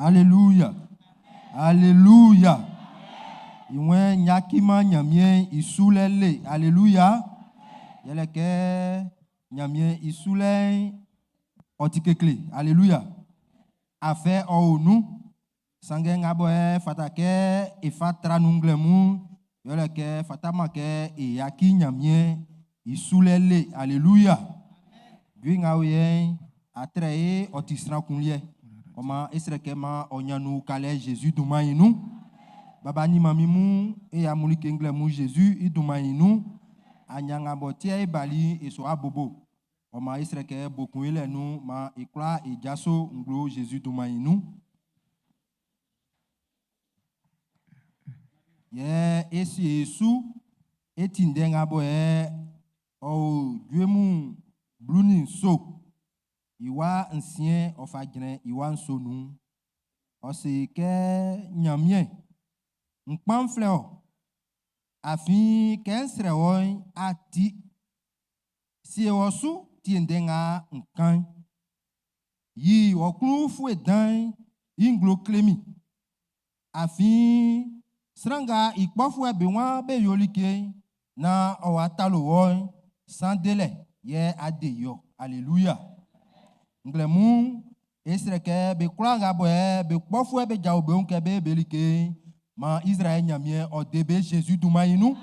Aleluya. Aleluya. I wan yaciman Ɲanmiɛn i sulɛ le. Aleluya. Yɛle kɛ Ɲanmiɛn i sulɛ'n ɔ ti kekle. Aleluya. Afɛ ɔ o nun. Sanngɛ nga bɔ ɛ fata kɛ e fa tra nun nglɛmun'n, yɛle kɛ fataman kɛ e yaci Ɲanmiɛn i sulɛ le. Aleluya. Jue nga o yɛ'n, atrɛ e ɔ ti sran kun liɛ. Ɔ maan e srɛ kɛ maan ɔ ɲan nun ukalɛ Zezi dunman'n i nun. Baba nin manmin mun, e ya amun like nglɛmun Zezi i dunman'n i nun. Aɲia nga bɔ tiɛ e bali'n, e su abobo. Ɔ maan e srɛ kɛ bo kun yolɛ nun, maan e kwlaa e jaso nglo Zezi dunman'n i nun. Yɛ e sie e su e ti ndɛ nga bɔ ɛ ɔ o Jue Mun 17 i wa nsiɛn ɔ fa jrɛn i wa nso nun'n. Ɔ se kɛ, Ɲanmiɛn, n kpan n flɛ ɔ, afin kɛ n srɛ wɔ'n, a ti. Sie wɔ su tie ndɛ nga n kan'n. Yi ɔ klun ufue dan'n i nglo kle min. Afin sran nga i kpɔfuɛ be waan be yo like'n naan ɔ wa talo wɔ'n, san delɛ yɛ a de i ɔ. Aleluya. Nglɛmun'n, e srɛ kɛ be kwlaa nga bɔ be kpɔfuɛ be jao be wun kɛ be be like'n, maan Izraɛl Ɲanmiɛn ɔ de be Zezi dunman'n i nun.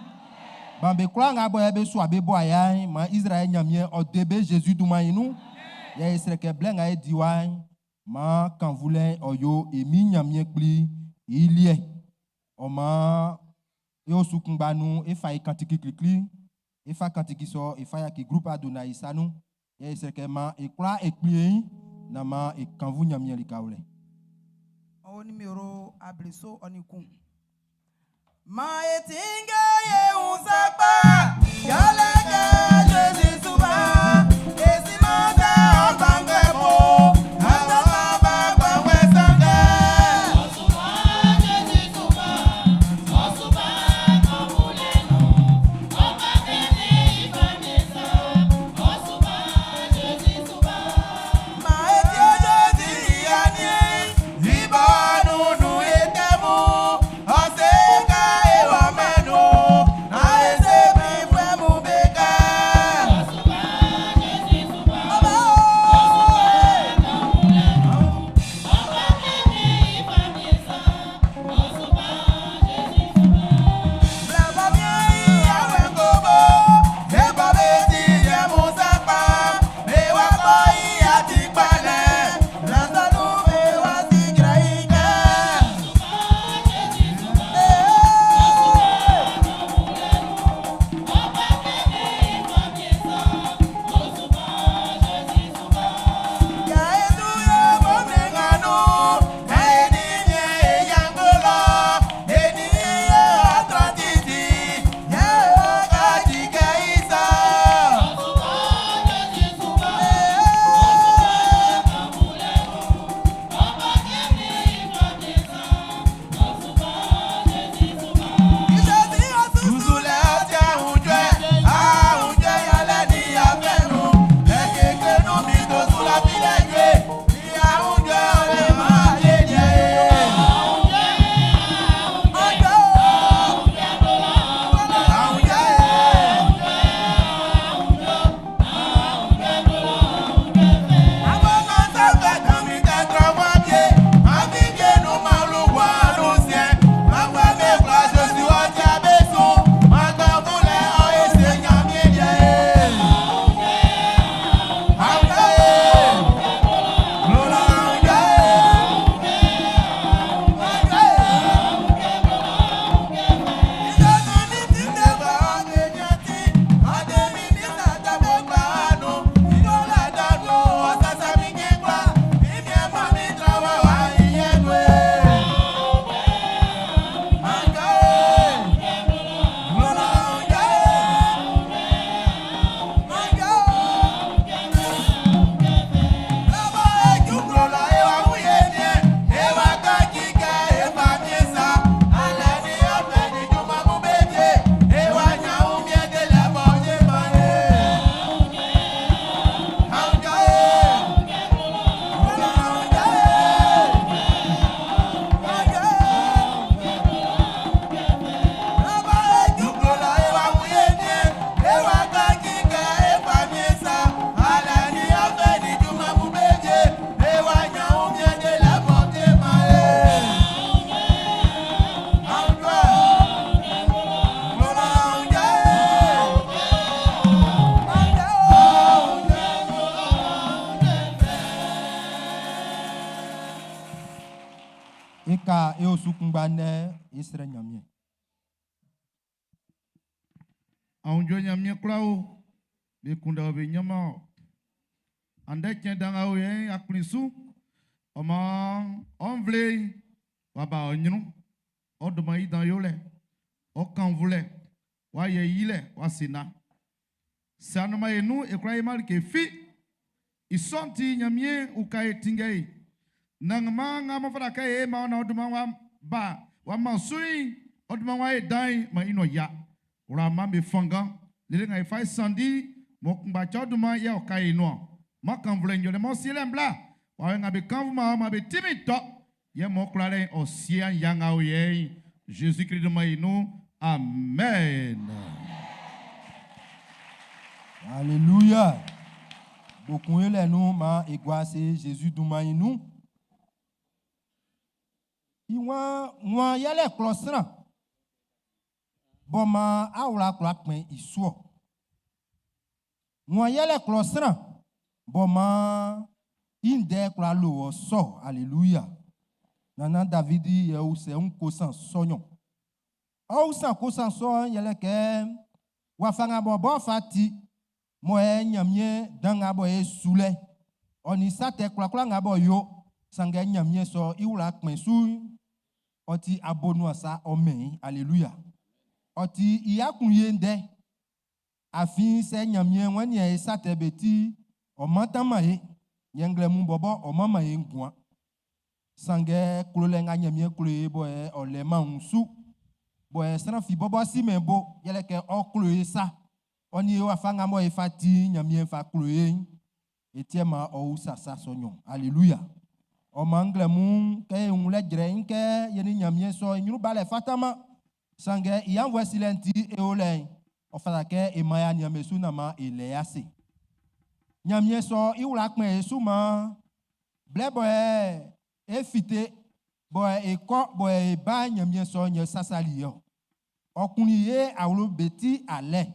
Maan be kwlaa nga bɔ be sua be bo aya'n, maan Izraɛl Ɲanmiɛn ɔ de be Zezi dunman'n i nun. Yɛ e srɛ kɛ blɛ nga e di wa'n, maan kannvulɛ'n ɔ yo e Min Ɲanmiɛn Kpli i liɛ. Ɔ maan e osu kunngba nun e fa e kantiki klikli'n, e fa kantiki sɔ e fa yaci groupe Adonai i sa nun. Yɛ e srɛ kɛ maan e kwlaa e kplin e ɲin naan maan e kannvu Ɲanmiɛn likawlɛ. Ɔ numéro 81. Maan e tinnge e wun sakpa, yɛle kɛ Zezi su ba. E siman kɛ ɔ́ bá ngbɛn po, annzɛ ɔ́ bá kɔnguɛ sanngɛ. Ɔ su ba, Zezi su ba, ɔ su ba kannvulɛ nun. Ɔ ba kɛ i famiɛn sa, ɔ su ba, Zezi su ba. Maan e tie Zezi i aniɛn'n, i b'ɔ nunnun e tɛ mun. Ɔ se kɛ e wɔ mɛn'n nun, naan e se mɛnfuɛ mun be kɛ. E ka e osu kunngba ndɛ e srɛ Ɲanmiɛn. Aunjuɛ Ɲanmiɛn kwla o, be kunndɛ ɔ be ɲanman ɔ. Andɛ cɛn dan nga o yɛ'n a kplin su. Ɔ maan ɔ nvle'n w'a ba ɔ ɲrun. Ɔ dunman i dan yolɛ, ɔ kannvunlɛ, w'a yɛ yilɛ, w'a se na. Sɛ a nunman e nun e kwla yoman like fi. I sɔ'n ti Ɲanmiɛn uka e tinngɛ e. Naan maan nga m'ɔ fata kɛ e man ɔ naan ɔ dunman w'a ba w'a man su'n, ɔ dunman w'a ye dan'n, man i nɔ ya. Wla man be fanngan. Lele nga e fa e sanndi m'ɔ kunngba cɛ ɔ dunman'n yɛ ɔ ka e nuan. Man kannvunlɛ njɔlɛ m'ɔ sielɛ'n bla. Wawɛ nga be kannvun-man ɔ man be tinmin tɔ. Yɛ m'ɔ kwlalɛ'n ɔ sie an ya nga o yɛ'n. Zezi Klist dunman i nun. Amen. Alléluia. Bokun yɛlɛ nun ma e gua ase Jésus dunman i nun. I wan wan yɛlɛ klɔ sran bɔ man awla kwla kpɛn i su-ɔ. Wan yɛlɛ klɔ sran bɔ man i ndɛ kwla lo wɔ sɔ. Alléluia. Nana Davidi yɛ usɛ un kosan sɔnyɔn. Ɔ usan kosan sɔ'n yɛlɛ kɛ wafa nga bɔ bɔ fa ti mɔ e Ɲanmiɛn dan nga bɔ e sulɛ ɔ nin sa tɛ kwlakwla nga bɔ yo sanngɛ Ɲanmiɛn sɔ i wla kpɛn su ɔ ti abonuan sa ɔ mɛn i. Alléluia. Ɔ ti i akun ye ndɛ. Afin sɛ Ɲanmiɛn wɛn nian e sa tɛ be ti ɔ mantanman e yɛ nglɛmun bɔbɔ ɔ manman e nguan. Sanngɛ klolɛ nga Ɲanmiɛn klo e bɔ e ɔ lɛ-man wun su bɔ e sran fi bɔbɔ si mɛn bo yɛlɛ kɛ ɔ klo e sa ɔ ni e wafa nga mɔ e fa ti Ɲanmiɛn fa klo e'n e tiɛ ma ɔ usa sa sɔ nyɔn. Alléluia. Ɔ man nglɛmun kɛ e wun lɛ jrɛ i'n kɛ ye ni Ɲanmiɛn sɔ e ɲrun balɛ fataman. Sanngɛ i anvɔɛ silɛ'n ti e o lɛ'n ɔ fata kɛ e man ya Ɲanmiɛn su naan man e lɛ ase. Ɲanmiɛn sɔ i wla kpɛn e su man blɛ bɔ e e fite bɔ e kɔ bɔ e ba Ɲanmiɛn sɔ nyɛ sasali yɛ ɔ. Ɔ kunnin ye awlo be ti alɛ.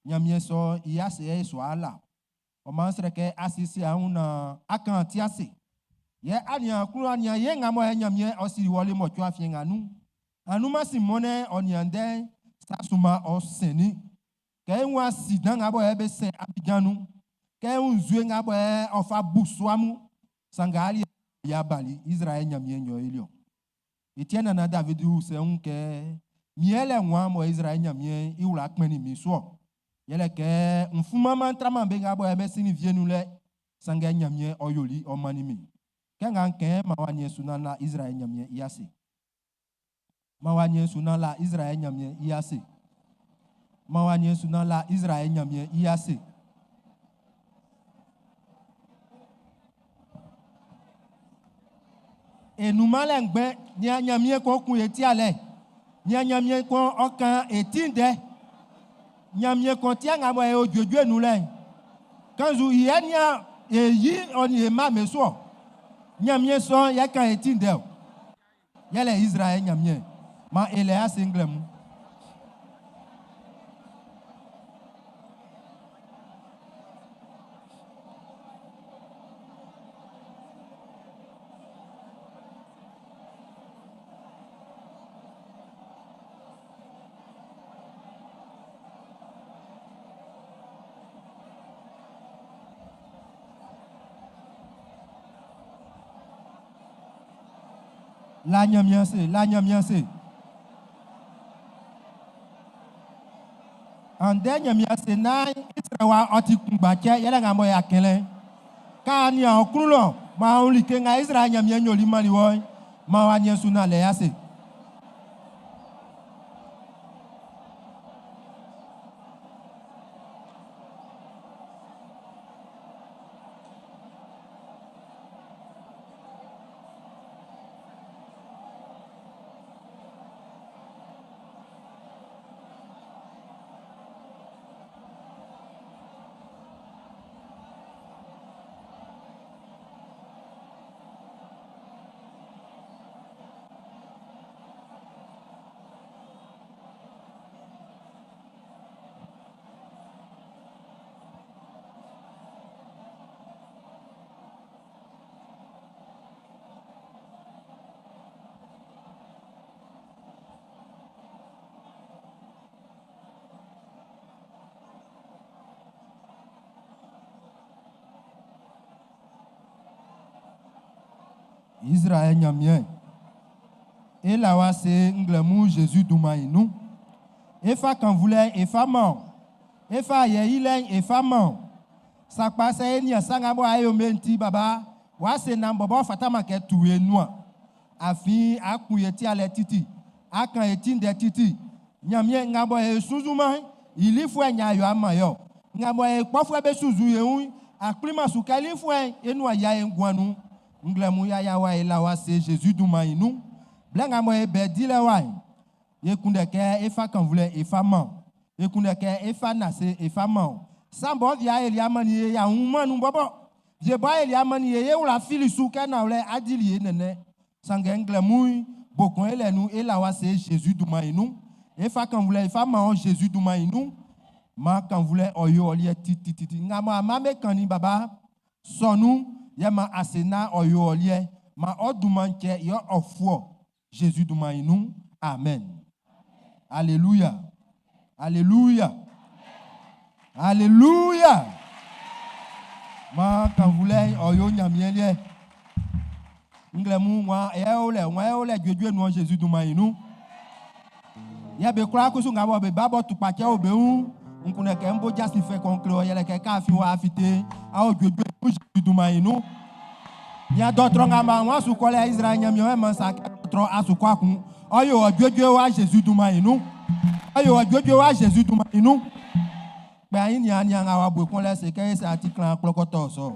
Ɲanmiɛn sɔ i ase e sɔ ala. Ɔ man srɛ kɛ asisi ahun na akan ti ase. Yɛ anian klo anian ye nga mɔ e Ɲanmiɛn ɔ siri wɔle mɔ tsua fie nga nun. Anuma si mɔnɛ ɔ nian dɛ sa suma ɔ sɛni. Kɛ e wun asidan nga bɔ e be sɛn Abidjan nun. Kɛ e wun nzue nga bɔ e ɔ fa bu suamu. Sanngɛ ali ya bali Israël Ɲanmiɛn nyɔ e liɔ. Etienne nana David usɛ wun kɛ miɛlɛ wan mɔ Israël Ɲanmiɛn i wla kpɛnnin min su-ɔ. Yɛlɛ kɛ n fuman traman be nga bɔ e be sinnin vie nun lɛ. Sanngɛ Ɲanmiɛn ɔ yoli ɔ mannin min. Kɛ nga n kɛn ma wa nyɛ su nan la Israël Ɲanmiɛn i ase. Ma wa nyɛ su nan la Israël Ɲanmiɛn i ase. Ma wa nyɛ su nan la Israël Ɲanmiɛn i ase. Enuma lɛ ngbɛn nia Ɲanmiɛn kɔn kun e ti alɛ. Nia Ɲanmiɛn kɔn ɔ kan e ti ndɛ. Ɲanmiɛn kɔn tia nga bɔ e o juejue nun lɛ. Kanzu yɛ nia e yi ɔ ni e ma me soɔ. Ɲanmiɛn sɔ'n yɛ kan e ti ndɛ o. Yɛlɛ Israël Ɲanmiɛn ma e lɛ ase nglɛmun. La Ɲanmiɛn se, la Ɲanmiɛn se. Andɛ Ɲanmiɛn se na Israël wa ɔ ti kunngba cɛ yɛlɛ nga mɔ ya kɛlɛ. Ka ni ɔ klun lɔ ma ɔ like nga Israël Ɲanmiɛn nyoli mali wɔ ma wa nyɛ su na lɛ ya se. Israël Ɲanmiɛn. E la wɔ ase nglɛmun Zezi dunman'n i nun. E fa kannvunlɛ'n e fa man ɔ. E fa ayɛ yilɛ'n e fa man ɔ. Sakpa sɛ e nian sa nga bɔ a yo be'n ti baba, wɔ ase nan bɔbɔ ɔ fataman kɛ tu e nuan. Afin a kun ye ti alɛ titi, a kan e ti ndɛ titi. Ɲanmiɛn nga bɔ e sunnzunman'n, i lifuɛ'n yɛ a yo a man ye-ɔ. Nga bɔ e kpɔfuɛ be sunnzun ye wun'n, a kplinman su kɛ i lifuɛ'n i nuan yia e nguan nun. Nglɛmun yaya wa e la wɔ ase Zezi dunman'n i nun. Blɛ nga bɔ e bɛ dilɛ wa'n, ye kunndɛ kɛ e fa kannvunlɛ e fa man ɔ. E kunndɛ kɛ é fá nase e fa man ɔ. Sa bɔ via Eli amannin ye y'a wunman nun bɔbɔ. Vie bɔ Eli amannin ye ye wla fili su kɛ nanwlɛ a dili ye nɛnnɛn. Sanngɛ nglɛmun'n, bo kun e lɛ nun e la wɔ ase Zezi dunman'n i nun. E fa kannvunlɛ e fa man ɔ Zezi dunman'n i nun. Man kannvunlɛ ɔ yo ɔ liɛ titititi. Nga mɔ a man be kannin baba sɔ nun, yɛ man ase naan ɔ yo ɔ liɛ. Man ɔ dunman'n cɛ yɛ ɔ fu ɔ. Zezi dunman'n i nun. Amen. Alléluia. Alléluia. Alléluia. Man kannvunlɛ'n ɔ yo Ɲanmiɛn liɛ. Nglɛmun wan yɛ o lɛ, wan yɛ o lɛ juejue nun Zezi dunman'n i nun. Yɛ be kwlaa kusu nga bɔ be ba bɔ tukpacɛ o be wun, n kunndɛ kɛ n bo jasin fɛ kɔn kle ɔ yɛlɛ kɛ kɛ a fin wa a fite'n, a o juejue nun Zezi dunman'n i nun. Nian dɔɔtrɔ nga ma wan su kɔlɛ Izraɛl Ɲanmiɛn ɔ man sa kɛ dɔɔtrɔ a su kɔ akun. Ɔ yo ɔ juejue wa Zezi dunman'n i nun. Ɔ yo ɔ juejue wa Zezi dunman'n i nun. Kpɛ ayi nian nian nga wa bue kɔlɛ se kɛ ese ati klan kplɔkɔtɔ sɔ.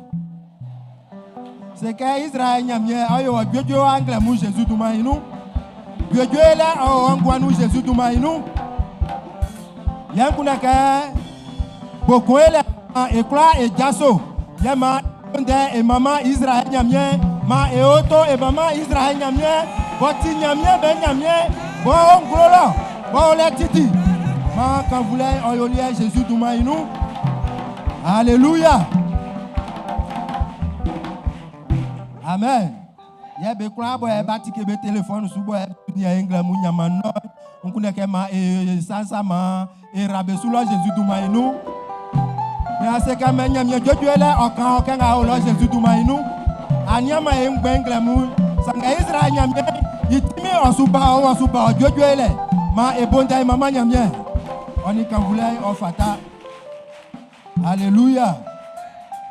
Se kɛ Izraɛl Ɲanmiɛn ɔ yo ɔ juejue wa nglɛmun Zezi dunman'n i nun. Juejue lɛ ɔ o ɔ nguan nun Zezi dunman'n i nun. Yɛ n kunndɛ kɛ bo kun e lɛ maan e kwlaa e jaso. Yɛ maan e ndɛ e manman Izraɛl Ɲanmiɛn. Maan e oto e manman Izraɛl Ɲanmiɛn b'ɔ ti Ɲanmiɛn be Ɲanmiɛn b'ɔ o nglo lɔ, b'ɔ o lɛ titi. Maan kannvunlɛ'n ɔ yo liɛ Zezi dunman'n i nun. Alléluia. Amen. Yɛ be kwlaa bɔ ɛ ba tike be telefɔnu su bɔ ɛ nian e nglɛmun ɲanman nɔ n kunndɛ kɛ man e sansa man e ra be su lɔ Zezi dunman i nun. Mɛ ase kɛ mɛ Ɲanmiɛn juejue lɛ ɔ kan ɔ kɛ nga o lɔ Zezi dunman i nun. A nianman e ngbɛn nglɛmun sanngɛ Izraɛl Ɲanmiɛn i tinmin ɔ su ba ɔ wɔ su ba ɔ juejue lɛ man e bo ndɛ e manman Ɲanmiɛn. Ɔ nin kannvunlɛ'n ɔ fata. Aleluya.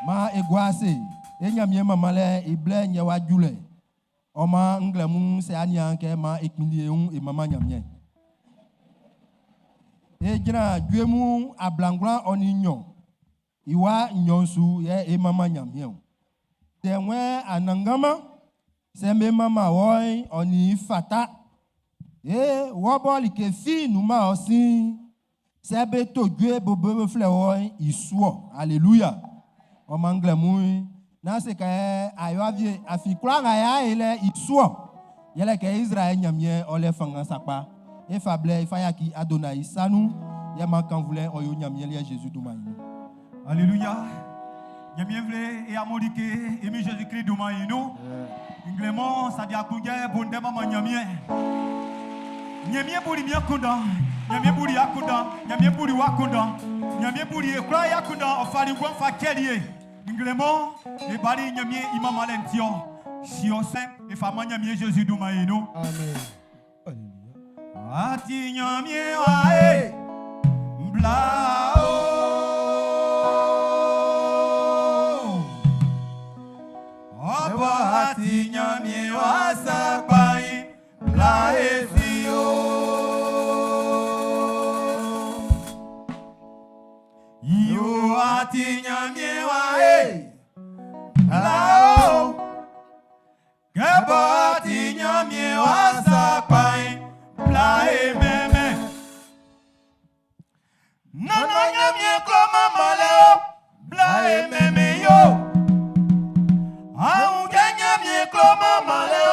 Man e gua ase. E Ɲanmiɛn manmanlɛ'n i blɛ'n yɛ w'a ju lɛ. Ɔ maan nglɛmun'n sɛ a nian kɛ maan e kpinndin e wun e manman Ɲanmiɛn. E jran jue mun 92 i wa nɲɔn su yɛ e manman Ɲanmiɛn o. Tɛ wɛn Anannganman, sɛ be manman wɔ'n ɔ nin i fata. Ee, wɔ bɔ like fi nunman ɔ sin'n, Sɛ be to jue bo be flɛ wɔ'n i su-ɔ. Aleluya. Ɔ maan nglɛmun'n, nán se kɛ a yo avie, afin kwlaa nga y'a ye lɛ i su-ɔ. Yɛlɛ kɛ Izraɛl Nyanmiɛn'n ɔ lɛ fanngan sakpa. E fa blɛ e fa yaki Adonai i sa nun, yɛ man kannvunlɛ'n ɔ yo Nyanmiɛn liɛ Jésus dunman'n nun. Aleluya. Ɲanmiɛn nvle e amodike e min Jésus Christ dunman i nun. Nglɛmɔ sa di akunjɛ bo ndɛ manman Ɲanmiɛn. Ɲanmiɛn buli min akunndan, Ɲanmiɛn buli akunndan, Ɲanmiɛn buli wɔ akunndan. Ɲanmiɛn buli e kwlaa e akunndan, ɔ fali nguan fa cɛli e. Nglɛmɔ e bali Ɲanmiɛn i manmanlɛ'n ti ɔ. Si ɔ sɛn e fa man Ɲanmiɛn Jésus dunman i nun. Amen. A ti Ɲanmiɛn wa e bla o. Ɔ bɔ a ti Ɲanmiɛn wa sakpa'n bla e si o. Yo a ti Ɲanmiɛn wa e bla o. Kɛ bɔ a ti Ɲanmiɛn wa sakpa'n bla e mɛnmɛn. Nannan Ɲanmiɛn klo manmanlɛ o, bla e mɛnmɛn i o. A wun kɛ Ɲanmiɛn klo manmanlɛ o.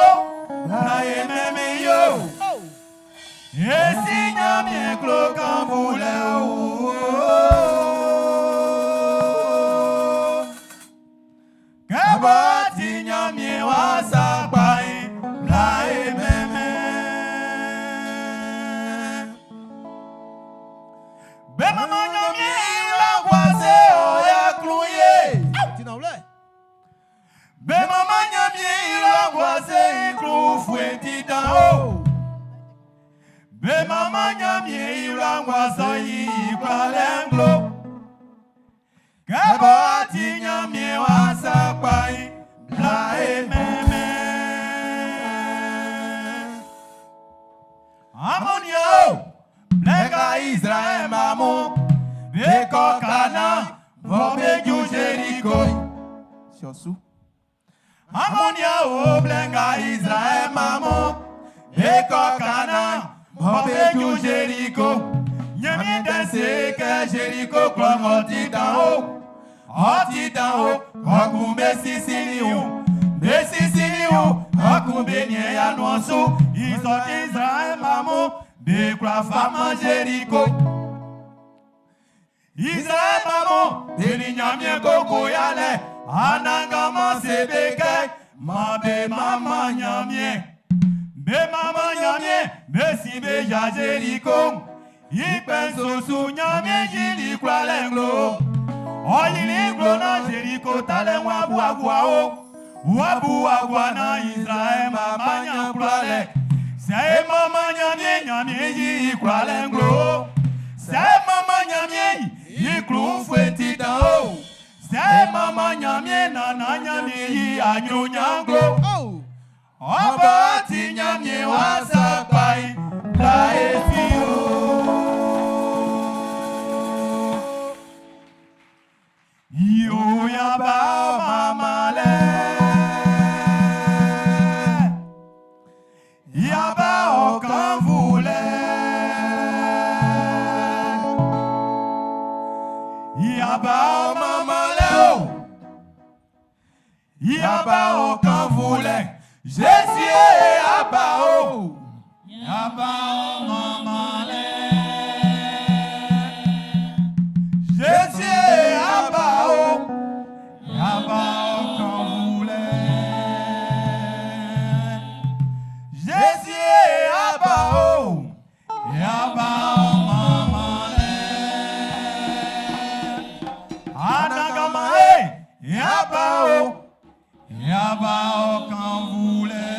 o blɛ nga Izraɛl mma mun be kɔ Kanaan mɔ be ju Zeriko. Ɲanmiɛn Ndɛ'n se kɛ Zeriko klɔ ng'ɔ ti dan o, ɔ ti dan o, ɔ kun be sisili wun. Be sisili wun, ɔ kun be niɛn i anuan su. I sɔ ti Izraɛl mma mun be kwla faman Zeriko. Izraɛl mma mun be nin Ɲanmiɛn koko yalɛ. Anannganman se be kɛ, maan be manman Ɲanmiɛn. Be manman Ɲanmiɛn, be sin be ja Zeriko. I kpɛ nso su Ɲanmiɛn yili kwlalɛ nglo. Ɔ yili nglo naan Zeriko talɛ'n w'a buabua o. W'a buabua naan Izraɛl mma b'a ɲan kwlalɛ. Sɛ e manman Ɲanmiɛn, Ɲanmiɛn yí i kwlalɛ nglo. Sɛ e manman Ɲanmiɛn, i klun ufue'n ti dan o. Sɛ e manman Ɲanmiɛn naan Ɲanmiɛn yi aɲrunɲan nglo. Ɔ bɔ ti Ɲanmiɛn wa sakpa'n, bla e si o. Yo y'a ba manmanlɛ. Y'a ba ɔ kannvunlɛ. Y'a ba ɔ manmanlɛ o. Y'a ba ɔ kannvunlɛ. Jésus y'a ba o. Y'a ba ɔ manmanlɛ. Jésus y'a ba o. Y'a ba ɔ kannvunlɛ. Jésus y'a ba o. Y'a ba ɔ manmanlɛ. Anannganman e, y'a ba o. Y'a ba ɔ kannvunlɛ.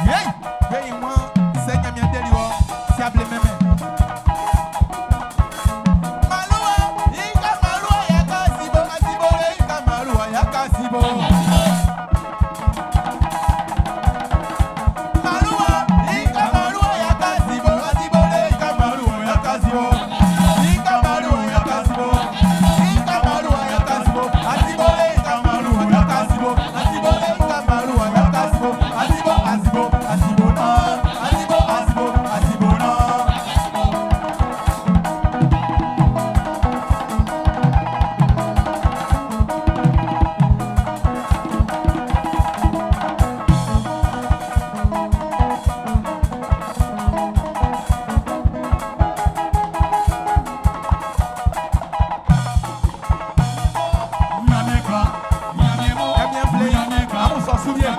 Yei! Be yi wan sɛ Ɲanmiɛn deli wɔ, si able mɛmɛ. Maluwa, ika maluwa ya ka sibo, asibo le ika maluwa ya ka sibo. Maluwa, ika maluwa ya ka sibo, asibo le ika maluwa ya ka sibo. Ika maluwa ya ka sibo. Ika maluwa ya ka sibo, asibo le ika maluwa ya ka sibo, asibo le ika maluwa ya ka sibo, asibo asibo asibo na, asibo asibo asibo na. Ɲanmiɛn ble, amun sɔ su wie.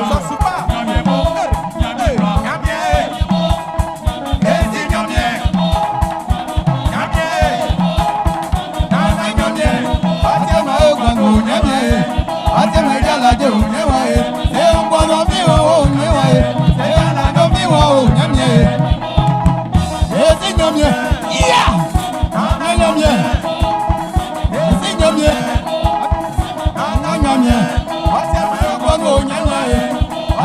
Sɔ su kpa. Ɲanmiɛn, e ti Ɲanmiɛn. Ɲanmiɛn, nana Ɲanmiɛn. Atema egwango nyamie, atema ijalaje onyewa e, se ngbɔnɔ mi wɔ o nyewa e, se alado mi wɔ o nyamie, esi nyamie, iya, nana nyamie, esi nyamie, nana nyamie, atema egwango onyewa e,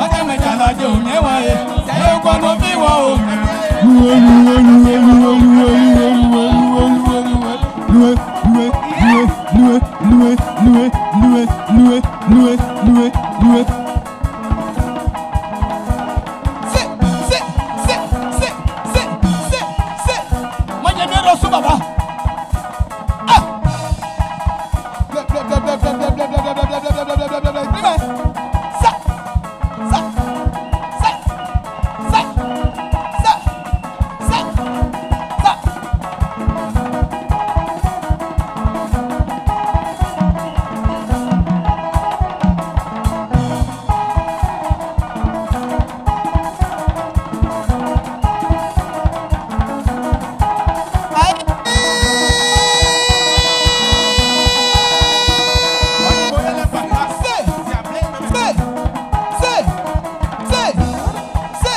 atema ijalaje onyewa e, se ngbɔnɔ mi wɔ o nyamie. Luwe luwe luwe luwe luwe luwe luwe luwe luwe luwe luwe luwe luwe luwe luwe luwe luwe luwe luwe. Se se se se se se se. Manye mi rɔ so baba. Ah. Ble ble ble ble ble ble ble ble ble ble ble ble ble ble ble ble. Prima. Sa sa sa sa sa sa sa. Se, se, se, se, se.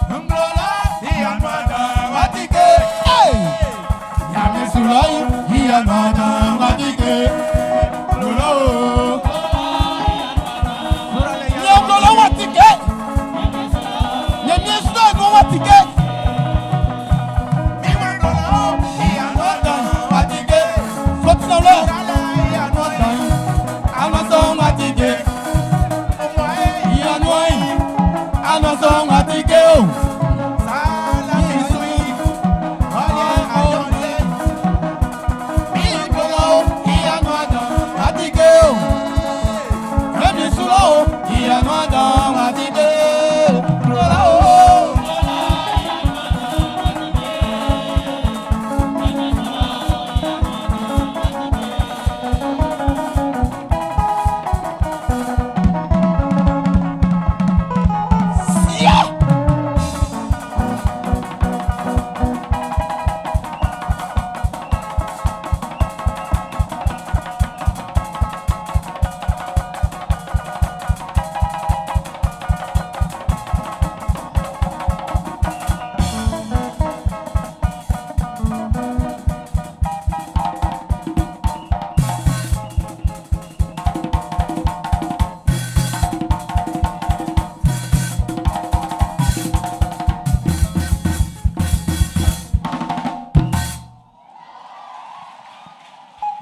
Nglola, iyanwada, watike. Hey! Nyame sulai, iyanwana watike. Lolo. Nyamlolo watike. Nyame sulai no watike. Iwanglola, iyanwada, watike. Flotina le. Nglola, iyanwada, Anoso watike. omwae, Iyanwai. Anoso watike o. sala isui, ọlẹ ayọ̀lẹ. Iyanwala iyanwada watike o. Nyame sulai iyanwada watike. Lolo o. Sia!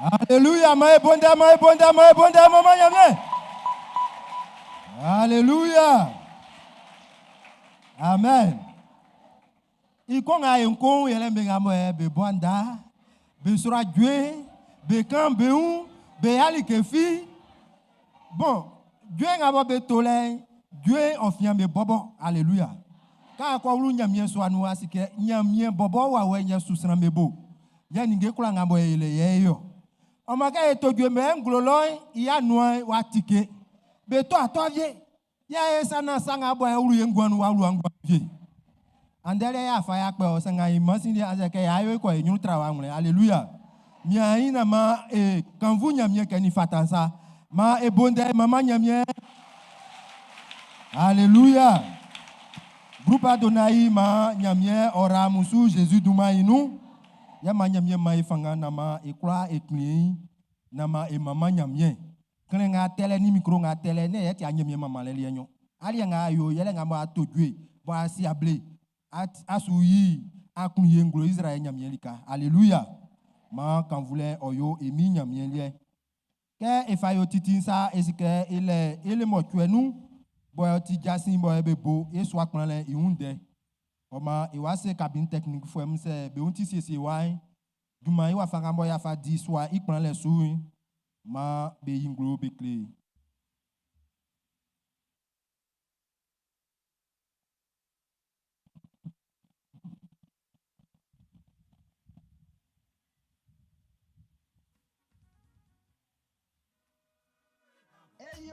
Alléluia, mae bonda, mae bonda, mae bonda, maman Nyamie. Alléluia. Amen. Ikonga yenkon yɛlɛ mi ŋa mɔ yɛ be bɔ anda, be sɔrɔ dzoe, be kan be ŋu, be ali kefi. Bon, dzoe ŋa bɔ be to lɛ, dzoe ɔfia be bɔbɔ. Alléluia. Ka akɔ wlu Ɲanmiɛn sua nun a si kɛ Ɲanmiɛn bɔbɔ wawɛ'n yɛ su sran'm be bo. Yɛ ninnge kwlaa nga bɔ e le yɛ e yo. Ɔ maan kɛ e to jue mɛn nglo lɔ'n i anuan'n w'a tike. Be to atɔ wie. Yɛ e sa naan sa nga bɔ e wlu ye nguan nun w'a wlu nguan wie. Andɛ lɛ yɛ afa ya kpɛ ɔ sɛ nga i mansin liɛ annzɛ kɛ y'a yo e kɔ e ɲrun tra wa ŋlɛ. Aleluya. Mian i na maan e kanvu Ɲanmiɛn kɛ ni fata sa. Maan e bo ndɛ e manman Ɲanmiɛn. Aleluya. Groupe Adonai maan Ɲanmiɛn ɔ ra amun su Zezi dunman'n i nun. Yɛ maan Ɲanmiɛn man e fanngan naan maan e kwlaa e kplin naan maan e manman Ɲanmiɛn. Klɛn nga tɛlɛ ni micro nga tɛlɛ ne yɛ ti a Ɲanmiɛn manmanlɛ liɛ nyɔn. Aliɛ nga a yo yɛlɛ nga bɔ a to jue bɔ a si able a su yi a kun ye nglo Izraɛl Ɲanmiɛn lika. Aleluya. Maan kanvulɛ'n ɔ yo e Min Ɲanmiɛn liɛ. Kɛ e fa yo titi'n sa e si kɛ e lɛ e lemɔcuɛ nun bɔ ɔ ti jasin bɔ e be bo e sua kplanlɛ'n i wun ndɛ. Ɔ maan e wa se cabine technique fuɛ'm sɛ be wun ti siesie wa'n, junman i wafa nga bɔ y'a fa di sua i kplanlɛ su'n, maan be yi nglo be kle e. Eyo,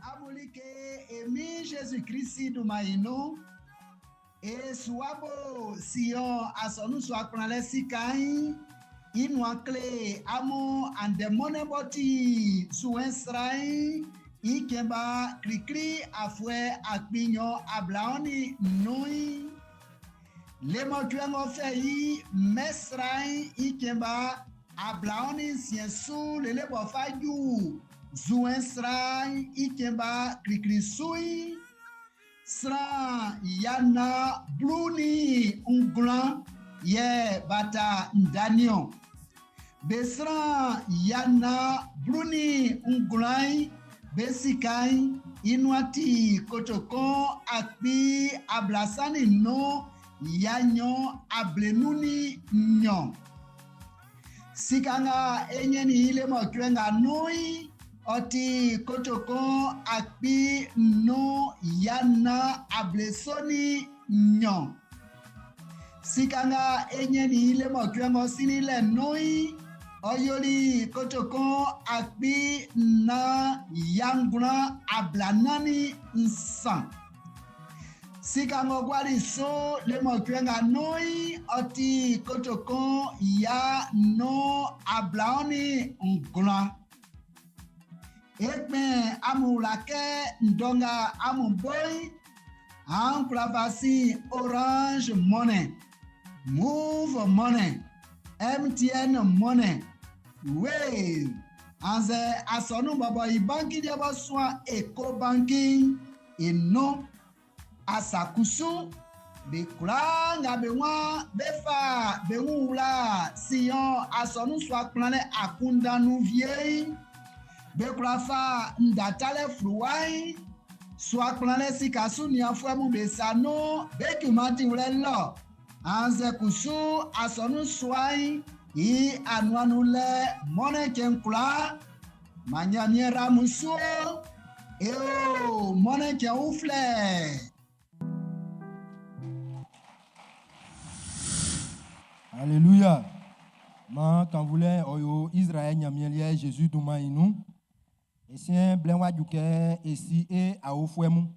amulike emi Jésus Christ dumayinu. E suabo Sion asɔnu su akplanlɛ sika'n i nuan kle amun andɛ mɔnɛ b'ɔ ti zuɛn sran'n i cɛn ba klikli afuɛ 2025. Lemɔcuɛ ng'ɔ fɛ i mɛ sran'n i cɛn ba 26 su lele b'ɔ fa ju zuɛn sran'n i cɛn ba klikli su'n. Sran 419 yɛ bata ndaniɔn. Be sran 419 be sika'n i nuan ti kotokun 335 242. Sika nga e ɲɛnnin i lemɔcuɛ nga nun'n, ɔ ti kotokun 5472. Sika nga e ɲɛnnin i lemɔcuɛ ng'ɔ sinnin lɛ nun'n, ɔ yoli kotokun 4943. Sika ng'ɔ guali su lemɔcuɛ nga nun'n, ɔ ti kotokun 529. Ekpɛn amun wla kɛ ndɔ nga amun bo'n, an kwla fa sin Orange Money, Moov Money, MTN Money, Wave, annzɛ asɔnun bɔbɔ i banki liɛ b'ɔ suan Ecobanking i nun. Asa kusu, be kwlaa nga be waan be fa be wun wla Sion asɔnun sua kplanlɛ akunndan nun wie'n, be kwla fa ndatalɛ fluwa'n sua kplanlɛ sika su nianfuɛ mun be sa nun be junman diwlɛ lɔ. Annzɛ kusu asɔnun sua'n i anuan nun lɛ mɔnnɛn cɛn kwlaa. Ma Ɲanmiɛn ra amun su o, e o mɔnnɛn cɛn uflɛ. Alléluia. Maan kanvulɛ'n ɔ yo Israɛl Ɲanmiɛn liɛ Jésus dunman'n i nun. E siɛn blɛ'n w'a ju kɛ e si e aofuɛ mun.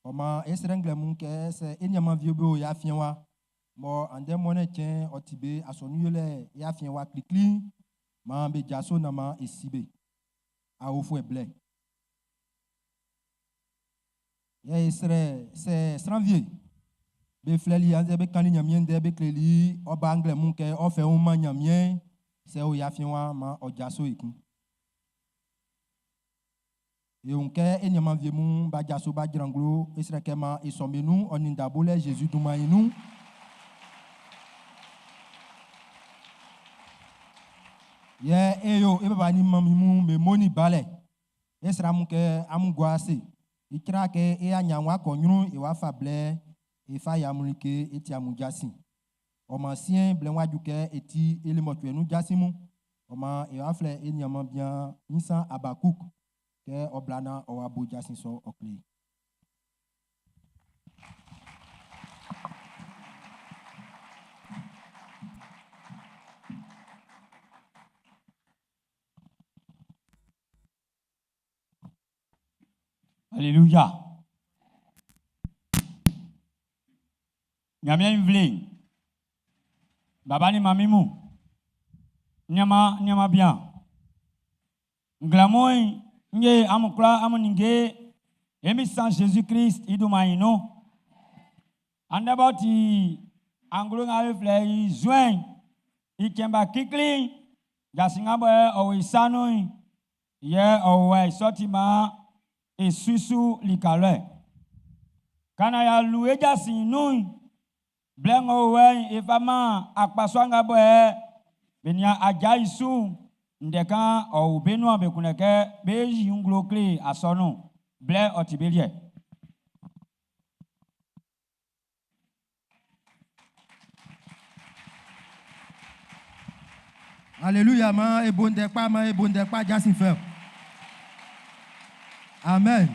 Ɔ maan e srɛ nglɛmun kɛ sɛ e nianman vie be o e afiɛn wa, mɔ andɛ mɔnnɛn cɛn ɔ ti be asɔnun yolɛ e afiɛn wa klikli'n, maan be jaso naan maan e si be aofuɛ blɛ. Yɛ e srɛ sɛ sran vie be flɛli annzɛ be kannin Ɲanmiɛn ndɛ be kleli ɔba nglɛmun kɛ ɔ fɛ wun man Ɲanmiɛn sɛ o e afiɛn wa maan ɔ jaso ekun. E wun kɛ e nianman vie mun b'a jaso b'a jran nglo e srɛ kɛ maan e sɔ be nun ɔ nin dabolɛ Jésus dunman'n i nun. Yɛ e yo e baba ni mami mun be mo ni balɛ. E srɛ amun kɛ amun gua ase. I tra kɛ e anyan wa kɔ ɲrun e wa fa blɛ e fa ya amun like e ti amun jasin. Ɔ maan siɛn blɛ wa ju kɛ e ti e lemɔcuɛ nun jasin mun. Ɔ maan e wa flɛ e nianman bian Nisan Abakuk kɛ ɔ bla naan ɔ wa bo jasin sɔ ɔ kle. Alléluia. Ɲanmiɛn nvle'n, baba ni mami mun, nianman nianman bian. Nglɛmun'n, n ye amun kwlaa amun ninnge e Min San Jésus Christ i dunman'n i nun. Andɛ b'ɔ ti anglo nga be flɛ i Zuɛn'n i cɛn ba klikli'n, jasin nga bɔ ɔ o i sa nun'n, yɛ ɔ o wa i sɔ ti man e susu lika lɔɛ. Ka nan y'a lu e jasin'n nun'n, blɛ ng'ɔ o wɛ'n e fa man akpasua nga bɔ be nian aja i su'n, ndɛ kan ɔ o be nuan be kunndɛ kɛ be yi nglo kle asɔnun'n, blɛ'n ɔ ti be liɛ. Alléluia, ma e bonde pa, ma e bonde pa jasin fɛ. Amen.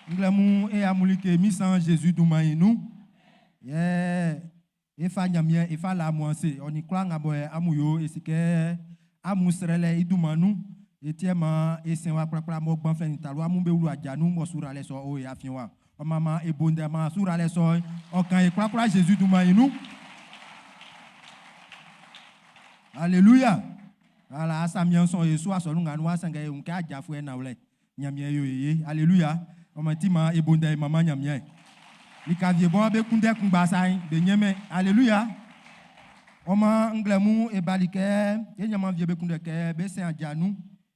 Nglɛmu e amulike mi san Jésus dunman yi nun. Ye e fa Ɲanmiɛn e fa la amun ase ɔ nin kwlaa nga bɔ amun yo e si kɛ amun srɛlɛ i dunman nun e tiɛ man e sɛn wa kplakpla mɔ gbanflɛn nin talua mun be wlu aja nun mɔ suralɛ sɔ o e afiɛn wa. Ɔ man man e bo ndɛ man suralɛ sɔ'n ɔ kan e kwlakwla Jésus dunman yi nun. Alléluia. Voilà, asamian sɔn e su asɔnun nga nun wa sanngɛ e wun kɛ ajafuɛ nanwlɛ Ɲanmiɛn yo e ye. Alléluia. Ɔ man ti man e bo ndɛ e manman Ɲanmiɛn. Lika vie bɔ be kunndɛ kunngba sa'n be ɲɛnmɛn. Alléluia. Ɔ man nglɛmu e bali kɛ e ɲanman vie be kunndɛ kɛ be sɛn aja nun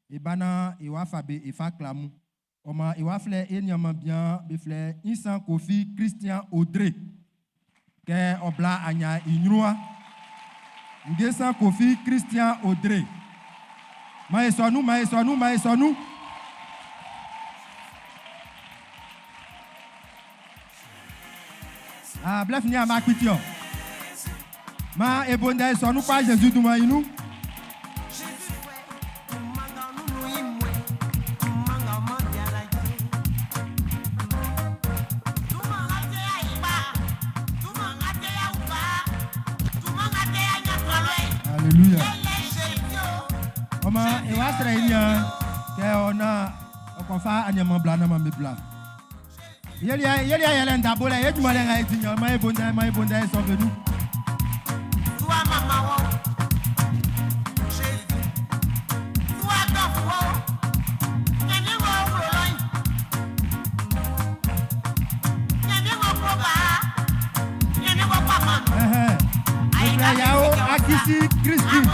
e ba na e wa fa be e fa klamu. Ɔ man e wa flɛ e nianman bian be flɛ Insan Kofi Christian Audrey kɛ ɔ bla anya i ɲrun wa. Ngesan Kofi Christian Audrey. Ma e sɔ nun, ma e sɔ nun, ma e sɔ nun. Ah, blɛ fini a ma kpiti ɔ. Ma e bo ndɛ e sɔ nun kpa Jésus dunman yi nun. Alléluia. Ɔ man e wa srɛ i nian kɛ ɔ na ɔ kɔ fa anyanman bla na man be bla. Yeli yɛlɛ nda bolɛ ye jumɛn nga e ti ɲan ma e bo ndɛ ma e bo ndɛ e sɔ be nun. Ɛhɛn. Efra Yao Akisi Christine.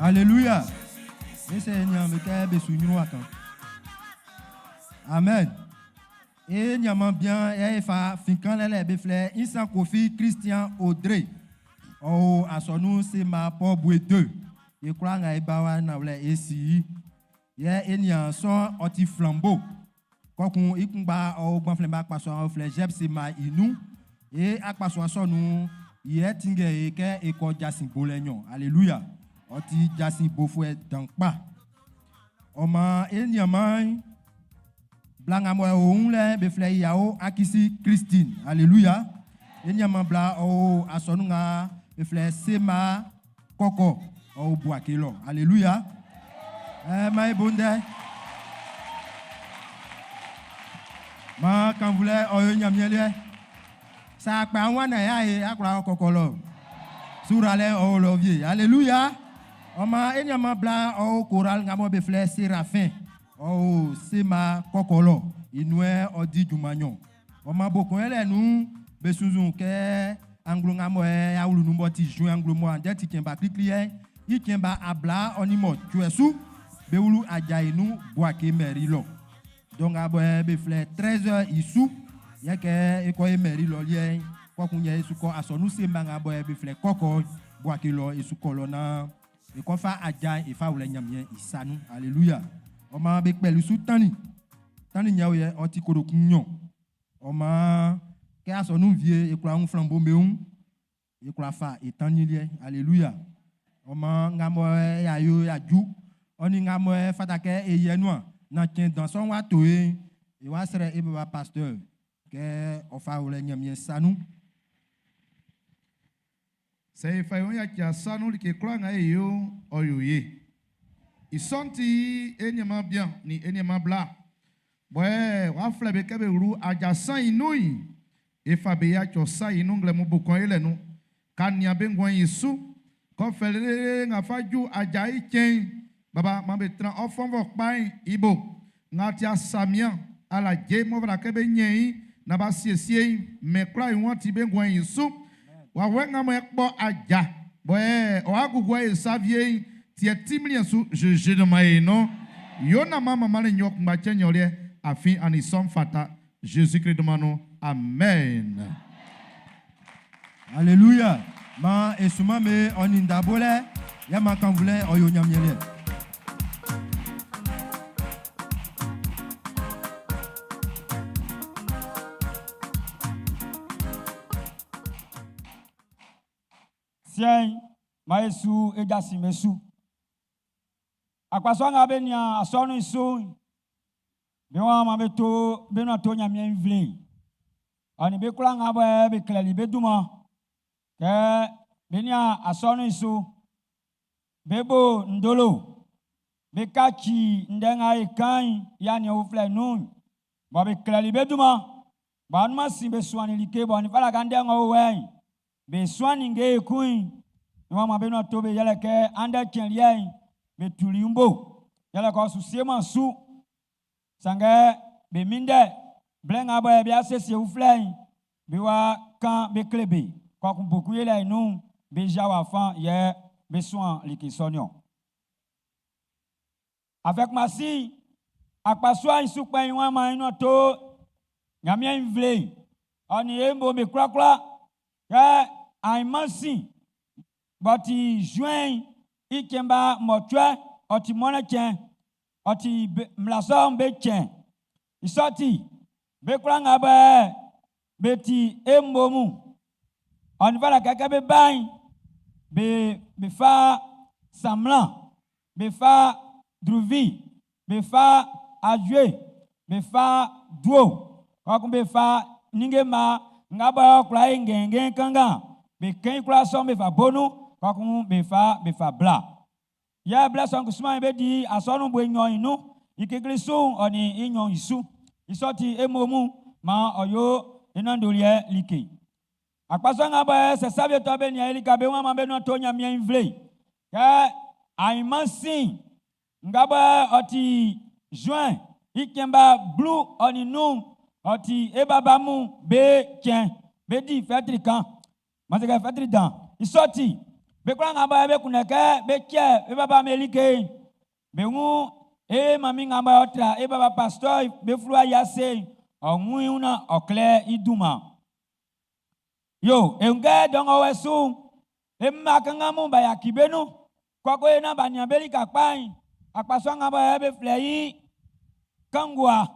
Alléluia. Ese nyan be kɛ be su ɲrun akan. Amen. E ɲanman bian yɛ e fa finkan lɛ be flɛ Insan Kofi Christian Audrey. Ɔ o asɔnun Sema Port Boué 2. E kwlaa nga e ba wa nanwlɛ e si i. Yɛ e nian sɔ'n ɔ ti flambeau. Kɔkun i kunngba ɔ o gbanflɛn ba akpasua ɔ flɛ Jeb Sema i nun. E akpasua sɔ nun yɛ tinngɛ e kɛ e kɔ jasin bolɛ nyɔn. Alléluia. Ɔ ti jasin bofuɛ dan kpa. Ɔ man e nianman bla nga mɔ e o wun lɛ be flɛ i Yao Akisi Christine. Alléluia. E nianman bla ɔ o asɔnun nga be flɛ Sema Kɔkɔ ɔ o Bouaké lɔ. Alléluia. Ɛ ma e bo ndɛ. Ma kanvulɛ ɔ yo Ɲanmiɛn liɛ. Sa akpa wa na ya e akla kɔkɔ lɔ. Suralɛ ɔ o lɔ vie. Alléluia. Ɔ ma e nianman bla ɔ o chorale nga mɔ be flɛ Séraphin. Ɔ o Sema Kɔkɔ lɔ. Inue ɔ di junman nyɔn. Ɔ ma bo kun lɛ nun be sunsun kɛ anglo nga mɔ e awlu nun bɔ ti juin anglo mɔ andɛ ti cɛn ba klikli yɛ i cɛn ba abla ɔ ni mɔ tuɛ su be wlu aja yi nun Bouaké mairie lɔ. Donc abɔ be flɛ 13h isu yɛ kɛ e kɔ e mairie lɔ liɛ kɔkun yɛ esu kɔ asɔnu Sema nga bɔ be flɛ Kɔkɔ Bouaké lɔ esu kɔ lɔ na e kɔ fa aja e fa wlɛ Ɲanmiɛn i sa nun. Alléluia. Ɔ ma be kpɛli su tani. Tani nya yɛ ɔ ti kodokun nyɔn. Ɔ ma kɛ asɔnu vie e kura ŋu flambo mewu e kura fa e tani liɛ. Alléluia. Ɔ maan nga mɔ y'a yo y'a ju, ɔ nin nga mɔ fata kɛ e yɛ nuan na cɛn dan sɔ'n w'a to e'n, e wa srɛ e baba pasteur kɛ ɔ fa wlɛ Ɲanmiɛn sa nun. Sɛ e fa e wun yaci asa nun like kwlaa nga e yo'n, ɔ yo ye. I sɔ'n ti e nianman bian nin e nianman bla. Bɔ e w'a flɛ be kɛ be wlu aja sa'n i nun'n, e fa be yaci ɔ sa i nun nglɛmun bo kɔn e lɛ nun. Ka nian be nguan'n i su. Kɔ fɛ lelele nga fa ju aja i cɛn'n, baba man be tran ɔ fɔnvɔ kpa'n i bo. Nga ti asamian, alaje mɔ fata kɛ be ɲɛn i na b'a siesie i'n, mɛn kwlaa i wun ti be nguan'n i su. Wawɛ nga mɔ e kpɔ aja, bɔ e ɔ agugua e sa wie'n, tiɛ timliɛn su Zezi no man e no. Yo na man mama le nyɔ kungba cɛ nyɔ liɛ, afin ani sɔ'n fata. Jésus Christ dunman nun. Amen. Alléluia. Ma e suman be ɔ nin dabolɛ, yɛ ma kanvulɛ ɔ yo Ɲanmiɛn liɛ. Siɛn'n, maan e su e jasin'm be su. Akpasua nga be nian asɔnun'n su'n, be waan maan be to be nuan to Ɲanmiɛn i nvle'n. Ɔ nin be kwlaa nga be klɛli be dunman kɛ be nian asɔnun'n su, be bo ndolo, be kaci ndɛ nga e kan'n i aniɛn uflɛ nun'n, bɔ be klɛli be dunman, bɔ anunman sin be suannin like bɔ nin fata kɛ ndɛ ng'ɔ o wɛ'n, be suan ninnge ekun'n, i waan maan be nuan to be yɛlɛ kɛ andɛ cɛn liɛ'n, be tuli n bo, yɛlɛ kɛ ɔ su sieman su. Sanngɛ be minndɛ blɛ nga bɔ be asiesie uflɛ'n, be wa kan be kle be. Kɔkun bokun yelɛ'n nun'n, be ja wafa'n yɛ be suan like sɔ'n niɔn. Afɛkumasi akpasua'n i su kpɛn'n i waan maan i nuan to Ɲanmiɛn i nvle'n, ɔ nin e mbo be kwlakwla kɛ ainman sin b'ɔ ti juin i cɛn ba mɔcuɛ, ɔ ti mɔnnɛn cɛn, ɔ ti mmla sɔ'm be cɛn. I sɔ ti, be kwlaa nga be ti e mbo mun, ɔ nin fata kɛ kɛ be ba'n, be fa sanmlan, be fa druvi, be fa ajue, be fa duo, kpɛkun be fa ninnge mma nga bɔ kwla yi ngɛngɛn kanngan, be kɛn i kwlaa sɔ'n be fa bo nun, kpɛkun be fa bla. Yɛ blɛ sɔ'n kusuman be di asɔnun bue nɲɔn i nun, i kekle su'n ɔ nin i nɲɔn i su. I sɔ ti e mo mun, maan ɔ yo e nandoliɛ like. Akpasua nga bɔ sɛ sa wie tɔ be nian e lika be waan maan be nuan to Ɲanmiɛn i nvle'n, kɛ ainman sin nga bɔ ɔ ti juin i cɛn ba 15 ɔ ti e baba mun be cɛn, be di fɛtri kan, masɛ kɛ fɛtri dan. I sɔ ti, be kwlaa nga bɔ be kunndɛ kɛ be cɛ be baba be like'n, be wun e mami nga bɔ ɔ tra e baba pasteur be fluwa yase'n, ɔ wun i wun na ɔ klɛ i dunman. Yo, e wun kɛ dɔ ng'ɔ wɛ su'n, e mma kanngan mun ba yaki be nun. Kɔkɔ e na ba nian be lika kpa'n, akpasua nga bɔ be flɛ i kangua.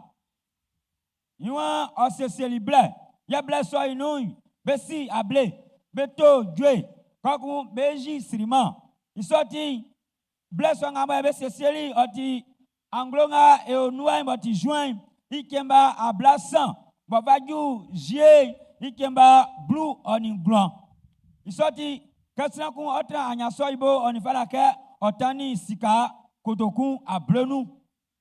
I waan ɔ siesieli blɛ, yɛ blɛ sɔ i nun'n, be si able, be to jue, kɔkun be yi sriman. I sɔ ti'n, blɛ sɔ nga bɔ be siesieli ɔ ti anglo nga e o nuan'n b'ɔ ti juin i cɛn ba 30 b'ɔ fa ju juillet i cɛn ba 19. I sɔ ti, kɛ sran kun ɔ tran anyansɔ i bo ɔ nin fata kɛ ɔ tannin sika kotokun 20.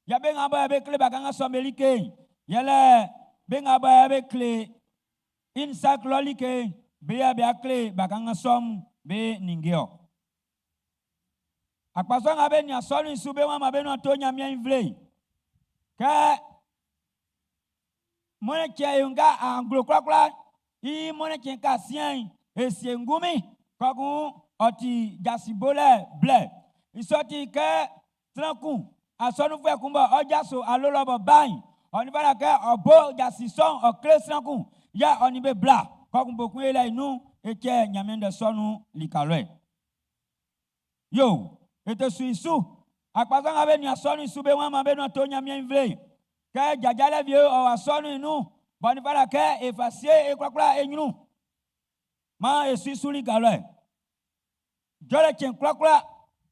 Yɛ be nga bɔ be kle ba kanngan sɔ'm be like'n, yɛlɛ be nga bɔ be kle INSAC lɔ like'n, be yɛ be akle ba kanngan sɔ'm be ninnge-ɔ. Akpasua nga be nian asɔnun'n su be waan maan be nuan to Ɲanmiɛn i nvle'n. Kɛ mɔnnɛn cɛn e nga anglo kwlakwla i mɔnnɛn cɛn kasiɛn'n e sie ngunmin kpɛkun ɔ ti jasin bolɛ blɛ. I sɔ ti kɛ sran kun asɔnunfuɛ kun bɔ ɔ jaso alo lɔ bɔ ba'n, ɔ nin fata kɛ ɔ bo jasin sɔ'n ɔ kle sran kun yɛ ɔ nin be bla kpɛkun bo kun yelɛ i nun e cɛ Ɲanmiɛn ndɛ sɔ'n nun lika lɔɛ. Yo, e te su i su. Akpasua nga be nian asɔnun'n su be waan maan be nuan to Ɲanmiɛn i nvle'n. Kɛ jajalɛ wie ɔ o asɔnun'n nun, bɔ nin fata kɛ e fa sie e kwlakwla e ɲrun. Maan e su i su lika lɔɛ. Jɔlɛ cɛn kwlakwla,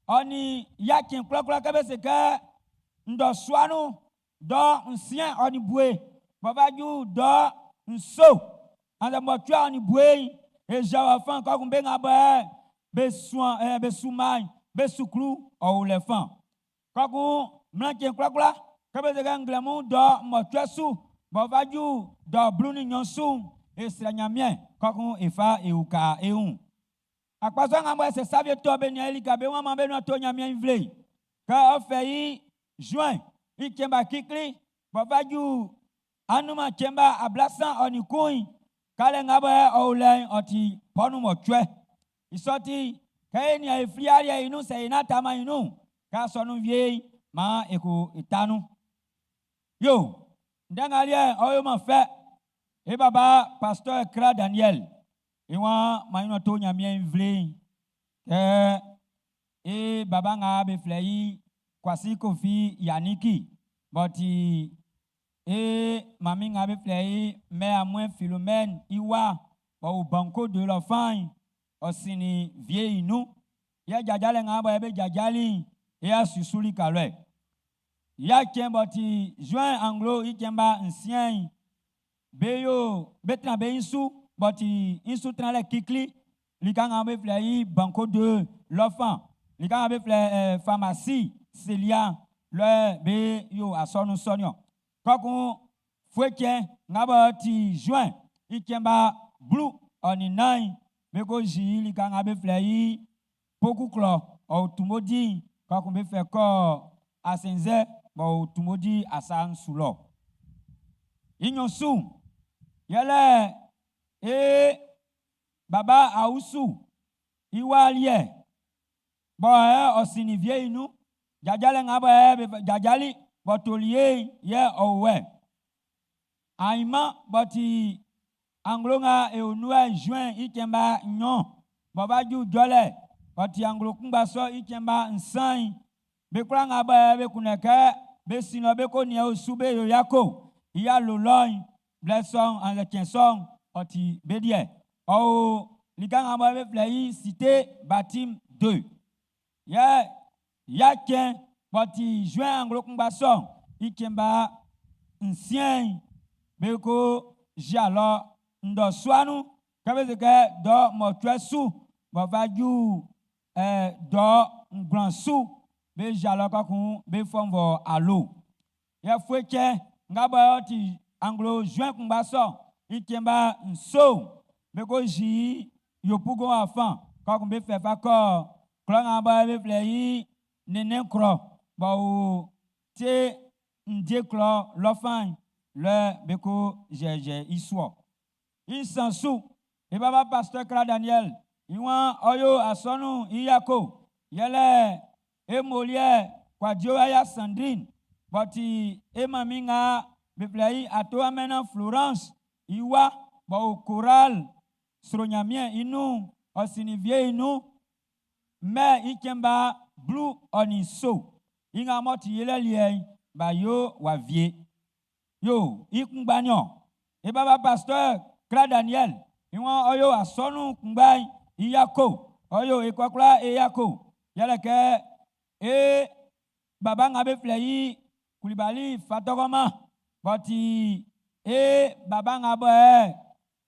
ɔ nin ya cɛn kwlakwla kɛ be se kɛ ndɔ sua nun, dɔ nsiɛn ɔ nin bue, bɔ b'a ju dɔ nso, annzɛ mɔcuɛ ɔ nin bue, e zɔ fan kɔkun be nga bɛ be suan be suman be suklu ɔ o lɛ fan. Kɔkun mlan cɛn kwlakwla, kɛ be se kɛ nglɛmun dɔ mɔcuɛ su, bɔ b'a ju dɔ 12 su, e srɛ Ɲanmiɛn, kɔkun e fa e uka e wun. Akpasua nga bɔ ɛsɛ savie tɔ be nia elika be wɔn ma be nua to Ɲanmiɛn nvle. Kɛ ɔ fɛ i juin i cɛn ba kikli, bɔ b'a ju anuma cɛn ba ablasan ɔ nin kun, kalɛ nga bɔ ɔ o lɛ'n ɔ ti pɔnu mɔcuɛ. I sɔ ti, kɛ e nia e fili aliɛ i nun sɛ e na tama i nun, kɛ asɔnun wie ma e ko e ta nun. Yo, ndɛ nga liɛ ɔ yo ma fɛ. E baba pasteur Kra Daniel, i waan ma ɲinɔ to Ɲanmiɛn nvle'n. Kɛ e baba nga be flɛ i Kwasi Kofi Yaniki, b'ɔ ti e mami nga be flɛ i Mɛ Amue Philomène i wa, b'ɔ o Banco de lɔ fa'n, ɔ sinnin vie i nun. Yɛ jajalɛ nga bɔ be jajali'n, e ya susuli kalɔe. Ya cɛn b'ɔ ti juin anglo i cɛn ba nsiɛn'n, be yo, be tran be insu, b'ɔ ti insu tranlɛ kikli, lika nga be flɛ i Banco de lɔ fan, lika nga be flɛ pharmacie Celia, lɔ be yo asɔnun sɔniɔ. Kɔkun fue cɛn nga b'ɔ ti juin i cɛn ba 14, be ko zi lika nga be flɛ i Pokuklɔ, ɔ o Tumodi, kɔkun be fɛ kɔ Asenze, b'ɔ o Tumodi asa'n su lɔ. I nɲɔn su, yɛlɛ e baba Awusu i wa liɛ, bɔ ɔ sinnin vie i nun, jajalɛ nga bɔ be jajali, bɔ toli ye yɛ ɔ o wɛ. Ayima bɔ ti anglo nga e o nuɛ juin i cɛn ba 2, bɔ b'a ju jɔlɛ, ɔ ti anglo kunngba sɔ i cɛn ba 7, be kwla nga bɔ be kunndɛ kɛ be sin lɔ be ko nia osu be yo yako, i ya lo lɔ'n, blɛ sɔ'n, annzɛ cɛn sɔ'n, ɔ ti be deɛ. Ɔ o lika nga bɔ be flɛ i Cité Batim 2. Yɛ ya cɛn bɔ ti juin anglo kunngba sɔ'n, i cɛn ba 6, be ko zia lɔ ndɔ sua nun, kɛ be se kɛ dɔ mɔcuɛ su, bɔ fa ju dɔ ngwlan su, be zia lɔ kɔkun be fɔnvɔ alo. Yɛ fue cɛn nga bɔ ɔ ti anglo juin kunngba sɔ'n, i cɛn ba 7, be ko zi Yopougon afan, kɔkun be fɛ fa kɔ klɔ nga bɔ be flɛ i Nene klɔ, bɔ o te ndie klɔ lɔ fa'n, lɔ be ko zɛzɛ i suɔ. I nsan su, e baba pasteur Kra Daniel, i waan ɔ yo asɔnun i yako, yɛlɛ e moliɛ Kwadwo Aya Sandrine, bɔ ti e mami nga be flɛ i Ato Amena Florence, i wa, bɔ o choral Sro Ɲanmiɛn i nun, ɔ sinnin vie i nun, mɛ i cɛn ba 17, i nga mɔ ti yɛlɛ liɛ'n, ba yo wa vie. Yo, i kunngba niɔ. E baba pasteur Kra Daniel, i waan ɔ yo asɔnun kunngba'n i yako, ɔ yo e kwlakwla e yako. Yɛlɛ kɛ e baba nga be flɛ i Kulibali Fatɔgɔma, bɔ ti e baba nga bɔ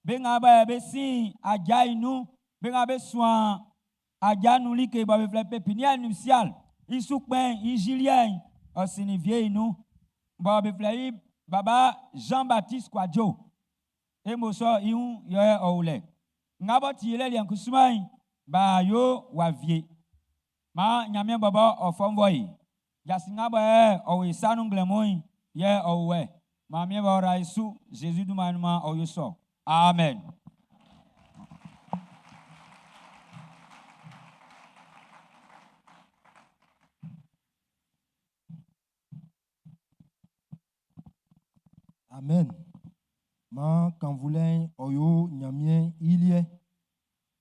be nga bɔ be sin aja i nun, be nga be suan aja nun like bɔ be flɛ pépinière nuptiale, i su kpɛn i Julien, ɔ sinnin vie i nun, bɔ be flɛ i baba Jean-Baptiste Kwadwo, e mo sɔ i wun yɛ ɔ o lɛ. Nga bɔ ti yɛlɛ liɛ'n kusuman'n, ba yo wa vie. Ma Ɲanmiɛn bɔbɔ ɔ fɔnvɔ i. Jasi nga bɔ ɔ o i sa nun nglɛmun'n, yɛ ɔ o wɛ. Ma miɛn bɔ ra i su, Jésus dunman nun ma ɔ yo sɔ. Amen. Amen. Ma kanvulɛ'n ɔ yo Ɲanmiɛn i liɛ.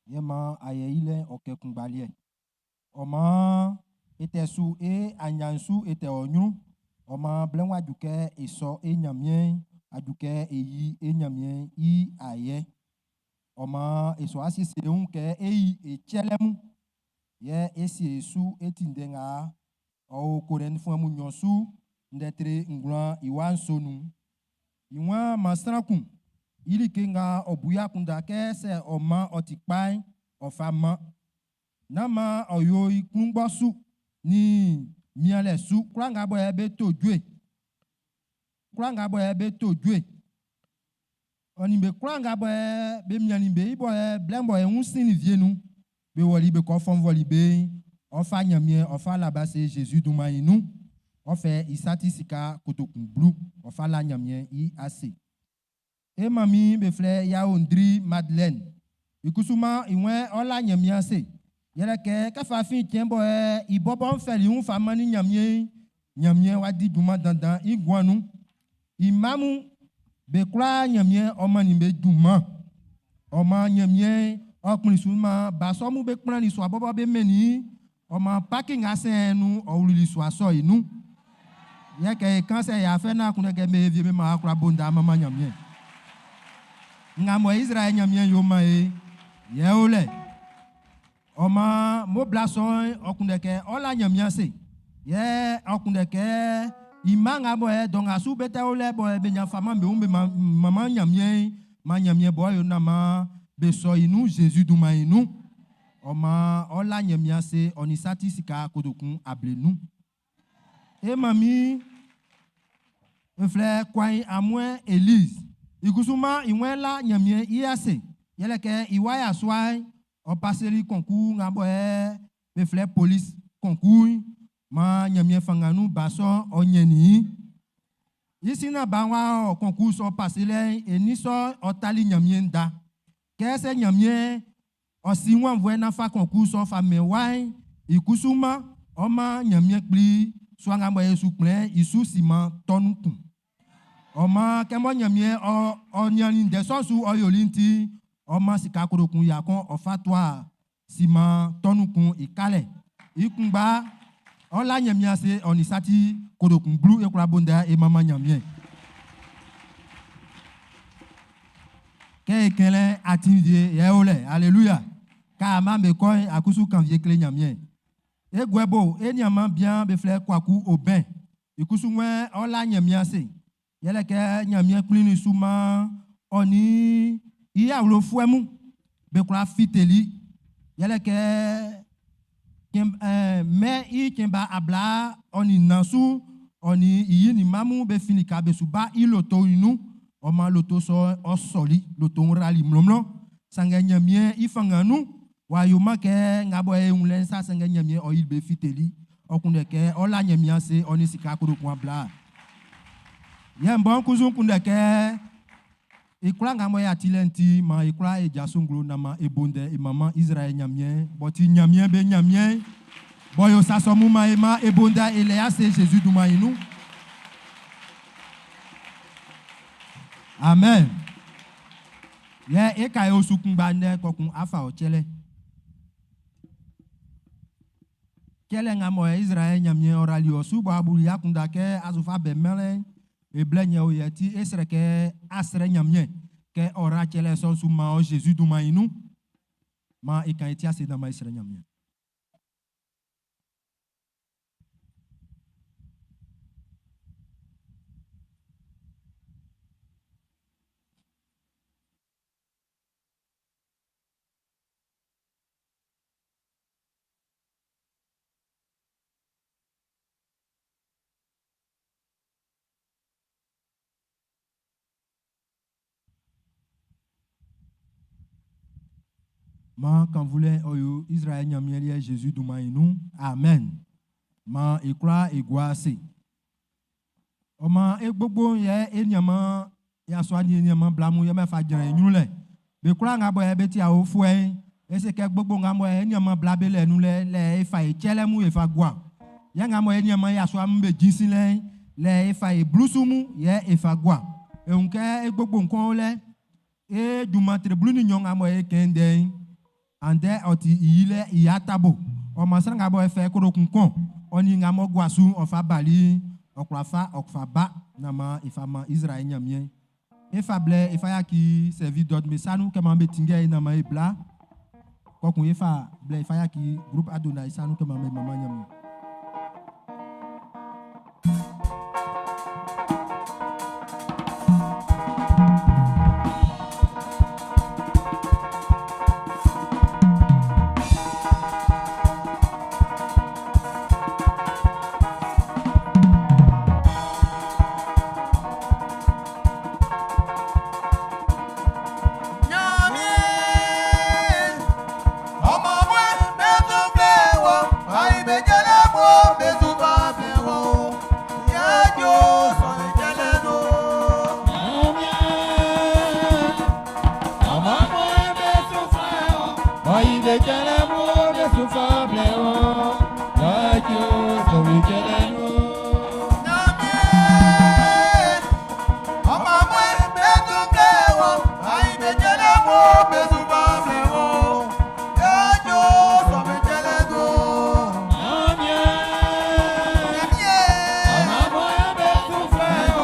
Yɛ ma ayɛ i lɛ ɔ kɛ kunngba liɛ. Ɔ maan e tɛ su e anyan'n su e tɛ ɔ ɲrun. Ɔ maan blɛ wa ju kɛ e sɔ e Ɲanmiɛn, a ju kɛ e yi e Ɲanmiɛn i ayɛ. Ɔ maan e sɔ asiesie wun kɛ e yi e cɛlɛ mun. Yɛ e sie e su e ti ndɛ nga ɔ o Korɛntfuɛ Mun nnyɔn su ndɛ tre ngwlan i wa nso nun'n. I waan man sran kun i like nga ɔ bu i akunndan kɛ sɛ ɔ man ɔ ti kpa'n, ɔ fa man. Nán maan ɔ yo i klunngbɔ su nin mianlɛ su. Kwlaa nga bɔ yɛ be to jue, kwlaa nga bɔ yɛ be to jue, ɔ nin be kwlaa nga bɔ yɛ be miannin be i bɔ yɛ blɛ bɔ yɛ wun sinnin vie nun'n, be wɔli be kɔ fɔnvɔli be'n, ɔ fa Nyanmiɛn ɔ fa la ase Jésus dunman'n i nun. Ɔ fɛ i sa ti sika kotokun 10, ɔ fa la Nyanmiɛn i ase. E manmin be flɛ Yaondri Madeleine. I kusu man i wɛn ɔ la Nyanmiɛn ase. Yɛlɛ kɛ kɛ fa fin cɛn bɔ yɛ i bɔbɔ'n fɛli i wun fa mannin Nyanmiɛn'n, Nyanmiɛn w'a di junman dandan i nguan nun. I mma mun, be kwlaa Nyanmiɛn ɔ mannin be junman. Ɔ maan Nyanmiɛn ɔ kplin su man ba sɔ mun be kplannin sua bɔbɔ be mɛnnin i. Ɔ maan Paki nga sɛ'n nun ɔ wluli sua sɔ'n i nun. Yɛ kɛ e kan sɛ y'a fɛ naan kunndɛ kɛ be vie be man a kwla bo nda manman Nyanmiɛn. Nga mɔ Izraɛl Nyanmiɛn yo man e, yɛ o lɛ. Ɔ maan mo bla sɔ'n ɔ kunndɛ kɛ ɔ la Nyanmiɛn ase. Yɛ ɔ kunndɛ kɛ i mma nga bɔ yɛ dɔ nga su be tɛ o lɛ bɔ yɛ be nyan fa man be wun be man manman Nyanmiɛn'n, man Nyanmiɛn bɔ yo naan man be sɔ i nun Jésus dunman'n i nun. Ɔ maan ɔ la Nyanmiɛn ase ɔ nin sa ti sika kotokun ablenun. E manmin e flɛ Kwain Amuɛn Elise. I kusu man i wɛn la Nyanmiɛn i ase. Yɛlɛ kɛ i wa yasua'n ɔ paseli concours nga bɔ yɛ be flɛ police concours man Nyanmiɛn fanngan nun ba sɔ'n ɔ nyɛnnin i. I sin na ba wa ɔ concours sɔ pase lɛ'n, e ni sɔ'n ɔ tali Nyanmiɛn da. Kɛ sɛ Nyanmiɛn ɔ si wanvuɛ na fa concours sɔ fa mɛn wa'n, i kusu man ɔ man Nyanmiɛn kpli sua nga bɔ e su kplɛ'n i su siman tɔnun kun. Ɔ maan kɛ mɔ Nyanmiɛn ɔ ɔ niannin ndɛ sɔ'n su ɔ yoli'n ti'n, ɔ man sika kotokun ya kɔn ɔ fa tua siman tɔnun kun i kalɛ. I kunngba, ɔ la Nyanmiɛn ase ɔ nin sa ti kotokun 10 e kwla bo ndɛ e manman Nyanmiɛn. Kɛ e kɛlɛ atin vie yɛ o lɛ, alléluia. Ka ama be kɔ'n akusu kan vie kle Nyanmiɛn. E guɛ bo, e nianman bian be flɛ Kwaku Obɛn. I kusu wɛn ɔ la Nyanmiɛn ase. Yɛlɛ kɛ Nyanmiɛn kplinnin su man ɔ nin i awlofuɛ mun be kwla fiteli. Yɛlɛ kɛ mɛ i cɛn ba abla ɔ nin nnan su ɔ nin i yi nin mma mun be fin lika be su ba i loto'n i nun. Ɔ man loto sɔ'n ɔ sɔli, loto'n rali mlɔnmlɔn. Sanngɛ Nyanmiɛn i fanngan nun, w'a yoman kɛ nga bɔ e wun lɛ'n sa sanngɛ Nyanmiɛn ɔ yili be fiteli. Ɔ kunndɛ kɛ ɔ la Nyanmiɛn ase ɔ nin sika kotokun abla. Yɛ m bɔ n kusu n kunndɛ kɛ i kwlaa nga mɔ y'a ti lɛ'n ti, man e kwlaa e jaso nglo nan man e bo ndɛ e manman Izraɛl Nyanmiɛn b'ɔ ti Nyanmiɛn be Nyanmiɛn'n, b'ɔ yo sa sɔ mun man e man e bo ndɛ e lɛ ase Jésus dunman'n i nun. Amen. Yɛ e ka e osu kunngba ndɛ kpɔkun a fa ɔ cɛlɛ. Cɛlɛ nga mɔ Izraɛl Nyanmiɛn ɔ rali ɔ su bɔ a buli akunndan kɛ a su fa bɛ mɛnlɛ'n, e blɛ nyɛ o yɛ ti e srɛ kɛ a srɛ Nyanmiɛn kɛ ɔ ra cɛlɛ sɔ'n su man ɔ Jésus dunman'n i nun. Man e kan e ti ase nan man e srɛ Nyanmiɛn. Man kanvulɛ ɔ yo Izraɛl Nyanmiɛn liɛ Jésus dunman'n i nun. Amen. Man e kwlaa e gua ase. Ɔ man e gbogbo'n yɛ e nianman yasua nin e nianman bla mun yɛ man e fa jran e nyrun lɛ. Be kwlaa nga bɔ yɛ be ti aofuɛ'n, e se kɛ gbogbo nga bɔ yɛ e nianman bla be lɛ nun lɛ, lɛ e fa e cɛlɛ mun e fa gua. Yɛ nga mɔ e nianman yasua mun be jinsin lɛ'n, lɛ e fa e blusu mun yɛ e fa gua. E wun kɛ e gbogbo nkɔn o lɛ, e junman tre 12 nga mɔ e kɛn ndɛ'n, andɛ ɔ ti i yilɛ i atabo. Ɔ man sran nga bɔ e fɛ kotokun kɔn, ɔ nin nga mɔ gua su'n ɔ fa bali'n, ɔ kwla fa ɔ fa ba nan man e fa man Izraɛl Nyanmiɛn'n. E fa blɛ e fa yaki sɛvi dɔt me sa nun kɛ man be tinngɛ e nan man e bla. Kpɔkun efa blɛ efa yaki groupe Adonai sanu kɛ mame mama nyami. Ɲanmiɛn, ọmọ mwe bẹ tún blẹ wọ, àyè bẹ jẹlẹ mọ bẹ tún bá blẹ wọ, yájọ sọ ìjẹlẹ nù. Ɲanmiɛn, ọmọ mwe bẹ tún blẹ wọ, àyè bẹ jẹlẹ mọ bẹ tún bá blẹ wọ, yájọ sọ ìjẹlẹ nù. Ɲanmiɛn, tún blẹ wọ.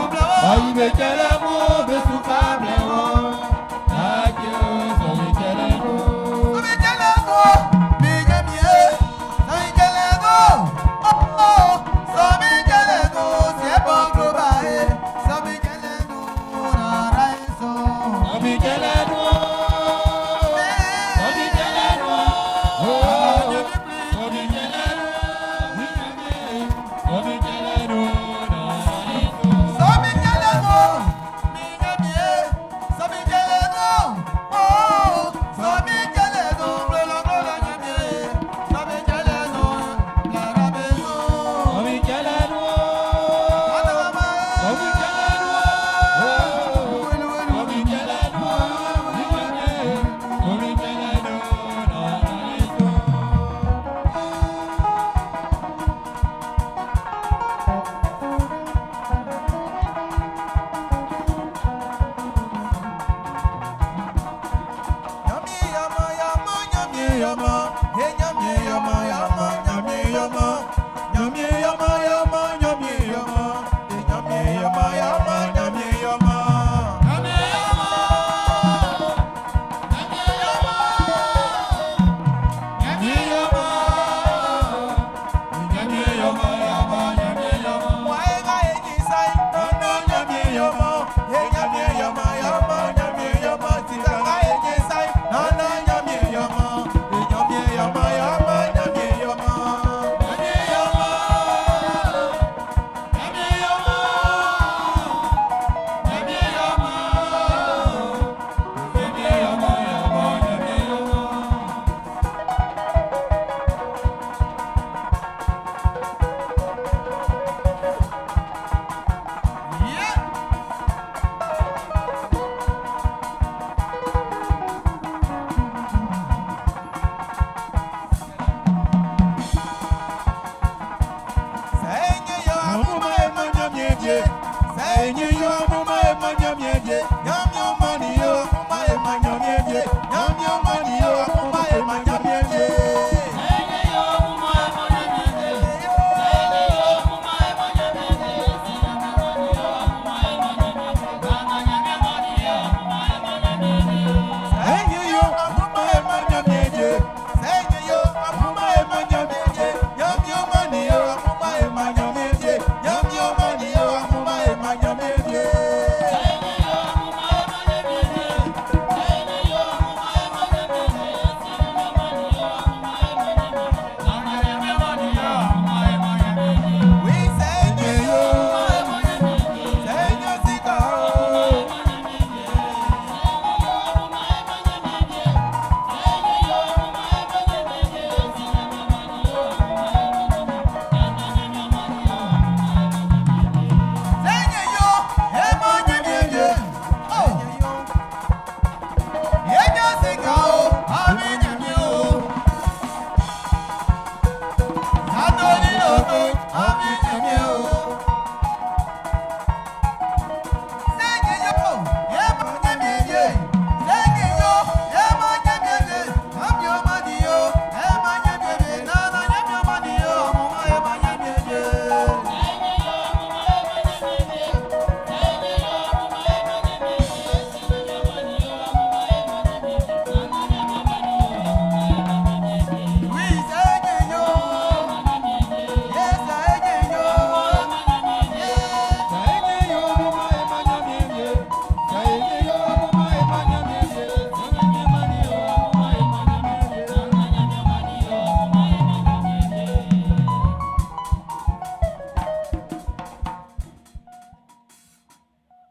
Yeah.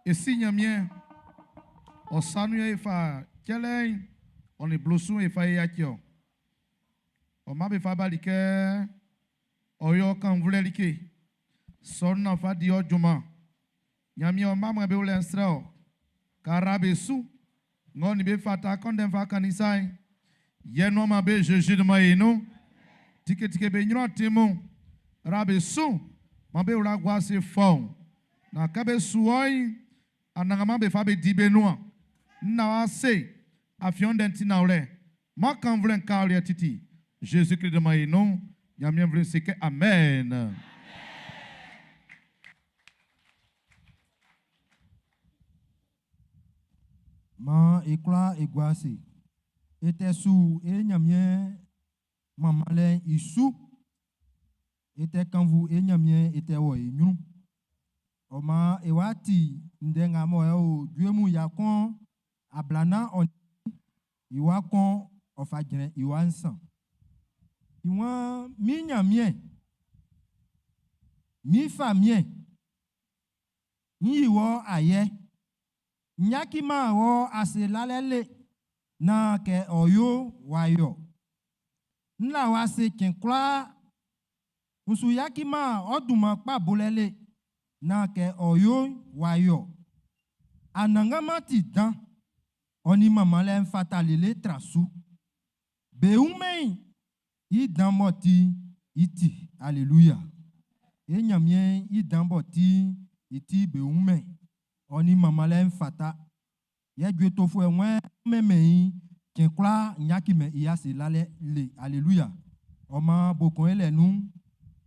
E si Ɲanmiɛn, ɔ sa nun yɛ e fa cɛlɛ'n, ɔ nin blusu'n e fa e yaci ɔ. Ɔ maan be fa bali kɛ ɔ yo kannvulɛ like. Sɔ nun naan fa di ɔ junman. Ɲanmiɛn ɔ mma mɔ be o lɛ'n srɛ ɔ. Ka ra be su. Ng'ɔ nin be fata kɛ ndɛ'n fa kannin sa'n, yɛ nuan man be Zezi dunman i nun. Tiketike be ɲrun atin mun. Ra be su. Man be wla gua ase fɔun. Na kɛ be su wɔ'n, Anannganman be fa be di be nuan. N na wa se, afin ɔ ndɛ'n ti nanwlɛ. Man kannvulɛ'n ka ɔ liɛ titi. Zezi Klist dunman i nun. Ɲanmiɛn nvle'n se kɛ amen. Maan e kwlaa e gua ase. E tɛ su e Ɲanmiɛn manmanlɛ'n i su. E tɛ kannvu e Ɲanmiɛn e tɛ wɔ e ɲrun. Ɔ maan e wá ti ndɛ nga mɔ ɛ o Jue Mun 140 ɔ i wa kɔn ɔ fa jrɛn i wa nsan. I waan, min Ɲanmiɛn, min famiɛn, n yi wɔ ayɛ. N yaciman wɔ ase lalɛ le naan kɛ ɔ yo w'a yo. N la wɔ ase cɛn kwlaa. N su yaciman ɔ dunman kpa bolɛ le naan kɛ ɔ yo w'a yo. Anannganman ti dan, ɔ nin manmanlɛ'n fata lele tra su. Be wunmɛn i dan m'ɔ ti'n i ti. Aleluya. E Ɲanmiɛn'n i dan b'ɔ ti'n i ti be wunmɛn ɔ nin manmanlɛ'n fata. Yɛ jue tofuɛ wɛn mɛnmɛn i cɛn kwlaa n yacimɛn i ase lalɛ le. Aleluya. Ɔ maan bokɔn e lɛ nun'n,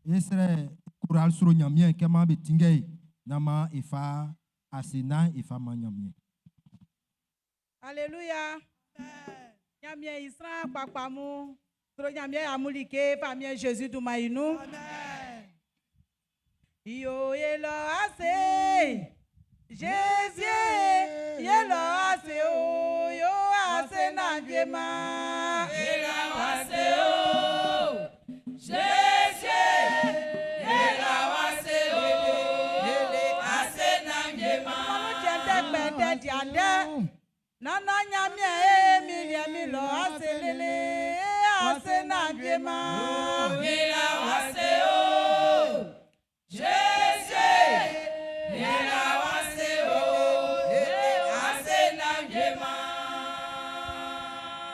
e srɛ koral sro Ɲanmiɛn kɛ maan be tinngɛ e naan maan e fa ase naan e fa man Ɲanmiɛn. Alléluia. Ɲanmiɛn i sran kpakpa mun. Sro Ɲanmiɛn amun like famiɛn Jésus dunman i nun. Yo ye lɔ ase. Jésus ye lɔ ase o yo ase na jema. Ye lɔ ase o. Jésus ye lɔ ase o. Ase na jema. Manu tiɛntɛ gbɛntɛ diandɛ. Nana Ɲanmiɛn e mi liɛ mi lɔ ase lele ase na jema. Ye lɔ ase o. Jésus ye lɔ ase o. Ase na jema.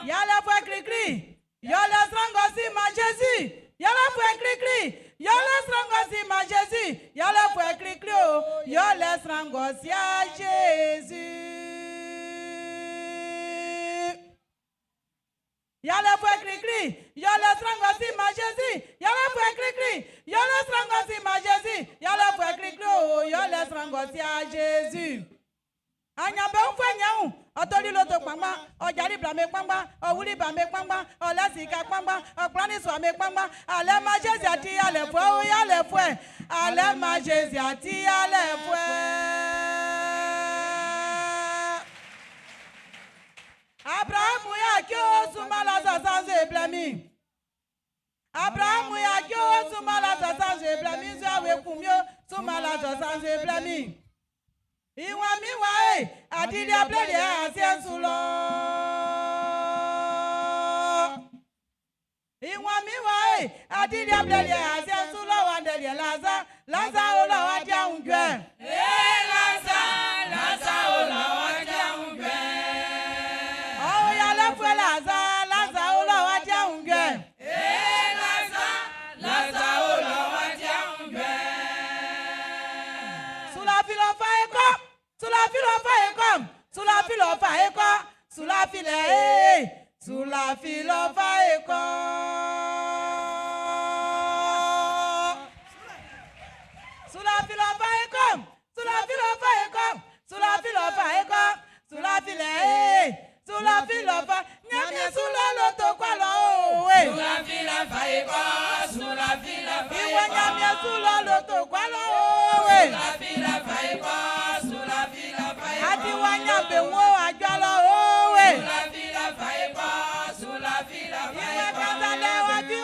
Yalɛ fuɛ klikli, yalɛ sran ng'ɔ siman Jésus. Yalɛ fuɛ klikli, yalɛ sran ng'ɔ siman Jésus. Yalɛ fuɛ klikli o, yalɛ sran ng'ɔ si'a Jésus. Yalɛ fuɛ klikli, yalɛ sran ng'ɔ siman Jésus. Yalɛ fuɛ klikli, yalɛ sran ng'ɔ siman Jésus. Yalɛ fuɛ klikli o, yalɛ sran ng'ɔ si'a Jésus. Aɲanbeunfuɛ ɲɛun, ɔ toli loto kpanngban, ɔ jali bla'm be kpanngban, ɔ wuli ba'm be kpanngban, ɔ lɛ sika kpanngban, ɔ kplannin sua'm be kpanngban. Alɛ man Jésus a ti yalɛfuɛ o yalɛfuɛ, alɛ man Jésus a ti yalɛfuɛ. Abrahamu y'a kí o súnmọ́ la sọ̀sán ṣe blɛ mi. Abrahamu y'a kí o súnmọ́ la sọ̀sán ṣe blɛ mi, sọ àwẹ̀ kùn mi o súnmọ́ la sọ̀sán ṣe blɛ mi. Ìwọ̀n mi wá ẹ̀ àdìrí abúlé àti ẹ̀sùn lọ. Ìwọ̀n mi wá ẹ̀ àdìrí abúlé àti ẹ̀sùn lọ wà dẹ̀lẹ̀ lásà lásà ó lọ wá jẹun jẹ. Ee lasa lasa o lọ wá jẹun jẹ. Ọ̀hún ya lẹ́fọ̀ẹ́ lásà lásà ó lọ wá jẹun jẹ. Ee lasa lasa o lọ wá jẹun jẹ. Sùlàfilọ̀ fa ekọ́ sùlàfilọ̀ fa ekọ́ sùlàfilọ̀ fa ekọ́ sùlàfilẹ̀ ee sùlàfilọ̀ fa ekọ́. Sùlàfilọ̀ fa ekọ́ sùlàfilọ̀ fa ekọ́ sùlàfilọ̀ fa ekọ́ sùlàfilẹ̀ ee sùlàfilọ̀ fa Ɲanmiɛn su lɔ loto kpalɔ òwe. Sulafila fa ekɔ sulafila fa Ìwọ ekɔ. Ɲanmiɛn su lɔ loto kpalɔ òwe. Sulafila fa ekɔ sulafila fa ekɔ. Àti wá nyàbẹ̀ wọ́n àjọ lọ òwe. Sulafila fa ekɔ sulafila fa Ìwé ekɔ. kẹta lẹ́wájú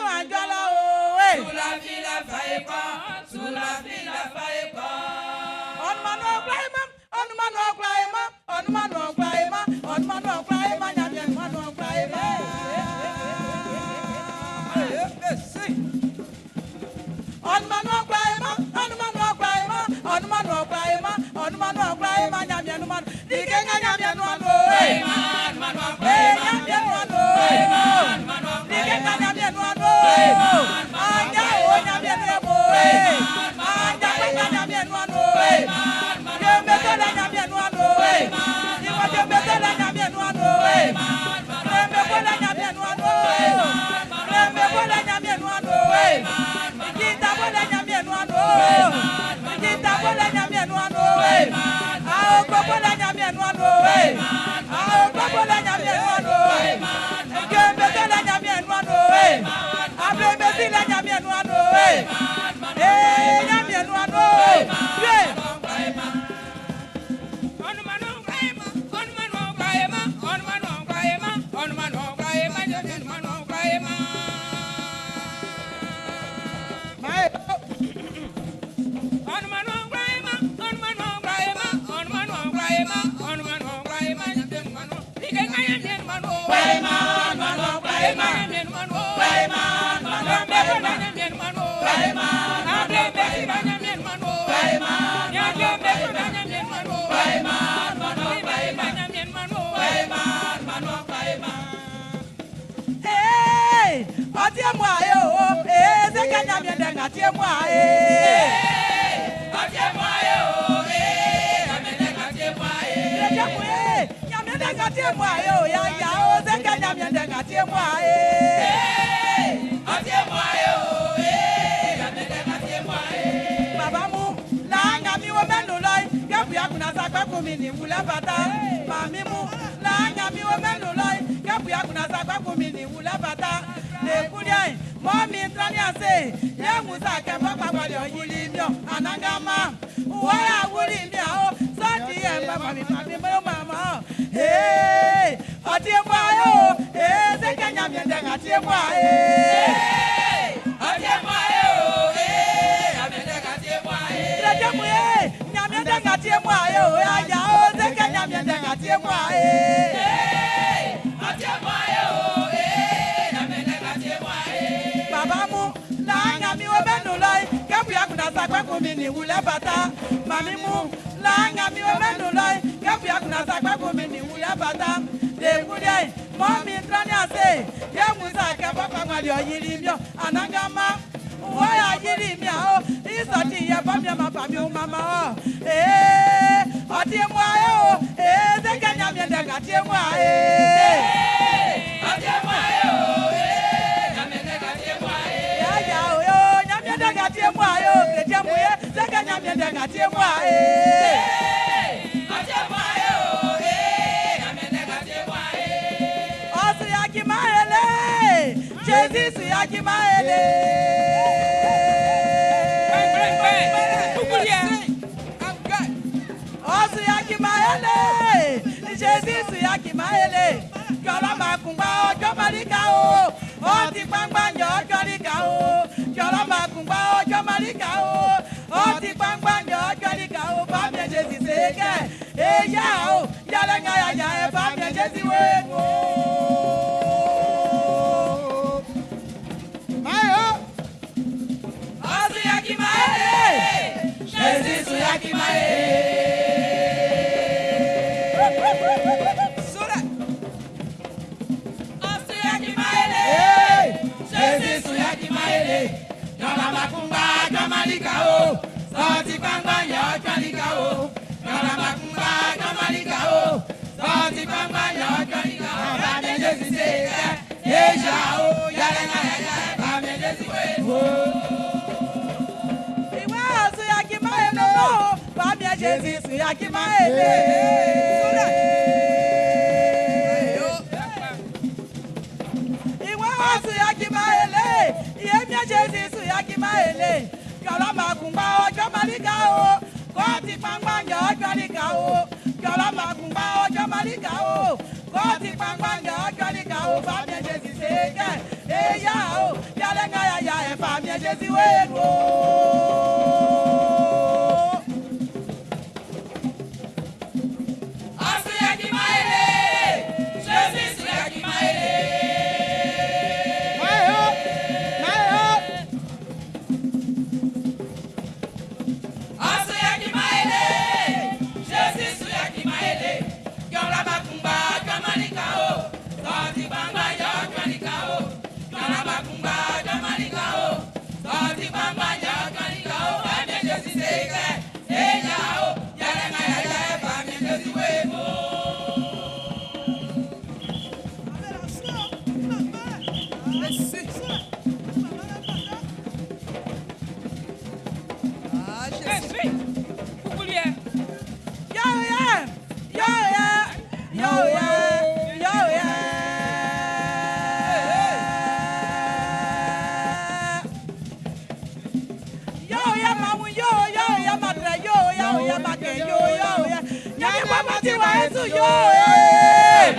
ya ma ke yo yo ya. Nyame baba ti wa Yesu yo eh.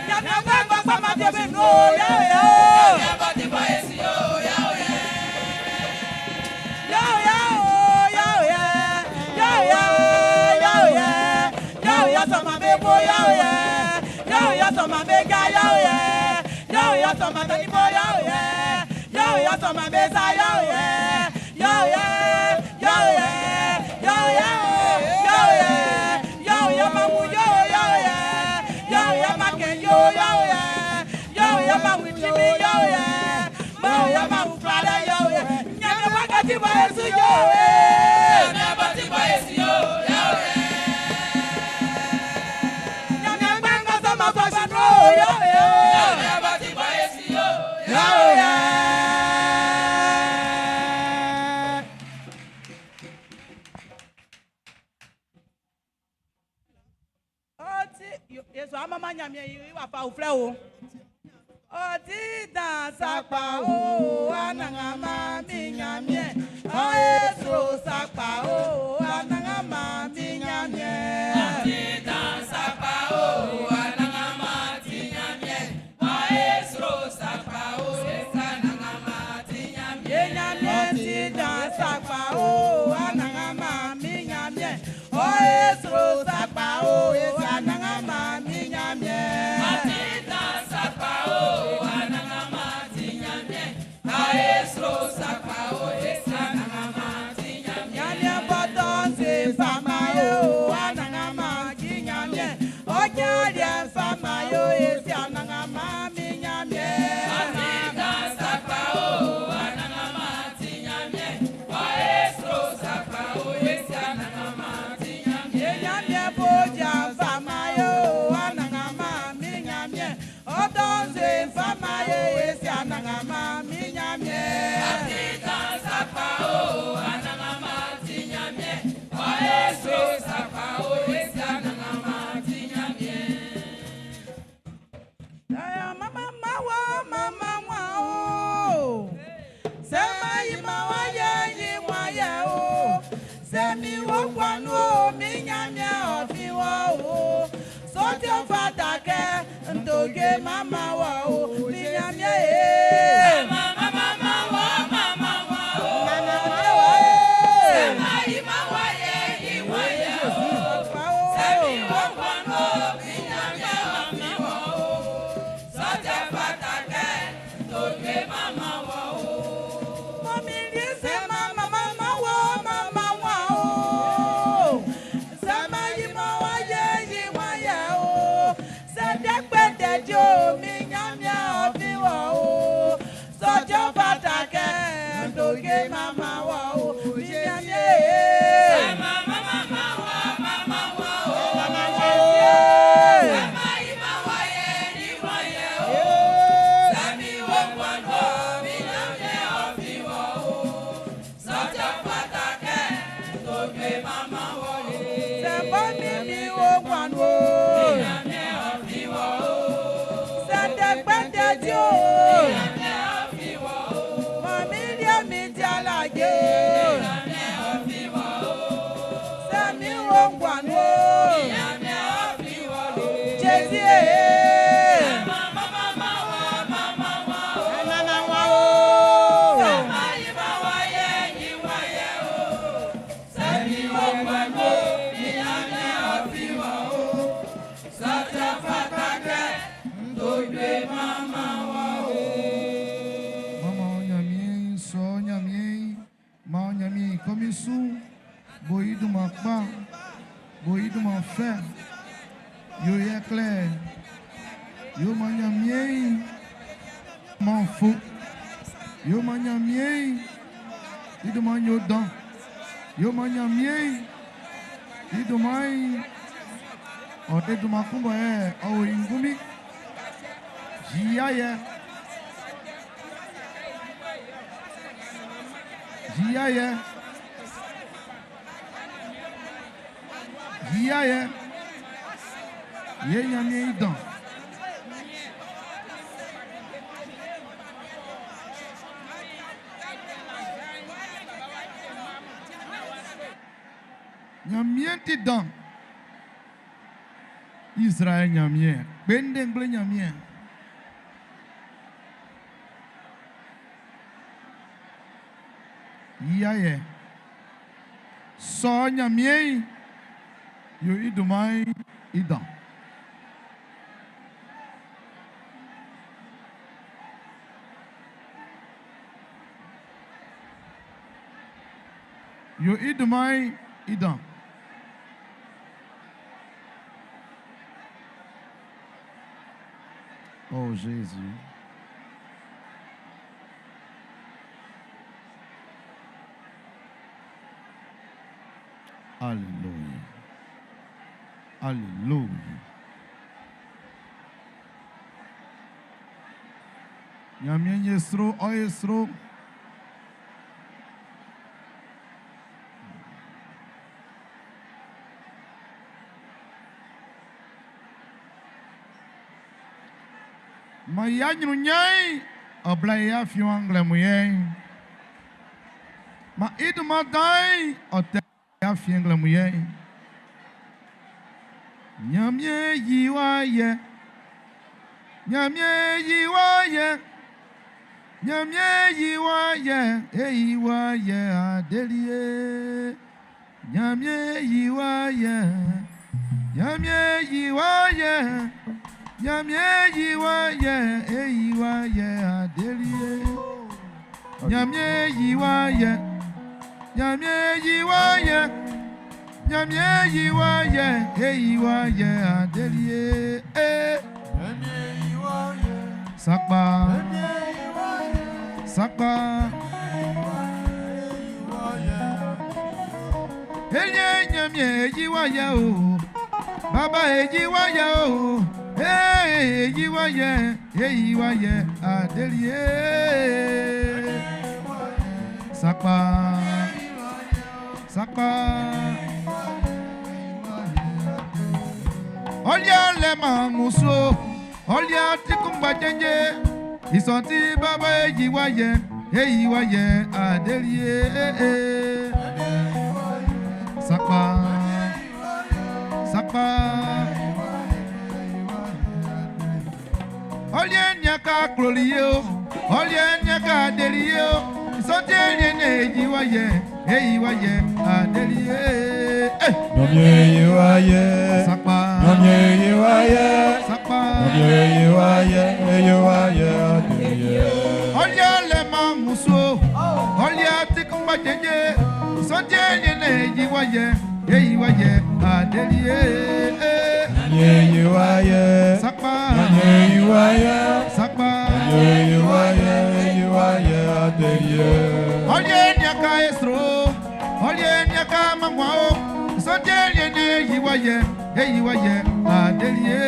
Nyame baba baba ti be no ya ya. Yo ya oh yo ya. Yo ya yo ya. Yo ya so ma be bo yo ya. Yo ya so ma be ga yo ya. Yo ya so ma tani bo yo ya. Yo ya so ma be sa yo ya. Yo ya yo ya. Yo ya oh yo ya. Yo ya ma mu yo yo ya. Yo ya ma ke yo yo ya. Yo ya ma wi ti mi yo ya. Yo ya ma wu klale yo ya. Nyame wakati wa Yesu yo eh. Nyame gbanga sama kwa shino yo yo. Yo ya. Ɔti Yesu amama nyame yi wa fa oflɛ o. Ɔti dan sakpa o anangama mi nyamie. Ɔ Yesu sakpa o anangama mi nyamie. Ye nyamie ti dan sakpa o anangama mi nyamie. Ɔ Yesu sakpa o anangama mi nyamie. Nyamie bɔtɔ se fama ye o anangama ji nyamie. Ɔnyaliɛ fama ye o esi anangama mi nyamie. Ye nyamie boja fama ye o anangama mi nyamie. Ɔtɔ se fama ye esi anangama mi nyamie. Aya mama ma wa mama wa o. Sema yi ma wa ye yi wa ye o. Semi wo kwanu o mi nyamie ofi wo o. Sote fatake ntoge mama wa o mi nyamie e. Mama wa e. Pa o. Mami se mama mama wo mama wa o. Sema yi ma wa ye yi wa ye o. Se dẹ́gbẹ̀dẹ̀ jo mi nyamia ọ̀fi wọ̀ o. Sọjọ́ pàtàkì ndòge mama wọ̀ o. Mi nyamia e. Mama wa o. Sẹ̀bọ́ mi mi wo gbọ̀n o. Sẹ̀dẹ̀gbẹ̀dẹ̀ jo. Mọ̀mí rí mi di alàyè. Sẹ́mi wo gbọ̀n o. Jésì ee. Mama wa o. Mama nyamie, so nyamie, ma nyamie komisu, boyi du ma kpa, boyi du ma fɛ, yo yɛ klɛ, yo ma nyamie, ma fo, yo ma nyamie, idu ma nyo dan, yo ma nyamie, idu ma yi, ɔde du ma kunbɔ yɛ, ɔwɔ ingumi, jia yɛ. Jia yɛ. Jia yɛ. Ye nyamie yi dan. Ɲanmiɛn ti dan. Izraɛl Ɲanmiɛn, kpɛnndɛngble Ɲanmiɛn. Yia yɛ. Sɔ Ɲanmiɛn'n, yo i dunman'n i dan. Yo i dunman'n i dan. Oh Jésus. Alléluia. Alléluia. Ɲanmiɛn ye sro, ɔ ye sro. Ma ya ɲrunɲan'n, ɔ bla e afiɛn nglɛmun yɛ'n. Ma i dunman dan'n, ɔ tɛ e afiɛn nglɛmun yɛ'n. Ɲanmiɛn yi wɔ ayɛ. Ɲanmiɛn yi wɔ ayɛ. Ɲanmiɛn yi wɔ ayɛ. E yi wɔ ayɛ adeli ye. Ɲanmiɛn yi wɔ ayɛ. Ɲanmiɛn yi wɔ ayɛ. Ɲanmiɛn yi wɔ ayɛ. E yi wɔ ayɛ adeli ye. Ɲanmiɛn yi wɔ ayɛ. Ɲanmiɛn yi wɔ ayɛ. Ɲanmiɛn yi wɔ ayɛ. E yi wɔ ayɛ adeli ye. Sakpa. Sakpa. Enye Ɲanmiɛn yi wɔ ayɛ o. Baba e yi wɔ ayɛ o. Ee yi wɔ ayɛ. E yi wɔ ayɛ adeli ye. Sakpa. Sakpa. Ɔlia lɛ ma muso. Ɔlia ti kungba jenje. Isɔnti baba e yi wɔ ayɛ. E yi wɔ ayɛ adeli ye. Sakpa. Sakpa. Ɔlia nyaka kloli ye o. Ɔlia nyaka deli ye o. Isɔnti enye e yi wɔ ayɛ. E yi wɔ ayɛ adeli ye. Ɲanmiɛn yi wɔ ayɛ. Sakpa. Ɲanmiɛn yi wɔ ayɛ. Sakpa. Ɲanmiɛn yi wɔ ayɛ. E yi wɔ ayɛ adeli ye. Ɔlia lɛ ma muso. Ɔlia ti kungba jenje. Isɔnti enye e yi wɔ ayɛ. E yi wɔ ayɛ adeli ye. Ɲanmiɛn yi wɔ ayɛ. Sakpa. Ɲanmiɛn yi wɔ ayɛ. Sakpa. Ɲanmiɛn yi wɔ ayɛ. E yi wɔ ayɛ adeli ye. Ɔlia nyaka esro. Ɔlia nyaka mangwa o. Isɔnti enye e yi wɔ ayɛ. E yi wɔ ayɛ adeli ye.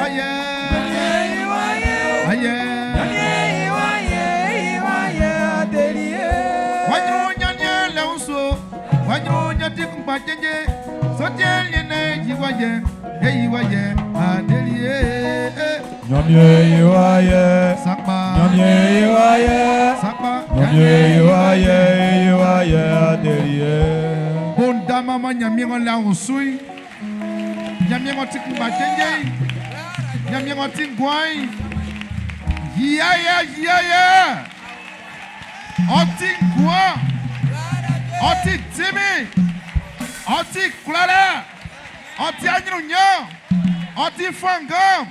Ayɛ. Ayɛ. Wanyuru nyanye lɛ nso. Wanyuru nyati kungba jenje. Sɔnti enye e yi wɔ ayɛ. E yi wɔ ayɛ adeli ye. Ɲanmiɛn yi wɔ ayɛ. Sakpa. Ɲanmiɛn yi wɔ ayɛ. Sakpa. Ɲanmiɛn yi wɔ ayɛ. E yi wɔ ayɛ adeli ye. Bonda mama Ɲanmiɛn ng'ɔ la sui. Ɲanmiɛn ng'ɔ ti kungba jenje. Ɲanmiɛn ng'ɔ ti nguan. Yia yɛ yia yɛ. Ɔ ti nguan. Ɔ ti timi. Ɔ ti kwlalɛ. Ɔ ti anyunyɔ. Ɔ ti fangan.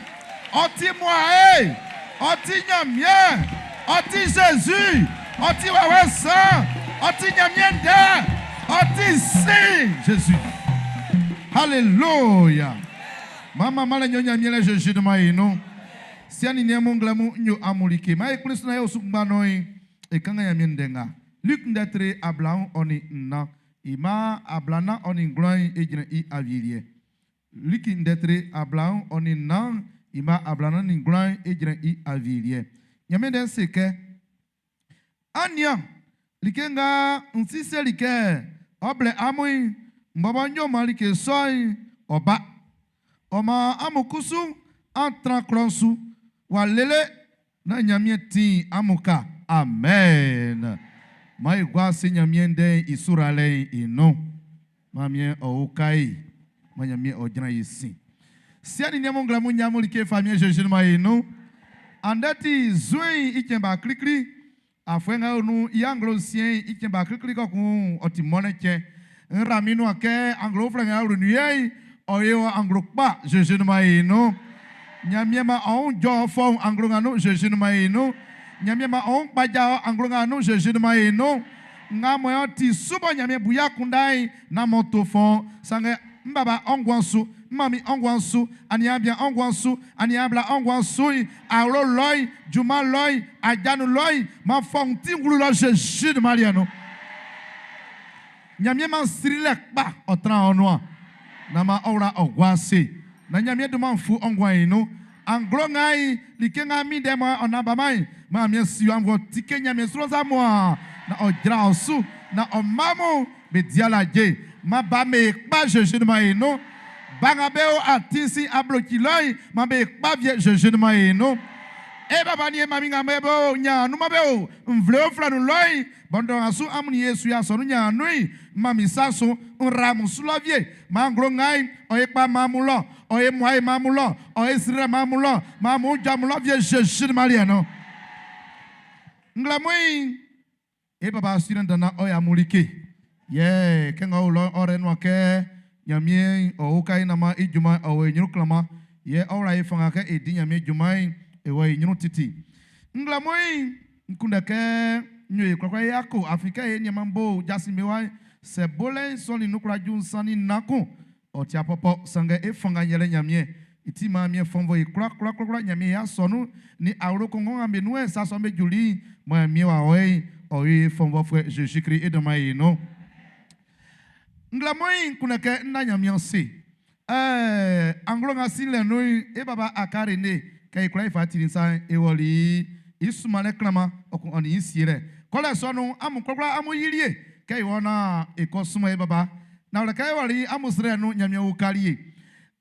Ɔ ti muae. Ɔ ti Ɲanmiɛn. Ɔ ti Jésus. Ɔ ti wawɛ san. Ɔ ti Ɲanmiɛn dɛ. Ɔ ti sin Jésus. Alléluia. Mama mala nyo Ɲanmiɛn lɛ Jésus de ma yi no. Siani ni mu nglɛmu nyo amulike. Ma ekpli suna ye osugba no yi. E kanga Ɲanmiɛn ndɛ nga. Luc ndɛtre ablaɔn ɔ nin nnan. Ima ablana ɔ nin ngwlan e jrɛn i awieliɛ. Luc ndɛtre ablaɔn ɔ nin nnan. Ima ablana nin ngwlan e jrɛn i awieliɛ. Ɲanmiɛn ndɛ'n se kɛ anian like nga n si seli kɛ ɔ blɛ amun n bɔbɔ n yo man like sɔ'n ɔ ba. Ɔ maan amun kusu an tran klɔ'n su wa lele na Ɲanmiɛn ti'n amun ka. Amen. Ma e gua ase Ɲanmiɛn ndɛ'n i su ralɛ'n i nun. Maan Miɛn ɔ uka e, maan Ɲanmiɛn ɔ jran e sin. Siɛ nin niɛn mun nglɛmun nɲa mun like Famiɛn Zezi man e nun. Andɛ ti Zuɛn i cɛn ba klikli. Afuɛ nga e o nun'n i anglo nsiɛn'n i cɛn ba klikli kɔkun ɔ ti mɔnnɛn cɛn. N ra min nuan kɛ anglo uflɛ nga e wlu nun yɛ'n, ɔ yo anglo kpa Zezi man e nun. Ɲanmiɛn man ɔ wun jɔ ɔ fɔun anglo nga nun Zezi man e nun. Ɲanmiɛn man ɔ wun kpaja ɔ anglo nga nun Zezi man e nun. Nga mɔ ɔ ti su bɔ Ɲanmiɛn bu i akunndan'n, nán m'ɔ to fɔ'n. Sanngɛ n baba ɔ nguan'n su, n manmin ɔ nguan'n su, aniaan bian ɔ nguan'n su, aniaan bla ɔ nguan'n su'n, awlo lɔ'n, junman lɔ'n, aja nun lɔ'n, man fɔun ti wlu lɔ Zezi dunman liɛ'n nun. Ɲanmiɛn man srilɛ kpa ɔ tran ɔ nuan, nán man ɔ wla ɔ gua ase. Nan Ɲanmiɛn dunman'n fu ɔ nguan'n i nun. Anglo nga'n, like nga minndɛ mɔ ɔ nan baman'n, man Ɲanmiɛn si ɔ annvɔ tike Ɲanmiɛn su lɔ sa muan, nan ɔ jra ɔ su, nan ɔ mma mun be di alaje. Man ba'm be kpa Zezi dunman i nun. Ba nga be o atin sin abloki lɔ'n, man be kpa vie Zezi dunman i nun. E baba nin e manmin nga be o ɲan nun mɔ be o nvle uflɛ nun lɔ'n, Bɔ ndɔ nga su amun nin e su asɔnun nyan nun'n, m man min sa su, n ra amun su lɔ wie. Man anglo nga'n, ɔ ye kpa man amun lɔ, ɔ ye muae man amun lɔ, ɔ ye srilɛ man amun lɔ, man amun jɔ amun lɔ wie Zezi dunman liɛ'n nun. Nglɛmun'n, e baba aswre dandan ɔ ye amun like. Yɛ kɛ nga ɔ o lɔ'n, ɔ rɛ nuan kɛ Nyanmiɛn ɔ uka e nan man i junman'n ɔ wɔ e nyrun klanman, yɛ ɔ wla e fanngan kɛ e di Nyanmiɛn junman'n e wɔ e nyrun titi. Nglɛmun'n, N kunndɛ kɛ n yo e kwlakwla e yako, afin kɛ e nianman bo jasin be wa'n, sɛ bolɛ'n sɔ'n nun kwla ju nsan nin nnan kun, ɔ ti apɔpɔ. Sanngɛ e fanngan yɛlɛ Ɲanmiɛn. I ti maan Ɲanmiɛn fɔnvɔ e kwlakwlakwlakwla Ɲanmiɛn i asɔnun'n nin awlo kɔnngɔn nga be nun ɛ sa sɔ'm be juli'n, mɔ Ɲanmiɛn wawɛ'n ɔ yo e fɔnvɔfuɛ Zezi Klist i dunman'n i nun. Nglɛmun'n, n kunndɛ kɛ ń lá Ɲanmiɛn ase. Ɛɛ, anglo nga sin lɛ nun'n, e baba Aka Rene, kɛ e kwlaa e fa tili'n sa'n, e wɔli i sunmanlɛ klanman, ɔ kun ɔ nin i sielɛ. Kɔlɛ sɔ nun'n, amun kwlakwla amun yili e kɛ e wɔ naan e kɔ sunman e baba. Nanwlɛ, kɛ e wɔli amun srɛlɛ nun'n, Ɲanmiɛn ukali e.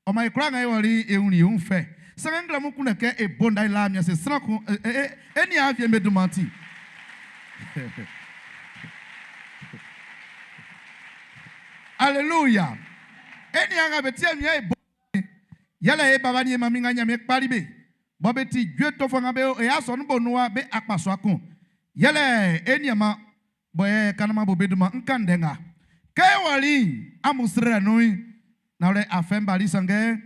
Ɔ maan e kwlaa nga e wɔli'n, e wunnin e wun fɛ. Sanngɛ nglɛmun kunndɛ kɛ e bo nda e la Ɲanmiɛn se sran kun e niaan wie'm be dunman'n ti. Aleluya! E niaan nga be ti e mian e bo'n, yɛlɛ e baba nin e manmin nga Nyanmiɛn kpali be bɔ be ti jue tofuɛ nga be o e asɔnun bo nun wa be akpasua kun. Yɛlɛ e nianman bɔ e kanman bo be dunman n kan ndɛ nga. Kɛ e wɔli'n, amun srɛlɛ nun'n, nanwlɛ afɛ'n bali sanngɛ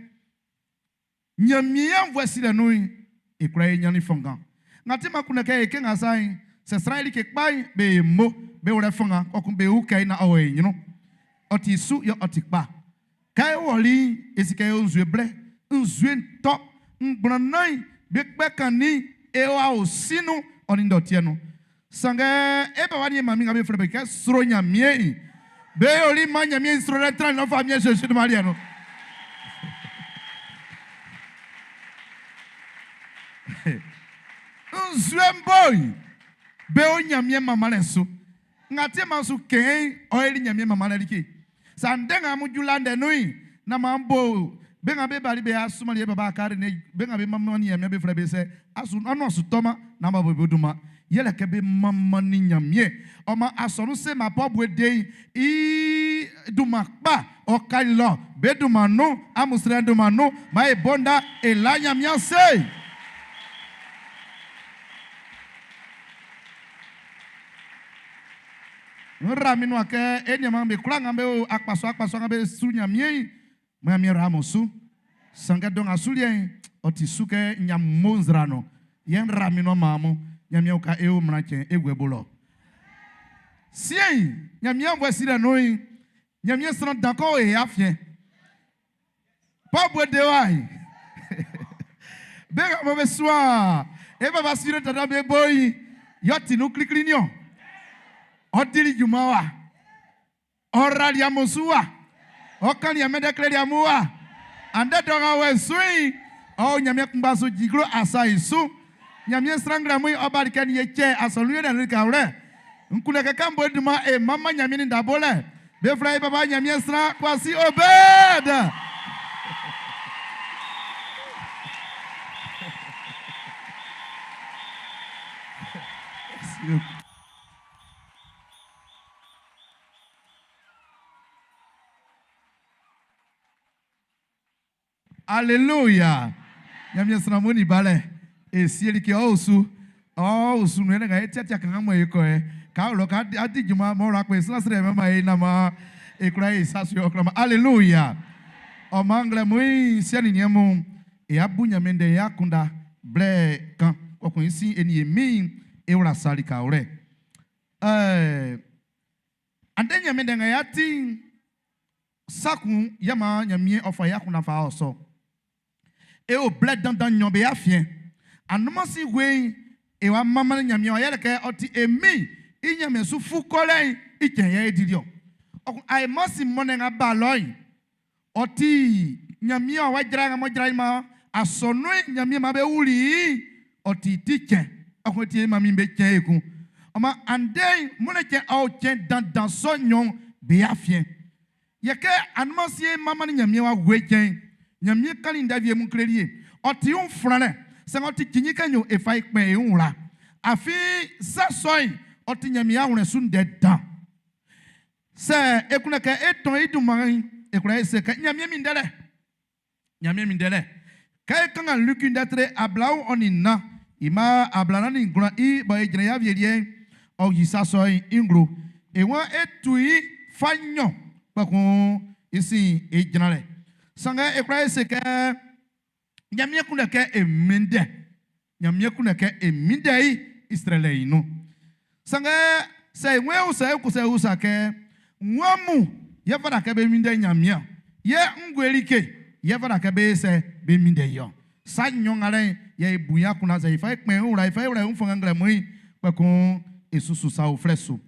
Ɲanmiɛn i aunnvuɛ silɛ nun'n, e kwla e ɲannin fanngan. Nga ti man kunndɛ kɛ e kɛ nga sa'n, sɛ sran i like kpa'n, be e mmo, be wlɛ fanngan, kpɔkun be ukɛ i naan ɔ wɔ i ɲrun. Ɔ ti su yɛ ɔ ti kpa. Kɛ e wɔli'n, e si kɛ e o nzue blɛ, nzue'n tɔ, ngblannan'n, be kpɛ kannin'n, e o aosin nun, ɔ nin ndɔtiɛ nun. Sanngɛ e baba nin e manmin nga be flɛ be kɛ sro Ɲanmiɛn'n, be yoli maan Ɲanmiɛn i srolɛ'n trannin lɔ Famiɛn Zezi dunman liɛ'n nun. Nzue'n bo'n, be o Ɲanmiɛn manmanlɛ'n su. Nga ti man su kɛn'n, ɔ yoli Ɲanmiɛn manmanlɛ like. Sa ndɛ nga amun ju laa ndɛ nun'n, nán maan bo be nga be bali be asumali e baba akari ne be nga be manmannin Ɲanmiɛn be flɛ be sɛ asu anuan su tɔman naan b'a bo be dunman. Yɛlɛ kɛ be manmannin Ɲanmiɛn. Ɔ maan asɔnun sema Pɔbu Ede'n i dunman kpa ɔ kali lɔ be dunman nun, amun srɛ dunman nun, maan e bo nda e la Ɲanmiɛn ase. N ra min nuan kɛ e nianman be kwlaa nga be o akpasua-akpasua nga be su Ɲanmiɛn'n, mɔ Ɲanmiɛn ra amun su. Sanngɛ dɔ nga su liɛ'n, ɔ ti su kɛ n ɲan mo nzra nun, yɛ n ra min nuan man amun. Ɲanmiɛn uka e o mlan cɛn e guɛ bo lɔ. Siɛn'n, Ɲanmiɛn afuɛ silɛ nun'n, Ɲanmiɛn sran dan kɔ o e afiɛn. Pɔbu de wa yi. Be nga mɔ be suan e baba sire dandan be bo'n, yɛ ɔ ti nun klikli'n niɔn. Ɔ dili junman wa. Ɔ rali amun su wa. Ɔ kannin Ɲanmiɛn ndɛ kleli amun wa. Andɛ dɔ nga wɛ su'n, ɔ o Ɲanmiɛn kunngba su jiglo asa i su. Ɲanmiɛn sran nglɛmun'n ɔ bali kɛ nin ye cɛ asɔnun yolɛ nun likawlɛ. N kunndɛ kɛ kan bo e dunman e manman Ɲanmiɛn nin dabolɛ. Be flɛ i baba Ɲanmiɛn sran Kwasi Obed. Alléluia. Nyamie sran mun ni balɛ. E sieli ke ɔ osu. Ɔ osu nu ene nga e tiatia kan mo e ko e. Ka lo ka adi juma mo ra pe sran sre ma e na ma e kura e sa su okra ma. Alléluia. Ɔ mangle mu i sieni ni mu e abu nyame de ya kunda ble kan ko isi eni e mi e wura sali ka ore. Eh ande nyame de nga ya ti sakun yama nyame ofa ya kuna fa oso. E o ble dandan nyon be afien. Anoma si we e wa mama nyame o yele ke oti emi i nyame su fu kole i ken ye didio. Okun ai mosi mone nga ba loin. Oti nyame o wa jra nga mo jra ma asonu nyame ma be wuli oti ti ken. Okun ti ma mi be ken ekun. Oma ande mone ken o ken dandan so nyon be afien. Yeke anoma si mama ni nyame wa we ken. Nyame kali ndavie mu klelie. Oti un frane. Se oti kinyi kanyo e fa ikpe e un la. Afi sa soy oti nyame awon sun de dan. Se ekuna ke eton iduma ekura ese ke nyame mi ndele. Nyame mi ndele. Ke kan an luku ndatre ablaou onina. Ima ablana ni ngura i ba ejire ya vielie. O yi sa soy ingro. E won etui fanyo. Pakun isi ejina le. Sanga ekura ese ke nyame kuna ke eminde. Nyame kuna ke eminde yi Israel inu. Sanga se nwe usa ekusa usa ke nwamu ye fara ke be minde nyame. Ye ngwelike ye fara ke be se be minde yo. Sa nyon ale ye buya kuna se ifa pe ura ifa ura un fon ngle mui pakun esusu sa oflesu.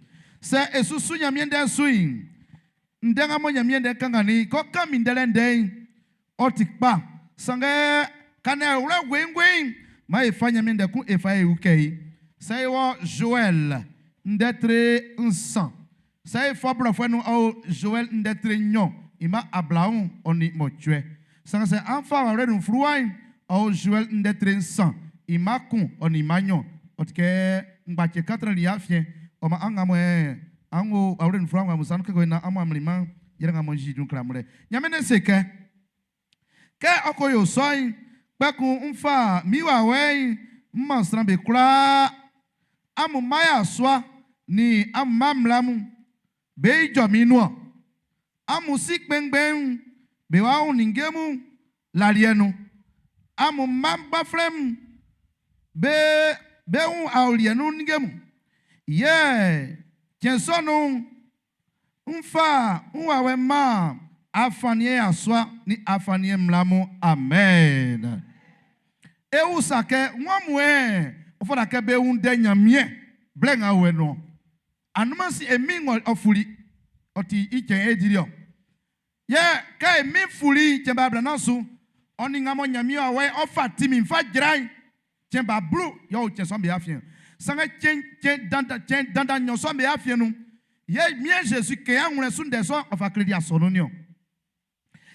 Se esusu nyame nde suin. Ndenga mo nyame nde kanga ni ko kam ndele nde otikpa. Sanga kana ura gwen ma ifa nyame nde ku ifa e ukei. Se wo Joël ndetre nsan. Se fo bro nu o Joël ndetre nyon ima ablaon oni mo tue. Sanga se anfa wa re nu fruwain o Joël ndetre nsan ima kun oni manyon. Otike ngbache katra li afien o ma anga mo e ango awre nu fruwa mo san ke na amo amlima yere nga mo ji dun kramre. Nyame ne seke ke okoyo soin kpekun nfa miwa we mma sran be kura amu maya swa ni amu mamlamu be ijo mi nu amu si kpengben be wa uningemu lalienu amu mamba flem be be un aulienu ningemu ye kensonu nfa nwa we ma afanie aswa ni afanie mlamu amen. E usake nwamu e ofada ke be unde nyamie blenga we no anuma si emi ngo ofuli oti ichen edirio ye ka emi fuli chemba bla nasu oni ngamo nyamie awe ofa timi fa jrai chemba blu yo chen so be afien sanga chen chen danda chen danda nyon so be afien nu ye mien Jésus ke anwre sunde so ofa kredi asono ni o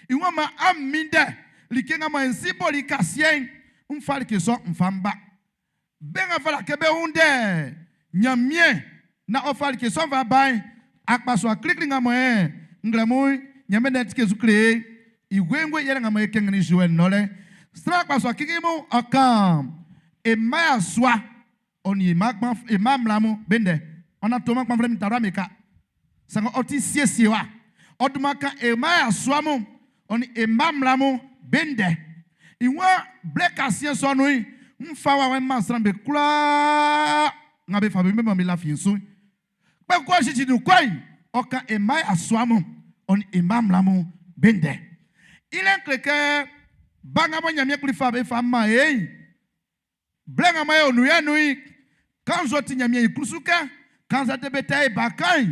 iwon ma aminde like ngamo ensi boli kasien mfa like so mfa mba benga fala ke be hunde nyamie na ofa like so mfa bai akpaso aklikli ngamo e nglemu nyame net ke zukle igwengwe yere ngamo e kengni Joël nole stra akpaso akikimu akam e ma aswa oni ma e ma mlamu bende ona toma kpamfle mi tara meka sanga oti siesie wa odumaka e ma aswa mu oni e ma mlamu bende iwa bleka sien so no yi mfa wa we ma sran be kura nga be fa be me la fi so pe ko shi nu kwai oka e ma aswa mu oni e ma mlamu bende ile kleke banga mo nyame kuli fa be fa ma e blenga ma onu ya nui kanzo ti nyame ikrusuka kanza te beta e bakai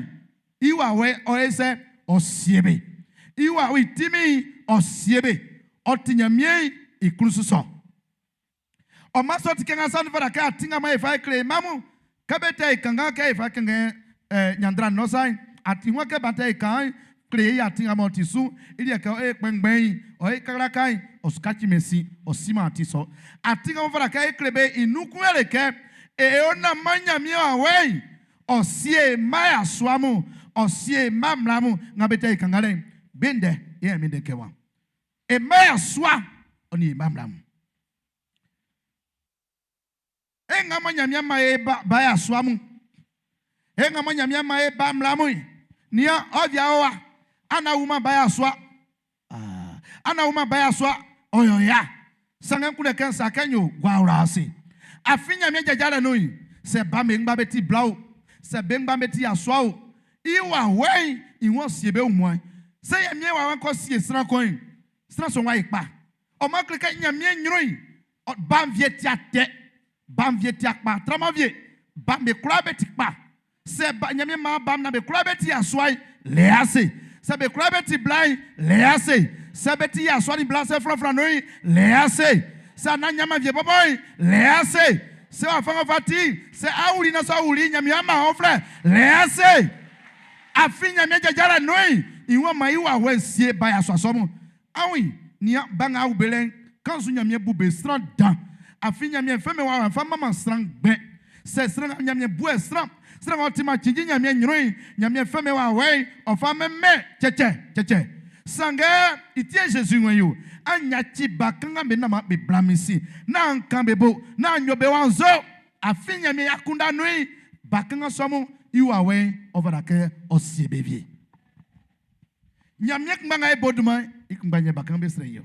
iwa we oese osiebe iwa we timi osiebe oti nyame ikrususo o maso ti kenga san fara ka tinga ma ifa kle mamu ka beta e kanga ka ifa kanga nyandra no sai ati won ke bata e kan kle ya tinga mo ti su ili ka e pengben o e kara kai o skachi mesi o sima ati so ati nga fara ka e kle be inuku ele ke e ona manya mi awe o si e ma aswamu o si e ma mlamu nga beta e kanga le bende ye mi de kewa e ma aswa Ɔ nin e mma mmla mun. E nga mɔ Ɲanmiɛn man e ba ba yasua mun. E nga mɔ Ɲanmiɛn man e ba mmla mun. Nian, ɔ via o wa. Ana wuman ba yasua. Ah, ana wuman ba yasua. Ɔ yo ya. Sanngɛ n kunndɛ kɛ n sa kɛ n yo gua wla ase. Afin Ɲanmiɛn jajalɛ nun'n, sɛ ba'm be ngba be ti bla o, sɛ be ngba be ti yasua o, i wawɛ'n i wun ɔ sie be wunmuan'n. Sɛ Ɲanmiɛn wawɛ'n kɔ sie sran kun'n, sran sɔ'n w'a yi kpa. Ɔ maan kle kɛ Ɲanmiɛn ɲrun'n, ba'n vie ti atɛ, ba'n vie ti akpa traman vie, ba'm be kwlaa be ti kpa. Sɛ ba, Ɲanmiɛn maan ba'm na be kwlaa be ti yasua'n, lɛ ase. Sɛ be kwlaa be ti bla'n, lɛ ase. Sɛ be ti yasua nin bla sɛ flafla nun'n, lɛ ase. Sɛ a na ɲanman vie bɔbɔ'n, lɛ ase. Sɛ wafa ng'ɔ fa ti'n, sɛ a wuli na sɛ ɔ wuli, Ɲanmiɛn a man ɔ flɛ, lɛ ase. Afin Ɲanmiɛn jajalɛ nun'n, i waan man i wawɛ'n sie ba yasua sɔ mun. Awi, nian, ba nga a wu be lɛ'n, kannzu Ɲanmiɛn bu be sran dan. Afin Ɲanmiɛn fɛmɛn wawɛ'n fa manman sran ngbɛn. Sɛ sran nga Ɲanmiɛn bu e sran'n, sran ng'ɔ timan cinnjin Ɲanmiɛn ɲrun'n, Ɲanmiɛn fɛmɛn wawɛ'n ɔ fa mɛnmɛn? Cɛcɛ, cɛcɛ. Sanngɛ i ti yɛ Zezi wɛn yo, An yaci ba kanngan'm be naan be bla min sin, naan an kan be bo, naan an yo be wanzo. Afin Ɲanmiɛn i akunndan nun'n, ba kanngan sɔ mun, i wawɛ'n ɔ fata kɛ ɔ sie be wie. Ɲanmiɛn kunngba nga e bo dunman'n, i kunngba yɛ bakan'm be srɛ i-ɔ.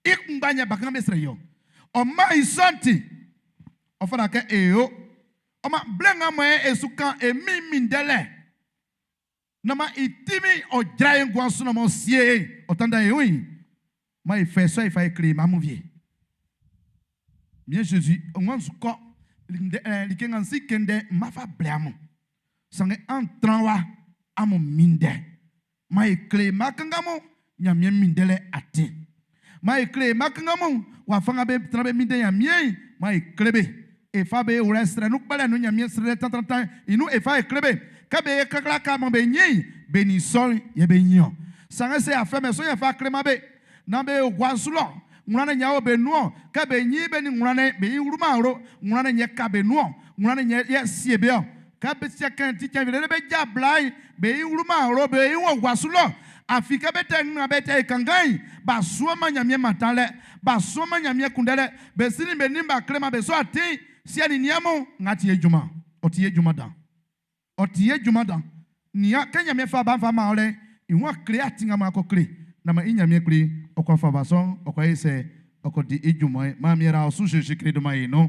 I kunngba yɛ bakan'm be srɛ i-ɔ. Ɔ maan i sɔ'n ti, ɔ fata kɛ e yo. Ɔ maan blɛ nga mɔ e su kan e Min'n minndɛlɛ, naan man i tinmin'n ɔ jra e nguan'n su naan m'ɔ sie e'n, ɔ tanndan e wun'n, maan e fɛ sɔ e fa e kle e mma mun wie. Miɛn Zezi, ng'ɔ su kɔ, like nga n si kɛ ndɛ ń má fá blɛ amun. Sanngɛ an tran wa, amun minndɛ. Maan e kle e mma kanngan mun Ɲanmiɛn minndɛlɛ atin. Maan e kle e mma kanngan mun wafa nga be tran be minndɛ Ɲanmiɛn'n, maan e kle be. E fa be wlɛ srɛ nun kpɛlɛ nun Ɲanmiɛn srɛlɛ tantrantan'n i nun e fa e kle be. Kɛ be kaklaka mɔ be ɲin'n, be nin sɔ'n yɛ be ɲin-ɔn. Sanngɛ sɛ y'a fɛmɛn sɔ'n y'a fa kleman be naan be o gua'n su lɔ, ngwlan'n yɛ o be nun-ɔn. Kɛ be ɲin be nin ngwlan'n, be yi wluman awlo, ngwlan'n yɛ ka be nun-ɔn, ngwlan'n yɛ sie be-ɔ. Kɛ be sɛ kɛn ti cɛn wie lele be ja bla'n, be yi wluman awlo, be yi wɔ gua su lɔ. Afin kɛ be tɛ nga be tɛ i kanngan'n, b'a suanman Ɲanmiɛn mantanlɛ, b'a suanman Ɲanmiɛn kunndɛlɛ, be si nin be nin'm b'a kleman be sɔ atin. Siɛ nin niɛn mun, nga ti e junman, ɔ ti e junman dan. Ɔ ti e junman dan. Nian, kɛ Ɲanmiɛn fa ba'n fa man ɔ lɛ'n, i wun kle atin nga man a ko kle, nan man i Ɲanmiɛn kpli, ɔ kɔ fa ba sɔ'n, ɔ kɔ e sɛ, ɔ kɔ di i junman'n. Man miera ɔ su Zezi Kri dunman i nun.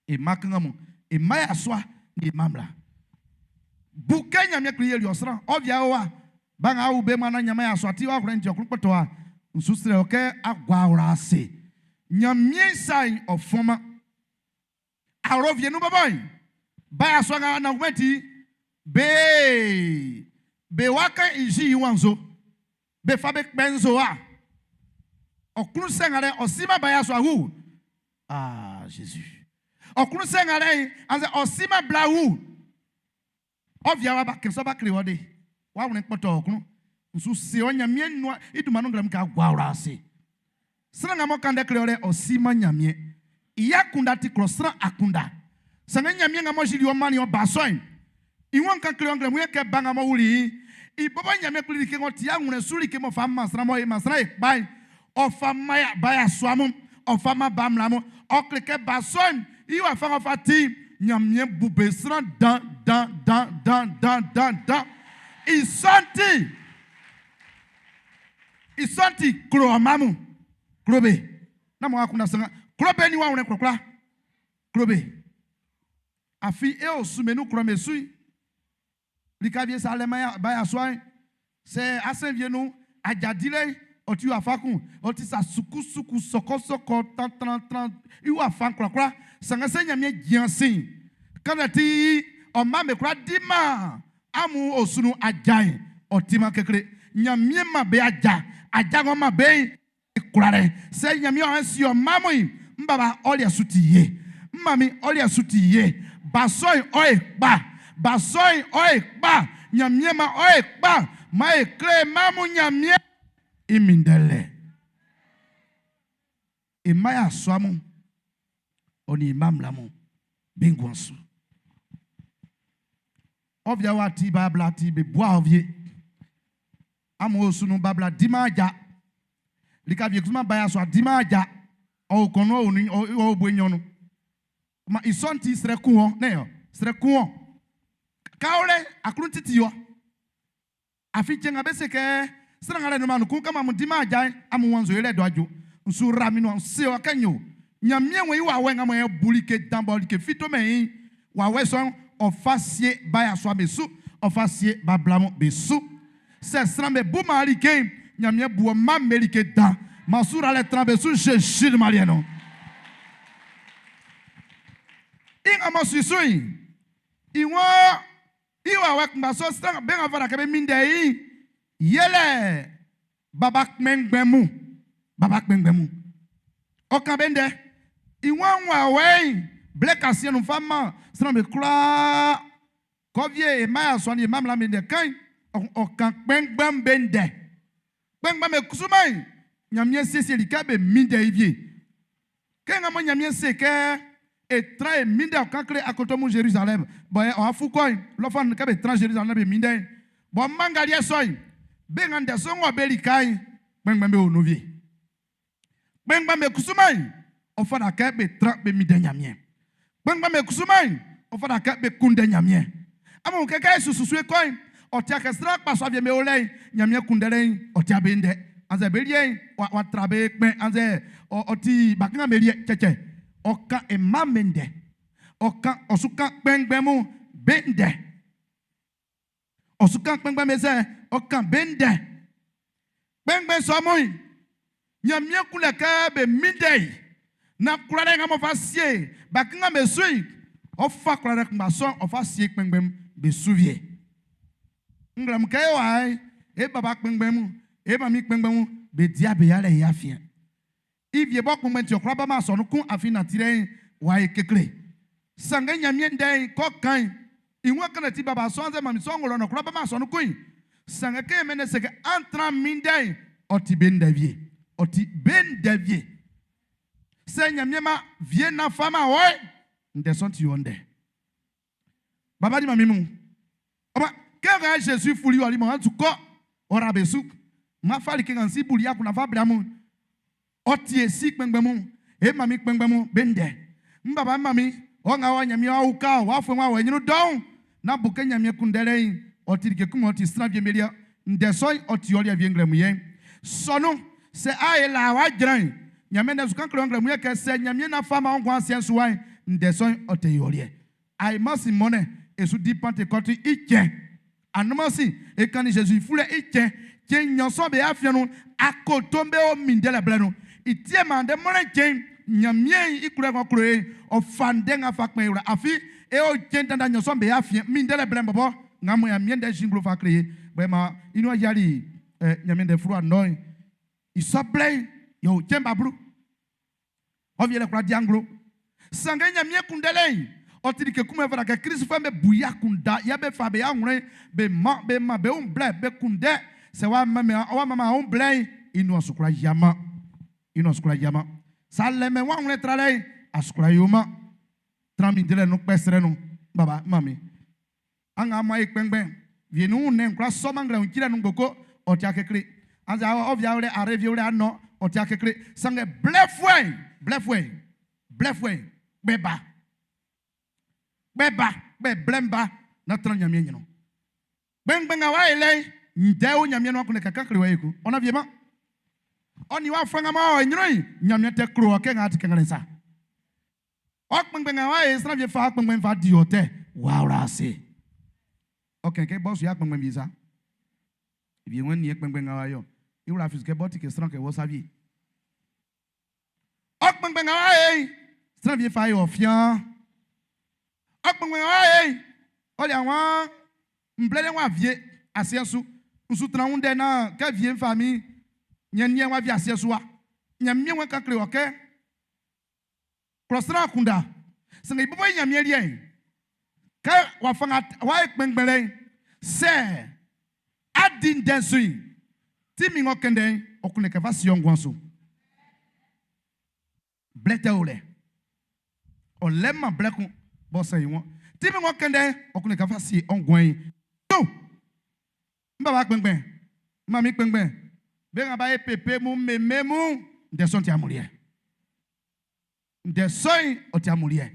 E mma kanngan mun, e mma yasua nin e mma mmla. Bu kɛ Ɲanmiɛn kpli yeli ɔ sran, ɔ via o wa. Ba nga a wu be man nan Ɲanmiɛn yasua ti ɔ awlɛn'n ti ɔ klun kpɔtɔ a, n su srɛ ɔ kɛ a gua wla ase. Ɲanmiɛn sa'n ɔ fɔnman. Awlo wie nun bɔbɔ'n, ba yasua nga nanwlɛ ti be be wa kan i zi i wanzo, be fa be kpɛ nzowa. Ɔ klun sɛ nga lɛ ɔ siman ba yasua wu. Ah, Jésus. Ɔ klun sɛ nga lɛ'n, annzɛ ɔ siman bla wu. Ɔ via wa ba kɛ sɔ ba kle wɔ de. Wa wlɛn kpɔtɔ ɔ klun. N su se ɔ Ɲanmiɛn nuan i dunman nun nglɛmun kɛ a gua wla ase. Sran nga m'ɔ kan ndɛ kle ɔ lɛ, ɔ siman Ɲanmiɛn. I akunndan ti klɔ sran akunndan. Sanngɛ Ɲanmiɛn nga m'ɔ yili ɔ mannin ɔ ba sɔ'n, i waan kan kle ɔ nglɛmun yɛ kɛ ba nga m'ɔ wuli i'n, i bɔbɔ Ɲanmiɛn kpli like ng'ɔ ti awlɛn su like m'ɔ fa man sran mɔ e man sran e kpa'n, ɔ fa man ya ba yasua mun, ɔ fa man ba mmla mun. Ɔ kle kɛ ba sɔ'n i wafa ng'ɔ fa ti'n, Ɲanmiɛn bu be sran dan, dan, dan, dan, dan, dan, dan. I sɔ'n ti, i sɔ'n ti, klo ɔ mma mun, klo be. Nán mɔ akunndan sanngan, klo be nin wɔ awlɛn kwlakwla, klo be. Afin e o su be nun klɔ'm be su. Lika wie sa lɛ man ba yasua'n, sɛ asɛn wie nun aja dilɛ'n ɔ ti wafa kun, ɔ ti sa sukusuku, sɔkɔsɔkɔ, trantrantran, i wafa'n kwlakwla. Sanngɛ sɛ Ɲanmiɛn jin ase'n, kannzɛ ti ɔ mma'm be kwlá diman amun osu nun aja'n, ɔ timan kekle. Ɲanmiɛn man be aja, aja ng'ɔ man be'n, i kwlalɛ. Sɛ Ɲanmiɛn ɔ'a si ɔ mma mun'n, n baba ɔ liɛ su ti ye. N manmin ɔ liɛ su ti ye. Ba sɔ'n ɔ e kpa. Ba sɔ'n ɔ e kpa. Ɲanmiɛn man ɔ e kpa. Man e kle e mma mun Ɲanmiɛn i minndɛlɛ. E mma yasua mun, ɔ nin e mma mmla mun, be nguan su. Ɔ via wa ti ba bla ti be bua ɔ vie. Amun osu nun ba bla diman aja. Lika wie kusuman ba yasua diman aja. Ɔ o kɔnɔ ɔ o ni ɔ o bue nɲɔn nun. Ma i sɔ'n ti srɛ kun wɔ, nɛ́n i-ɔ? Srɛ kun wɔ. Ka o lɛ, aklun titi wɔ. Afin cɛn nga be se kɛ sran nga lɛ nunman nun kun kɛ amun diman aja'n, amun wannzo yɛlɛ dɔ ajo. N su ra min nuan n se wɔ kɛ n yo. Ɲanmiɛn wɔ i wawɛ nga mɔ yɛ bu like dan bɔ like fi tomɛn i'n, wawɛ sɔ'n ɔ fa sie ba yasua be su, ɔ fa sie ba bla mun be su. Sɛ sran be buman like'n, Ɲanmiɛn bu ɔ mma'm be like dan. Man su ralɛ tran be su Zezi dunman liɛ nun. I nga m'ɔ si su'n, i waan i wawɛ kunngba sɔ sran be nga fata kɛ be minndɛ i'n, yɛlɛ baba kpɛnngbɛn mun. Baba kpɛnngbɛn mun. Ɔ kan be ndɛ. I waan wawɛ'n blɛ kasiɛn nun fa man sran be kwlaa. Kɔ wie e mma yasua nin e mma mmla'm be ndɛ kan'n, ɔ kan kpɛnngbɛn'm be ndɛ. Kpɛnngbɛn'm be kusuman'n, Ɲanmiɛn siesieli kɛ be minndɛ i wie. Kɛ nga mɔ Ɲanmiɛn se kɛ e tran e minndɛ ɔ kan kle akoto mun Zerizalɛm bɔ yɛ ɔ'a fu kɔ'n, lɔfuɛ'n nun kɛ be tran Zerizalɛm be minndɛ'n, b'ɔ man ngaliɛ sɔ'n, be nga ndɛ sɔ'n wɔ be lika'n, kpɛnngbɛn be o nun wie. Kpɛnngbɛn'm be kusuman'n, ɔ fata kɛ be tran be minndɛ Ɲanmiɛn. Kpɛnngbɛn'm be kusuman'n, ɔ fata kɛ be kunndɛ Ɲanmiɛn. Amun wun kɛ kɛ e su susu e kɔ'n, ɔ tia kɛ sran akpasua wie'm be o lɛ'n, Ɲanmiɛn kunndɛlɛ'n, ɔ tia be ndɛ. Annzɛ be liɛ'n, w'a w'a tra be kpɛn, annzɛ ɔ ɔ ti bakanngan'm be liɛ. Cɛcɛ. Ɔ kan e mma'm be ndɛ. Ɔ kan, ɔ su kan kpɛnngbɛn mun be ndɛ. Ɔ su kan kpɛnngbɛn be sɛ, ɔ kan be ndɛ. Kpɛnngbɛn sɔ mun'n, Ɲanmiɛn kunndɛ kɛ be minndɛ i, naan kwlalɛ nga m'ɔ fa sie bakanngan'm be su'n, ɔ fa kwlalɛ kunngba sɔ'n ɔ fa sie kpɛnngbɛn'm be su wie. Nglɛmun kɛ e wa'n, e baba kpɛnngbɛn mun, e manmin kpɛnngbɛn mun, be dia be yalɛ i afiɛn. I wie bɔ kpɛnngbɛn ti ɔ kwlá baman asɔnun kun afin nantilɛ'n w'a ye kekle. Sanngɛ Ɲanmiɛn ndɛ'n k'ɔ kan'n, i wun kanlɛ ti baba sɔ'n annzɛ manmin sɔ'n nglo lɔ'n ɔ kwlá baman asɔnun kun'n. Sanngɛ kɛ Ɲanmiɛn ndɛ'n se kɛ an tran minndɛ'n, ɔ ti be ndɛ wie. Ɔ ti be ndɛ wie. Sɛ Ɲanmiɛn man wie naan fa man wɔ'n, ndɛ sɔ'n ti ɔ ndɛ. Baba di manmin mun. Ɔ ma, kɛ nga Zezi fuli ɔli mɔ an su kɔ, ɔ ra be su. Ma fa like nga n Si buli akunndan fa blɛ amun'n. Ɔ ti e si kpɛnngbɛn mun, e manmin kpɛnngbɛn mun be ndɛ. N baba, n manmin, ɔ nga wɔ Ɲanmiɛn w'a uka ɔ, w'a fuɛn w'a wɔ e ɲrun dɔ'n, nán bu kɛ Ɲanmiɛn kunndɛlɛ'n ɔ ti like kun m'ɔ ti sran wie'm be liɛ. Ndɛ sɔ'n ɔ ti ɔ liɛ wie nglɛmun yɛ'n. Sɔ nun, sɛ a e laa w'a jran'n, Ɲanmiɛn ndɛ'n su kan kle ɔ nglɛmun yɛ kɛ sɛ Ɲanmiɛn n'a faman ɔ nguan asiɛ'n su wa'n, ndɛ sɔ'n ɔ te yo ɔ liɛ. Ainman mɔnnɛn, e su di Pantekɔtu i cɛn. Anunman sin, e kannin Zezi i fulɛ i cɛn. Cɛn nɲɔn sɔ'n be afiɛn nun'n, akoto'm be o minndɛlɛ blɛ nun. I ti yɛ maan ndɛ mɔnnɛn cɛn'n, Ɲanmiɛn i klolɛ ng'ɔ klo e'n, ɔ fa ndɛ nga fa kpɛn e wla. Afin e o cɛn dandan nɲɔn sɔ'm be afiɛn minndɛlɛ blɛ'n bɔbɔ nga mɔ Ɲanmiɛn ndɛ zinglo fa kle e, bɔ e man i nuan yiali Ɲanmiɛn ndɛ fluwa nɔ'n i sɔ blɛ'n yɛ o cɛn ba blu. Ɔ wie lɛ kwla di anglo. Sanngɛ Ɲanmiɛn kunndɛlɛ'n, ɔ ti like kun m'ɔ fata kɛ Klistfuɛ'm be bu i akunndan, yɛ be fa be awlɛn be man be man be wun blɛ be kunndɛ. Sɛ w'a manman w'a manman wun blɛ'n, i nuan su kwlá yiaman. I nuan su kwlá yiaman. Sa lɛmɛn w'a awlɛn tralɛ'n, a su kwlá yoman. Tran min delɛ nun kpɛ srɛ nun, baba, manmin. An nga amun a ye kpɛnngbɛn, wie nun nnɛn kwlá sɔman nglɛmun cilɛ nun ngboko, ɔ ti kekle. Annzɛ ɔ via wlɛ are vie wlɛ anɔ, ɔ ti kekle. Sanngɛ blɛfuɛ'n, blɛfuɛ'n, blɛfuɛ'n, kpɛ ba. Kpɛ ba, kpɛ blɛ'n ba, na tran Ɲanmiɛn ɲrun. Kpɛnngbɛn nga w'a ye lɛ'n, ndɛ o Ɲanmiɛn nuan kunndɛ kɛ kan kle wɔ ekun. Ɔ na vie man. Ɔ nin w'a fuɛ nga mɔ ɔ ɲrun'n, Ɲanmiɛn tɛ klo ɔ kɛ nga a ti kɛ ngalɛ'n sa. Ɔ kpɛnngbɛn nga w'a ye sran wie fa kpɛnngbɛn fa di ɔ tɛ w'a wla ase. Ɔ kɛn kɛ bɔ su ya kpɛnngbɛn wie sa. Wie ŋwɛn nin kpɛnngbɛn nga w'a yɔ. I wla fi su kɛ bɔ ti kɛ sran kɛ wɔ sa wie. Ɔ kpɛnngbɛn nga w'a ye sran wie fa ye ɔ fian. Ɔ kpɛnngbɛn nga w'a ye ɔ le awan mblɛlɛ w'a vie asiɛ'n su. N su tran wun dɛ naan kɛ vie n fa min ɲɛnniɛn w'a vie asiɛ'n su wa. Ɲanmiɛn wɛn kan kle wɔ kɛ klɔ sran akunndan. Sanngɛ i bɔbɔ i Ɲanmiɛn liɛ'n, kɛ wafa nga w'a ye kpɛnngbɛnlɛ'n, sɛ a di ndɛ'n su'n, tinmin ng'ɔ kɛnndɛn'n, ɔ kunndɛ kɛ fa sie ɔ nguan'n su. Blɛ tɛ o lɛ. Ɔ lɛ-man blɛ kun b'ɔ sɛ i wun. Tinmin ng'ɔ kɛnndɛn'n, ɔ kunndɛ kɛ fa sie ɔ nguan'n su. N baba kpɛnngbɛn, n manmin kpɛnngbɛn. Be nga b'a ye pepe mun, meme mun, ndɛ sɔ'n ti amun liɛ. Ndɛ sɔ'n ɔ ti amun liɛ.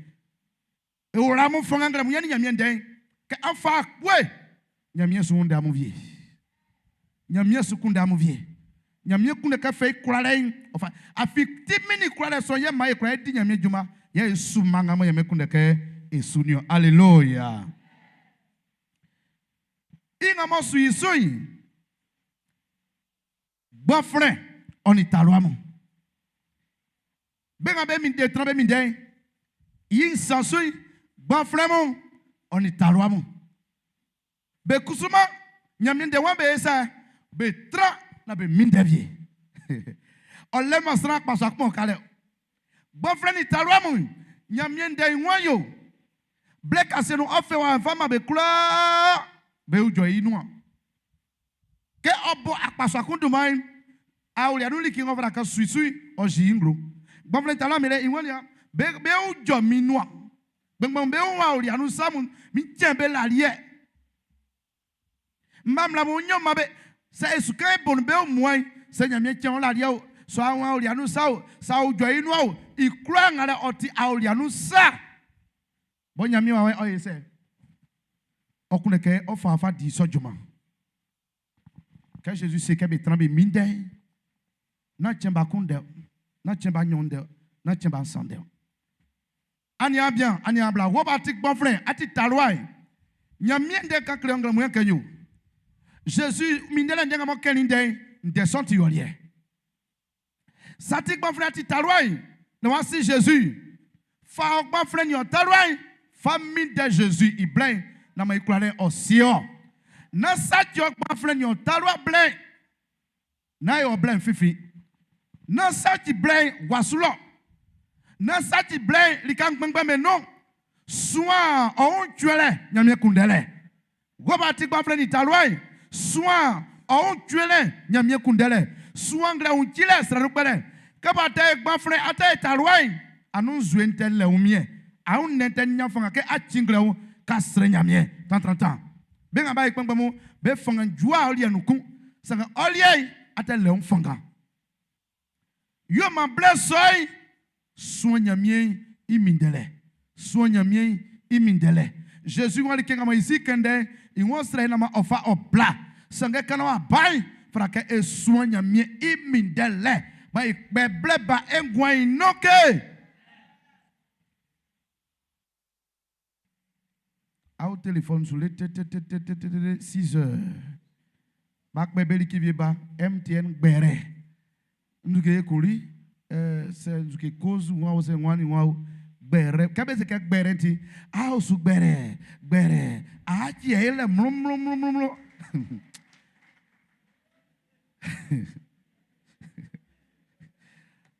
E wla amun fanngan nglɛmun yɛ ni Ɲanmiɛn ndɛ'n kɛ an fa akpue Ɲanmiɛn su ndɛ amun wie. Ɲanmiɛn su kunndɛ amun wie. Ɲanmiɛn kunndɛ kɛ fɛ i kwlalɛ'n ɔ fa. Afin tinmin nin kwlalɛ sɔ'n yɛ maan e kwla e di Ɲanmiɛn junman yɛ e su mma nga mɔ Ɲanmiɛn kunndɛ kɛ e su niɔn. Aleluya! I nga m'ɔ su i su'n, gbanflɛn ɔ nin talua mun. Be nga be minndɛ tran be minndɛ'n, i nsan su'n, gbanflɛn mun ɔ nin talua mun. Be kusuman Ɲanmiɛn ndɛ waan be ye sa, be tran na be minndɛ wie. Ɔ lɛman sran akpasua kun ɔ ka lɛ. Gbanflɛn nin talua mun, Ɲanmiɛn ndɛ'n waan yo. Blɛ kasiɛn nun ɔ fɛ wawɛ'n fa man be kwlaa be ujɔ i nuan. Kɛ ɔ bo akpasua kun dunman'n, aolia nun like ng'ɔ fata kɛ su i su'n, ɔ yi i nglo. Gbanflɛn talua min lɛ i waan be be ujɔ min nuan. Kpɛnngbɛn'm be wun aolia nun sa mun, min cɛn be laliɛ. Mma mmla mun nɲɔn man be. Sɛ e su kan e bo'n be wunmuan'n, sɛ Ɲanmiɛn cɛn ɔ laliɛ o, sɛ ɔ wun aolia nun sa o, sɛ ɔ ujɔ i nuan o, i kwlaa nga lɛ ɔ ti aolia nun sa. Bɔ Ɲanmiɛn wawɛ'n ɔ ye sɛ? Ɔ kunndɛ kɛ ɔ fa fa di i sɔ junman. Kɛ Zezi se kɛ be tran be minndɛ'n, nán cɛn ba kun ndɛ o, nán cɛn ba nɲɔn ndɛ o, nán cɛn ba nsan ndɛ o. Aniaan bian, aniaan bla, wɔ bɔ a ti gbanflɛn, a ti talua'n, Ɲanmiɛn ndɛ'n kan kle ɔ nglɛmun yɛ kɛ yo. Zezi minndɛlɛ ndɛ nga m'ɔ kɛnnin ndɛ'n, ndɛ sɔ'n ti ɔ liɛ. Sa ti gbanflɛn a ti talua'n, na w'a si Zezi. Fa ɔ gbanflɛn nin ɔ talua'n fa minndɛ Zezi i blɛ'n naan man i kwlalɛ'n ɔ sie ɔ. Nán saci ɔ gbanflɛn nin ɔ talua blɛ'n. Nán yo ɔ blɛ'n finfin. Nán saci blɛ'n gua su lɔ. Nán saci blɛ'n lika ngbɛnngbɛn be nun. Suan ɔ wun cuɛlɛ Ɲanmiɛn kunndɛlɛ. Wɔ bɔ a ti gbanflɛn nin talua'n, suan ɔ wun cuɛlɛ Ɲanmiɛn kunndɛlɛ. Suan nglɛ wun cilɛ sran nun kpɛlɛ. Kɛ bɔ a tɛ ye gbanflɛn, a tɛ ye talua'n, anun nzue'n tɛ lɛ wunmiɛn. A wun nnɛn tɛ nyan fanngan kɛ a ci nglɛ wun ka srɛ Ɲanmiɛn tantrantan. Be nga b'a yi kpɛnngbɛn mun, be fanngan jua ɔ liɛ nun kun. Sanngɛ ɔ liɛ'n, a tɛ lɛ wun fanngan. Yo man blɛ sɔ'n, suan Ɲanmiɛn i minndɛlɛ. Suan Ɲanmiɛn i minndɛlɛ. Zezi waan like nga mɔ i Si kɛn ndɛ'n, i ng'ɔ srɛ i naan man ɔ fa ɔ bla. Sanngɛ ka naan w'a ba'n, fata kɛ e suan Ɲanmiɛn i minndɛlɛ. Maan e kpɛ blɛ ba e nguan'n i nun ke. Aw telefɔn su le tɛtɛtɛtɛtɛtɛ 6 heures. Ba kpɛ be like wie ba MTN gbɛrɛ. Nduke kori eh, sɛ nduke kozu wa o sɛ wani wa o gbɛrɛ. Kɛ be se kɛ gbɛrɛ ti aw su gbɛrɛ gbɛrɛ. A ci e lɛ mlu mlu mlu mlu mlu.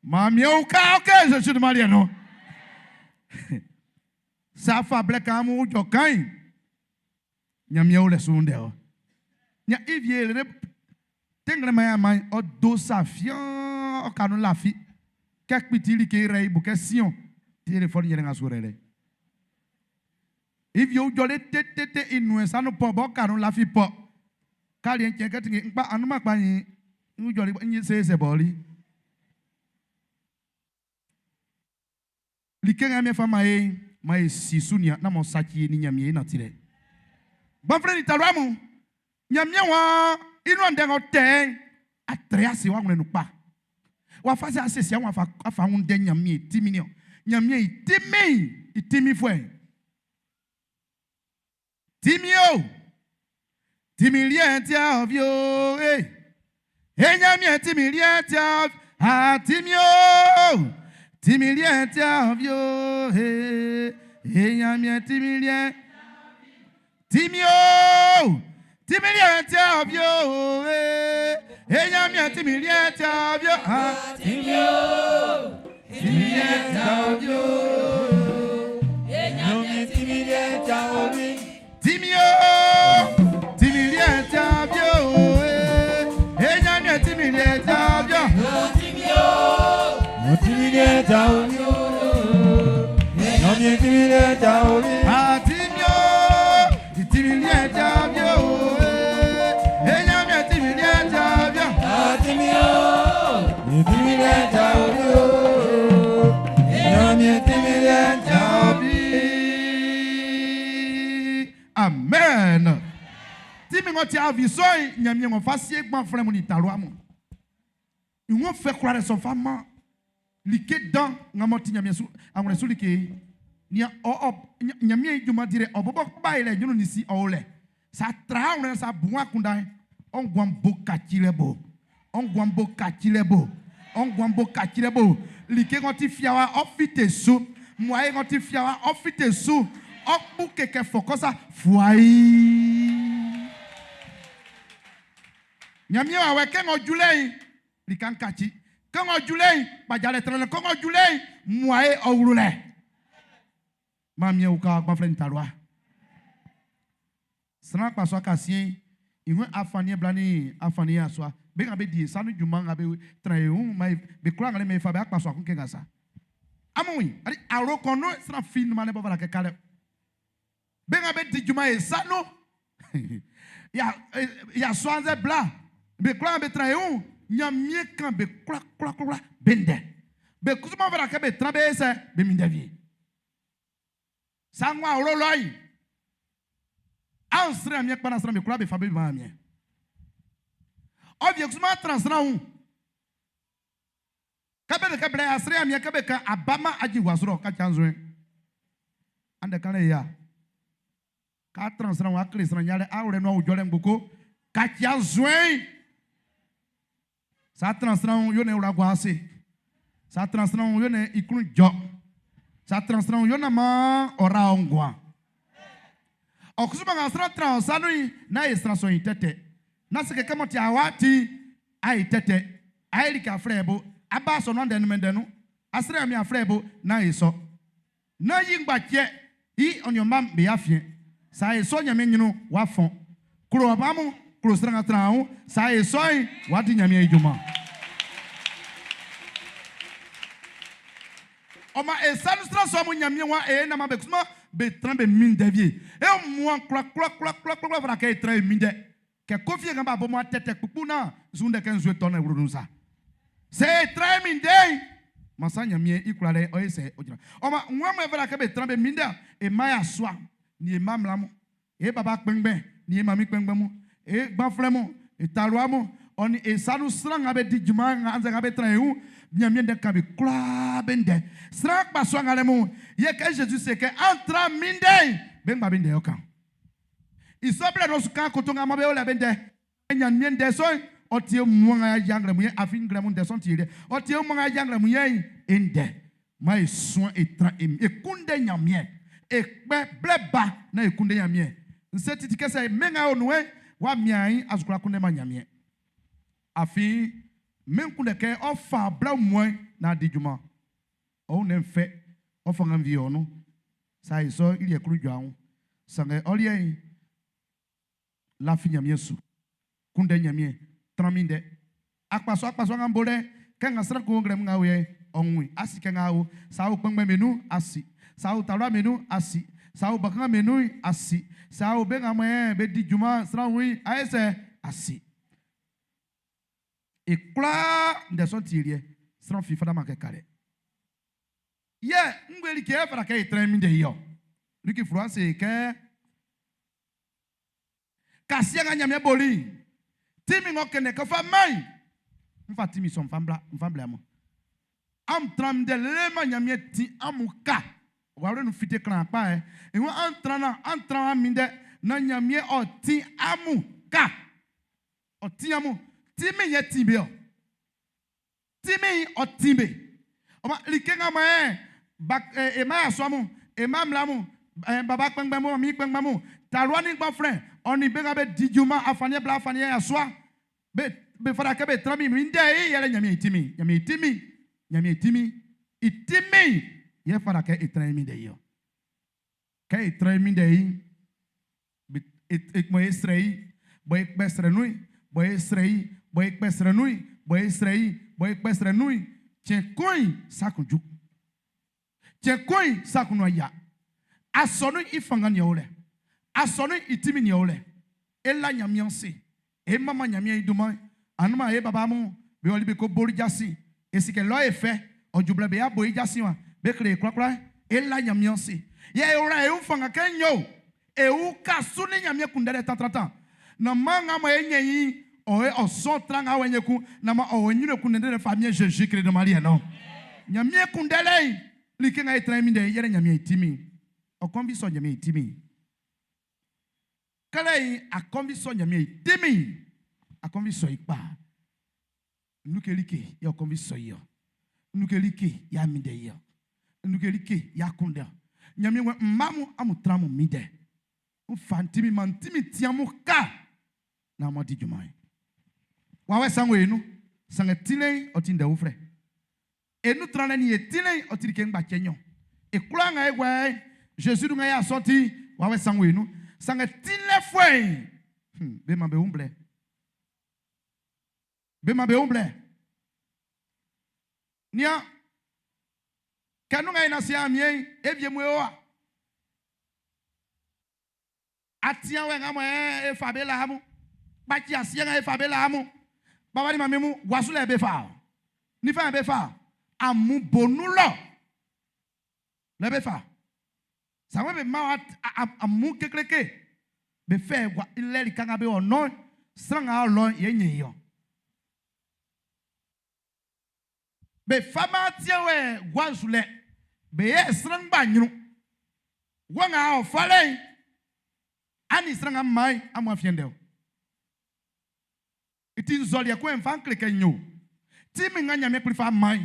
Maame uka okay je suis de Maria no. Sa fa blɛ kan amun ujɔ kan'n, Ɲanmiɛn o lɛ su ndɛ ɔ. Nya i vie le tengle man ya man ɔ do sa fian ɔ ka nun lafi. Kɛ kpiti like rɛ i bo kɛ sion telefɔni yɛlɛ nga su rɛ lɛ. I vie ujɔ le tetete i nuen sa nun pɔ bɔ ka nun lafi pɔ. Kaliɛn cɛn kɛ tinge nkpa anuma kpa yin ujɔ li nyi se se bɔ li. Like nga Ɲanmiɛn fa man e'n, maan e si su nian nán maan ɔ saci e nin Ɲanmiɛn e nantilɛ'n. Gbanflɛn nin talua mun, Ɲanmiɛn waan i nuan ndɛ ng'ɔ tɛ'n, a trɛ ase w'awlɛn nun kpa. Wafa sɛ a siesie wun a fa wun ndɛ Ɲanmiɛn i tinmin'n niɔn? Ɲanmiɛn i tinmin'n, i tinminfuɛ'n. Tinmin o, tinmin liɛ'n ti ɔ fi o, e. E Ɲanmiɛn tinmin liɛ'n ti ɔ a tinmin o, tinmin liɛ'n ti ɔ fi o, e. E Ɲanmiɛn tinmin liɛ'n tinmin o, tinmin liɛ'n ti ɔ fi o, e. E Ɲanmiɛn tinmin liɛ'n ti ɔ fi o, a tinmin o, tinmin liɛ'n ti ɔ fi o. E Ɲanmiɛn tinmin liɛ'n ti ɔ fi. Tinmin o, tinmin liɛ'n ti ɔ fi o, e. E Ɲanmiɛn tinmin liɛ'n ti ɔ fi o. Tinmin o, tinmin liɛ'n ti ɔ fi o. E Ɲanmiɛn tinmin liɛ'n ti ɔ fi. A tinmin o, tinmin liɛ'n ti ɔ fi o, e. E Ɲanmiɛn tinmin liɛ'n ti ɔ fi o. Tinmin o, Amen. Tinmin ng'ɔ ti avi sɔ'n, Ɲanmiɛn ng'ɔ fa sie gbanflɛn mun nin talua mun. I wun fɛ kwlalɛ sɔ'n fa man like dan nga m'ɔ ti Ɲanmiɛn su awlɛn su like'n. Nian ɔ ɔ Ɲanmiɛn i junman dilɛ ɔ bɔbɔ kpa yɛlɛ ɲrun nin si ɔ o lɛ. Sa tra awlɛn sa bu akunndan'n, ɔ nguan bo kacilɛ bo. Ɔ nguan bo kacilɛ bo. Ɔ nguan bo kacilɛ bo. Like ng'ɔ ti fiawa ɔ fite su. Muae ng'ɔ ti fiawa ɔ fite su. Ɔ kpuke kɛ fɔkɔ sa fuaii. Ɲanmiɛn wawɛ kɛ ng'ɔ ju lɛ'n, lika'n kaci. Kɛ ng'ɔ ju lɛ'n, kpajalɛ tran lɛ. Kɛ ng'ɔ ju lɛ'n, muae ɔ wlu lɛ. Maan miɛn uka gbanflɛn nin talua. Sran akpasua kasiɛn'n, i wun afanniɛn bla nin afanniɛn yasua, be nga be di e sa nun junman nga be tran e wun, man e, be kwlaa nga be fa be akpasua kun kɛ nga sa. Amun wun i? Awlo kun nun'n, sran fi nunman lɛ b'ɔ fata kɛ kalɛ o. Be nga be di junman e sa nun, yasua annzɛ bla, be kwlaa nga be tran e wun, Ɲanmiɛn kan be kwlakwlakwla be ndɛ. Be kusu m'ɔ fata kɛ be tran be sɛ, be minndɛ wie. Sa ng'ɔ awlo lɔ'n, an srɛ Ɲanmiɛn kpa naan sran'm be kwlaa be fa be man Ɲanmiɛn. Ɔ wie kusu m'an tran sran wun. Kɛ be kɛ blɛ a srɛ Ɲanmiɛn kɛ be kan abama aji wasrɔ ka ca nzue. Andɛ kan lɛ ya. Ka tran sran wun a kle sran yalɛ awlɛ nuan ujɔlɛ ngboko ka ca nzue. Sa tran sran wun yo ne wla gua ase. Sa tran sran wun yo ne i klun jɔ. Sa tran sran wun yo na maan ɔ ra ɔ nguan. Ɔ kusu nga sran tran ɔ sa nun'n, nán e sran sɔ'n i tɛtɛ. Nán se kɛ kɛ mɔ ti awa ti'n, a yi tɛtɛ. A yi like aflɛ bo. A ba asɔnun andɛ nun mɛndɛ nun. A srɛ Ɲanmiɛn aflɛ bo, nán e sɔ. Nán yi ngbaciɛ i ɔ nin ɔ mma'm be afiɛn. Sa e sɔ Ɲanmiɛn ɲrun, w'a fɔn. Klo ɔ ba mun, klo sran nga tran wun. Sa e sɔ'n, w'a di Ɲanmiɛn i junman. Ɔ maan e sa nun sran sɔ mun Ɲanmiɛn waan e naan be kusuman be tran be minndɛ wie. E wunmuan kwlakwlakwlakwla fata kɛ e tran e minndɛ. Kɛ kofie nga b'a boman tɛtɛ kpukpu naan su ndɛ kɛ nzue tɔ naan e wlu nun sa. Sɛ e tran e minndɛ'n, man sa Ɲanmiɛn i kwlalɛ'n ɔ ye sɛ ɔ jran. Ɔ maan, nguan mɔ e fata kɛ be tran be minndɛ e mma yasua nin e mma mmla mun, e baba kpɛnngbɛn nin e manmin kpɛnngbɛn mun, e gbanflɛn mun, e talua mun, ɔ nin e sa nun sran nga be di junman nga annzɛ nga be tran e wun Ɲanmiɛn ndɛ kan be kwlaa be ndɛ. Sran akpasua ngalɛ mun yɛ kɛ Zezi se kɛ an tran minndɛ'n, be ngba be ndɛ yɛ ɔ kan. I sɔ blɛ nun'n, ɔ su kan akoto nga mɔ be o lɛ be ndɛ. Ɲanmiɛn ndɛ sɔ'n, ɔ ti e mmuɛ nga y'a yia nglɛmun yɛ'n, afin nglɛmun ndɛ sɔ'n ti e liɛ. Ɔ ti e mmuɛ nga y'a yia nglɛmun yɛ'n i ndɛ. Maan e suan e tran e e kunndɛ Ɲanmiɛn. E kpɛ blɛ ba naan e kunndɛ Ɲanmiɛn. N se titi kɛ sɛ mɛn nga e o nun'n w'a mian'n, a su kwlá kunndɛman Ɲanmiɛn. Afin mɛn'n kunndɛ kɛ ɔ́ fá blɛ wunmuan'n naan di junman. Ɔ wunnɛn'n fɛ, ɔ fanngan wie o nun. Sa i sɔ'n i liɛ klun jɔ wun. Sanngɛ ɔ liɛ'n, lafi Ɲanmiɛn su. Kunndɛ Ɲanmiɛn, tran minndɛ. Akpasuaakpasua nga n bo lɛ'n, kɛ nga sran kun o nglɛmun nga o yɛ'n, ɔ wun i. A si kɛ nga o sa o kpɛnngbɛn be nun'n, a si. Sa o talua be nun'n, a si. Sa o bakanngan be nun'n, a si. Sa o be nga mɔ be di junman sran wun'n, a ye sɛ? A si. E kwlaa ndɛ sɔ'n ti e liɛ, sran fi fataman kɛ kalɛ. Yɛ ngue like yɛ ɔ fata kɛ e tran e minndɛ i ɔ? Liki fluwa'n se e kɛ, Kasiɛ nga Ɲanmiɛn boli'n, tinmin ng'ɔ kɛnndɛn kɛ ɔ́ fá mán'n, n fa tinmin sɔ'n n fa blɛ amun. Amun tran minndɛ lele man Ɲanmiɛn tin amun ka. Wawle nun fite klanman kpa ɛ. I waan an tran nan, an tran an minndɛ naan Ɲanmiɛn ɔ tin amun ka. Ɔ tin amun. Tinmin'n yɛ tin be ɔ. Tinmin'n ɔ tin be. Ɔ maan like nga mɔ ɛ ba e mma yasua mun, e mma mmla mun, baba kpɛnngbɛn mun, min kpɛnngbɛn mun, talua nin gbanflɛn, ɔ nin be nga be di junman afanniɛn bla afanniɛn yasua, be be fata kɛ be tran min minndɛ i yɛlɛ Ɲanmiɛn i tinmin'n. Ɲanmiɛn i tinmin'n, Ɲanmiɛn i tinmin'n, i tinmin'n yɛ fata kɛ e tran e minndɛ i ɔ. Kɛ e tran e minndɛ i'n, e mɔ e srɛ i, bɔ e kpɛ srɛ nun'n, bɔ e srɛ i, bɔ e kpɛ srɛ nun'n, bɔ e srɛ i, bɔ e kpɛ srɛ nun'n, cɛn kun'n sa kun ju. Cɛn kun'n sa kun nuan yia. Asɔnun'n i fanngan nin ɔ o lɛ. Asɔnun'n i tinmin'n nin ɔ o lɛ. E la Ɲanmiɛn ase. E manman Ɲanmiɛn i dunman'n. Anunman e baba mun be ɔli be ko boli jasin. E si kɛ lɔ e fɛ. Ɔ ju blɛ be a bo i jasin wa. Be kle e kwlakwla. E la Ɲanmiɛn ase. Yɛ e wla e wun fanngan kɛ n yo. E uka su ni Ɲanmiɛn kunndɛlɛ tantrantan. Na maan nga mɔ e ɲɛn i'n, ɔ e ɔsɔn tra nga wɔ ɲɛ kun, na ma ɔ ɲrun kunndɛlɛ famiɛn Jésus Christ de Marie no. Ɲanmiɛn kunndɛlɛ'n, like nga e tran mi dɛ yɛlɛ Ɲanmiɛn i tinmin. Ɔ kɔnvi sɔ Ɲanmiɛn i tinmin. Kɛlɛ yi a kɔnvi sɔ Ɲanmiɛn i tinmin. A kɔnvi sɔ i kpa. Nuke like yɛ ɔ kɔnvi sɔ i ɔ. Nuke like yɛ ami dɛ i ɔ. Nuke like yɛ akundɛ. Ɲanmiɛn wɛ mma mu amu tran mu mi dɛ. N fa ntimi ma ntimi tia mu ka. Na mo di junman yi. Wa wɛ sango enu. Sange tile ɔ ti ndɛ uflɛ. Enu tran lɛ ni ye tile ɔ ti like ŋgba tse nyɔ. E kura ŋa egwɛ Jésus du ŋa ya sɔti wa wɛ sango enu. Sange tile fue. Be ma be umble. Be ma be umble. Nia kanu ŋa ina si amie evie mu ewa. Atia wɛ ŋa mɔ ɛ efa be la mu. Kpatsi asia ŋa efa be la mu. Baba ni mami mu wasu lɛ be fa. Nifa be fa. Amu bonu lɔ. Lɛ be fa. Sanwó be ma wa amu kekleke. Be fɛ wa ilẹ̀ kanga be ɔnɔ. Sran ŋa lɔ yɛ nye yɔ. Be fa ma tia wɛ wasu lɛ. Be yɛ sran gba nyru. Wɔ ŋa ɔfa lɛ. Ani sran ŋa mai amu afiyɛn dɛ o. Iti nzɔliɛ ko nfa nkele kɛ nyo. Ti mi ŋa nyame kpli fa mai.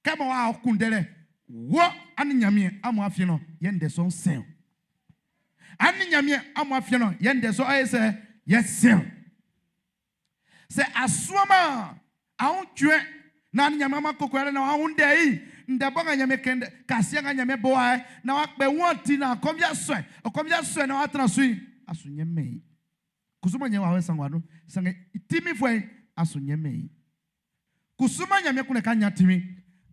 Kɛ mo wa ɔkun dɛ lɛ. Wɔ ani nyame amu afiyɛn nɔ yɛ ndɛ sɔn sɛn. Ani nyame amu afiyɛn nɔ yɛ ndɛ sɔn ayɛ sɛ yɛ sɛn. Sɛ asuama ahun tue na ani nyame ama koko yɛrɛ na ahun dɛ yi ndɛ bɔ ŋa nyame kɛndɛ kasia ŋa nyame bɔ wa yɛ na wa kpɛ wɔn ti na akɔmia sɔɛ akɔmia sɔɛ na wa tena so yi asu nye mɛ yi kusuma nye wa awɛ sango anu sange timi fɔ yi asu nye mɛ yi kusuma nyame kun ka nya timi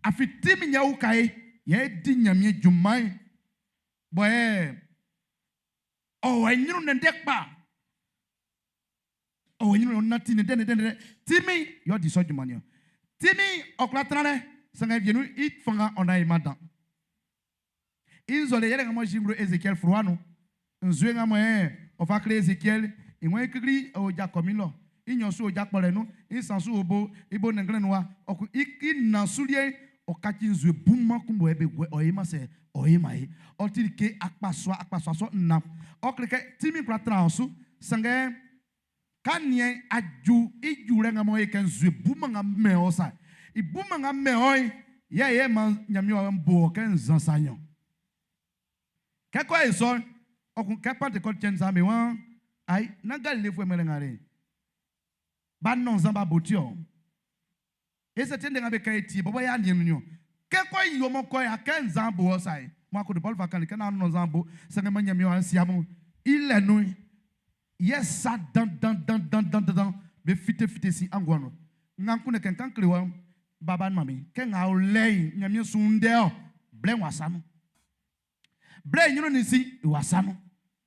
afi timi nye wo ka ye yɛ di nyame dwuma yi bɔn ɛ ɔwɔ enyinu ne de kpa ɔwɔ enyinu ne nati ne de ne de ne de timi yɔ di sɔ dwuma ni o timi ɔkura tena dɛ sange vienu i fanga ɔna yi ma dan inzɔle yɛrɛ ŋa mɔ zinglo Ezekiel furuanu nzue ŋa mɔ ɛ ɔfa kle Ezekiel ìwọ̀n kiri ọjà kọ̀mí lọ ìyànsu ọjà kpọlẹ̀ nu ìsànsu òbo ibo nìgbẹ́nu wa ọkù ìnàsúlẹ̀ ọ̀kàtsi nzue buma kúnbọ̀ ẹbẹ wẹ ọ̀yẹ́ ma sẹ ọ̀yẹ́ ma yẹ ọtí ke akpasua akpasua sọ nà ọkìlẹ̀kẹ tìmí kura tẹ̀lé ọ̀sùn sàngẹ́ kaniẹ adzu idzu rẹ ŋa mɔ yẹ kẹ nzue buma ŋa mẹ ọ sa ìbuma ŋa mẹ ọ yẹ yẹ yẹ ma nyami wa bọ kẹ nzansa nyɔ kẹkọ yẹ sọ ọkùn kẹ Pentecote tiɛ nzame wọn ayi na Galilée fue mɛlɛ ŋa re ba nɔ nzan ba boti o ese tiɛ ndɛ ŋa bɛ kɛ eti bɔbɔ ya niɛ nu kɛkɔ yi yɔmɔ kɔ ya kɛ nzan bo ɔsa yi mo akɔ de Paul fa kan kɛ na nɔ nzan bo sɛngɛ ma nyami wa siamu ilɛ nu yɛ sa dan dan dan dan dan dan bɛ fite fite si angua no ŋa kun ne kɛ nkan kele wa baba mami kɛ ŋa lɛ yi nyami sun dɛ o blɛ wa sanu blɛ nyɔnu ni si wa sanu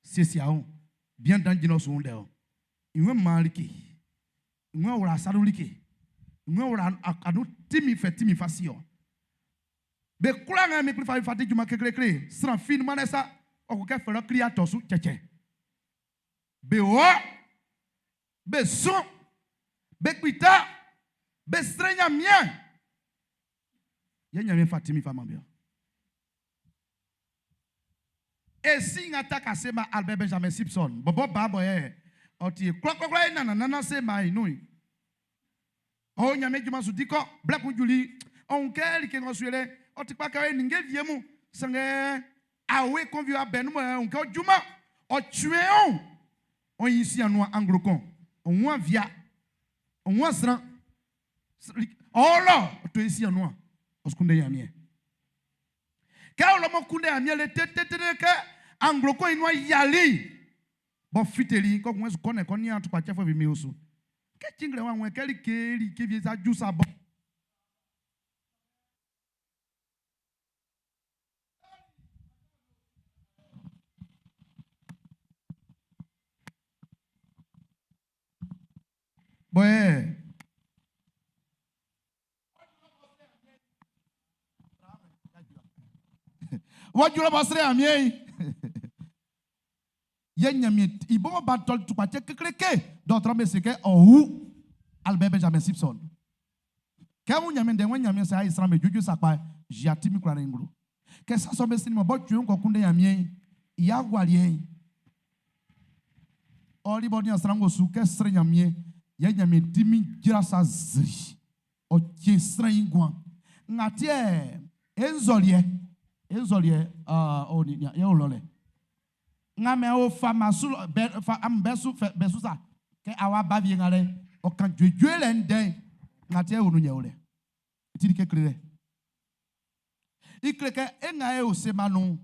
siesie ahɔ bien dan jinɛ sun dɛ o ìwé maa like ìwé wòle asadu like ìwé wòle anu timi fɛ timi fa si o be kura ŋa mi kpli fa fa di juma keklekle sran fi ma ne sa ɔkò kɛ fɛlɛ kili atɔ su tsɛtsɛ be wɔ be sun be kpita be srɛ nyamie yɛ nyamie fa timi fa ma bi o esi ŋa ta ka se ma Albert Benjamin Simpson bɔbɔ ba bɔ yɛ ɔti kplɔkplɔkplɔ ye nana nana se ma yi nu yi ɔwɔ nyame juma su dikɔ blɛkun juli ɔhun kɛ like ŋɔ su yɛ lɛ ɔti kpa kɛ ninge vie mu sɛngɛ awoe kɔnvi abɛ numɔ yɛ ɔhun kɛ ɔjuma ɔtsue o ɔyin si anu anglo kɔn ɔhun avia ɔhun asran ɔlɔ ɔtɔ esi anua ɔsukunde yamiɛ kɛ ɔlɔmɔ kunde yamiɛ le tetete kɛ anglo kɔn inua yali bɔn fiteli kɔkun ɛsɛ kɔnɛ kɔni atukpa tsɛfɔ fi mi o so kɛ tsinglɛ wa ŋun kɛli keeli kevie sa ju sa bɔ. Bɔn wọ́n jùlọ bọ́ sílẹ̀ àmì ẹ̀yìn. Yɛ Ɲanmiɛn i bɔbɔ ba tɔli tukpacɛ kekleke dɔɔtrɔ'm be se kɛ ɔ wu. Albert Benjamin Simpson. Kɛ wun Ɲanmiɛn ndɛ wɛn Ɲanmiɛn sɛ ayi sran be juejue sakpa zia ti mi kwla ne nglo. Kɛ sa sɔ'm be sinnin mɔ bɔ cuɛn kɔ kunndɛ Ɲanmiɛn'n, i agualiɛ'n, ɔ li bɔ nian sran ng'ɔ su kɛ srɛ Ɲanmiɛn, yɛ Ɲanmiɛn ti min jra sa zri. Ɔ cɛn sran i nguan. Nga tiɛ e nzɔliɛ, e nzɔliɛ, ɔ ni yɛ o lɔ lɛ. Nga mɛ o fa ma su lɔ, bɛ, fa am bɛ su, fɛ, bɛ su sa. Kɛ awa ba vie nga lɛ, ɔ kan juejue lɛ ndɛ'n. Nga tiɛ o nun yɛ o lɛ. Ti like kle lɛ. I kle kɛ e nga e o sema nun'n,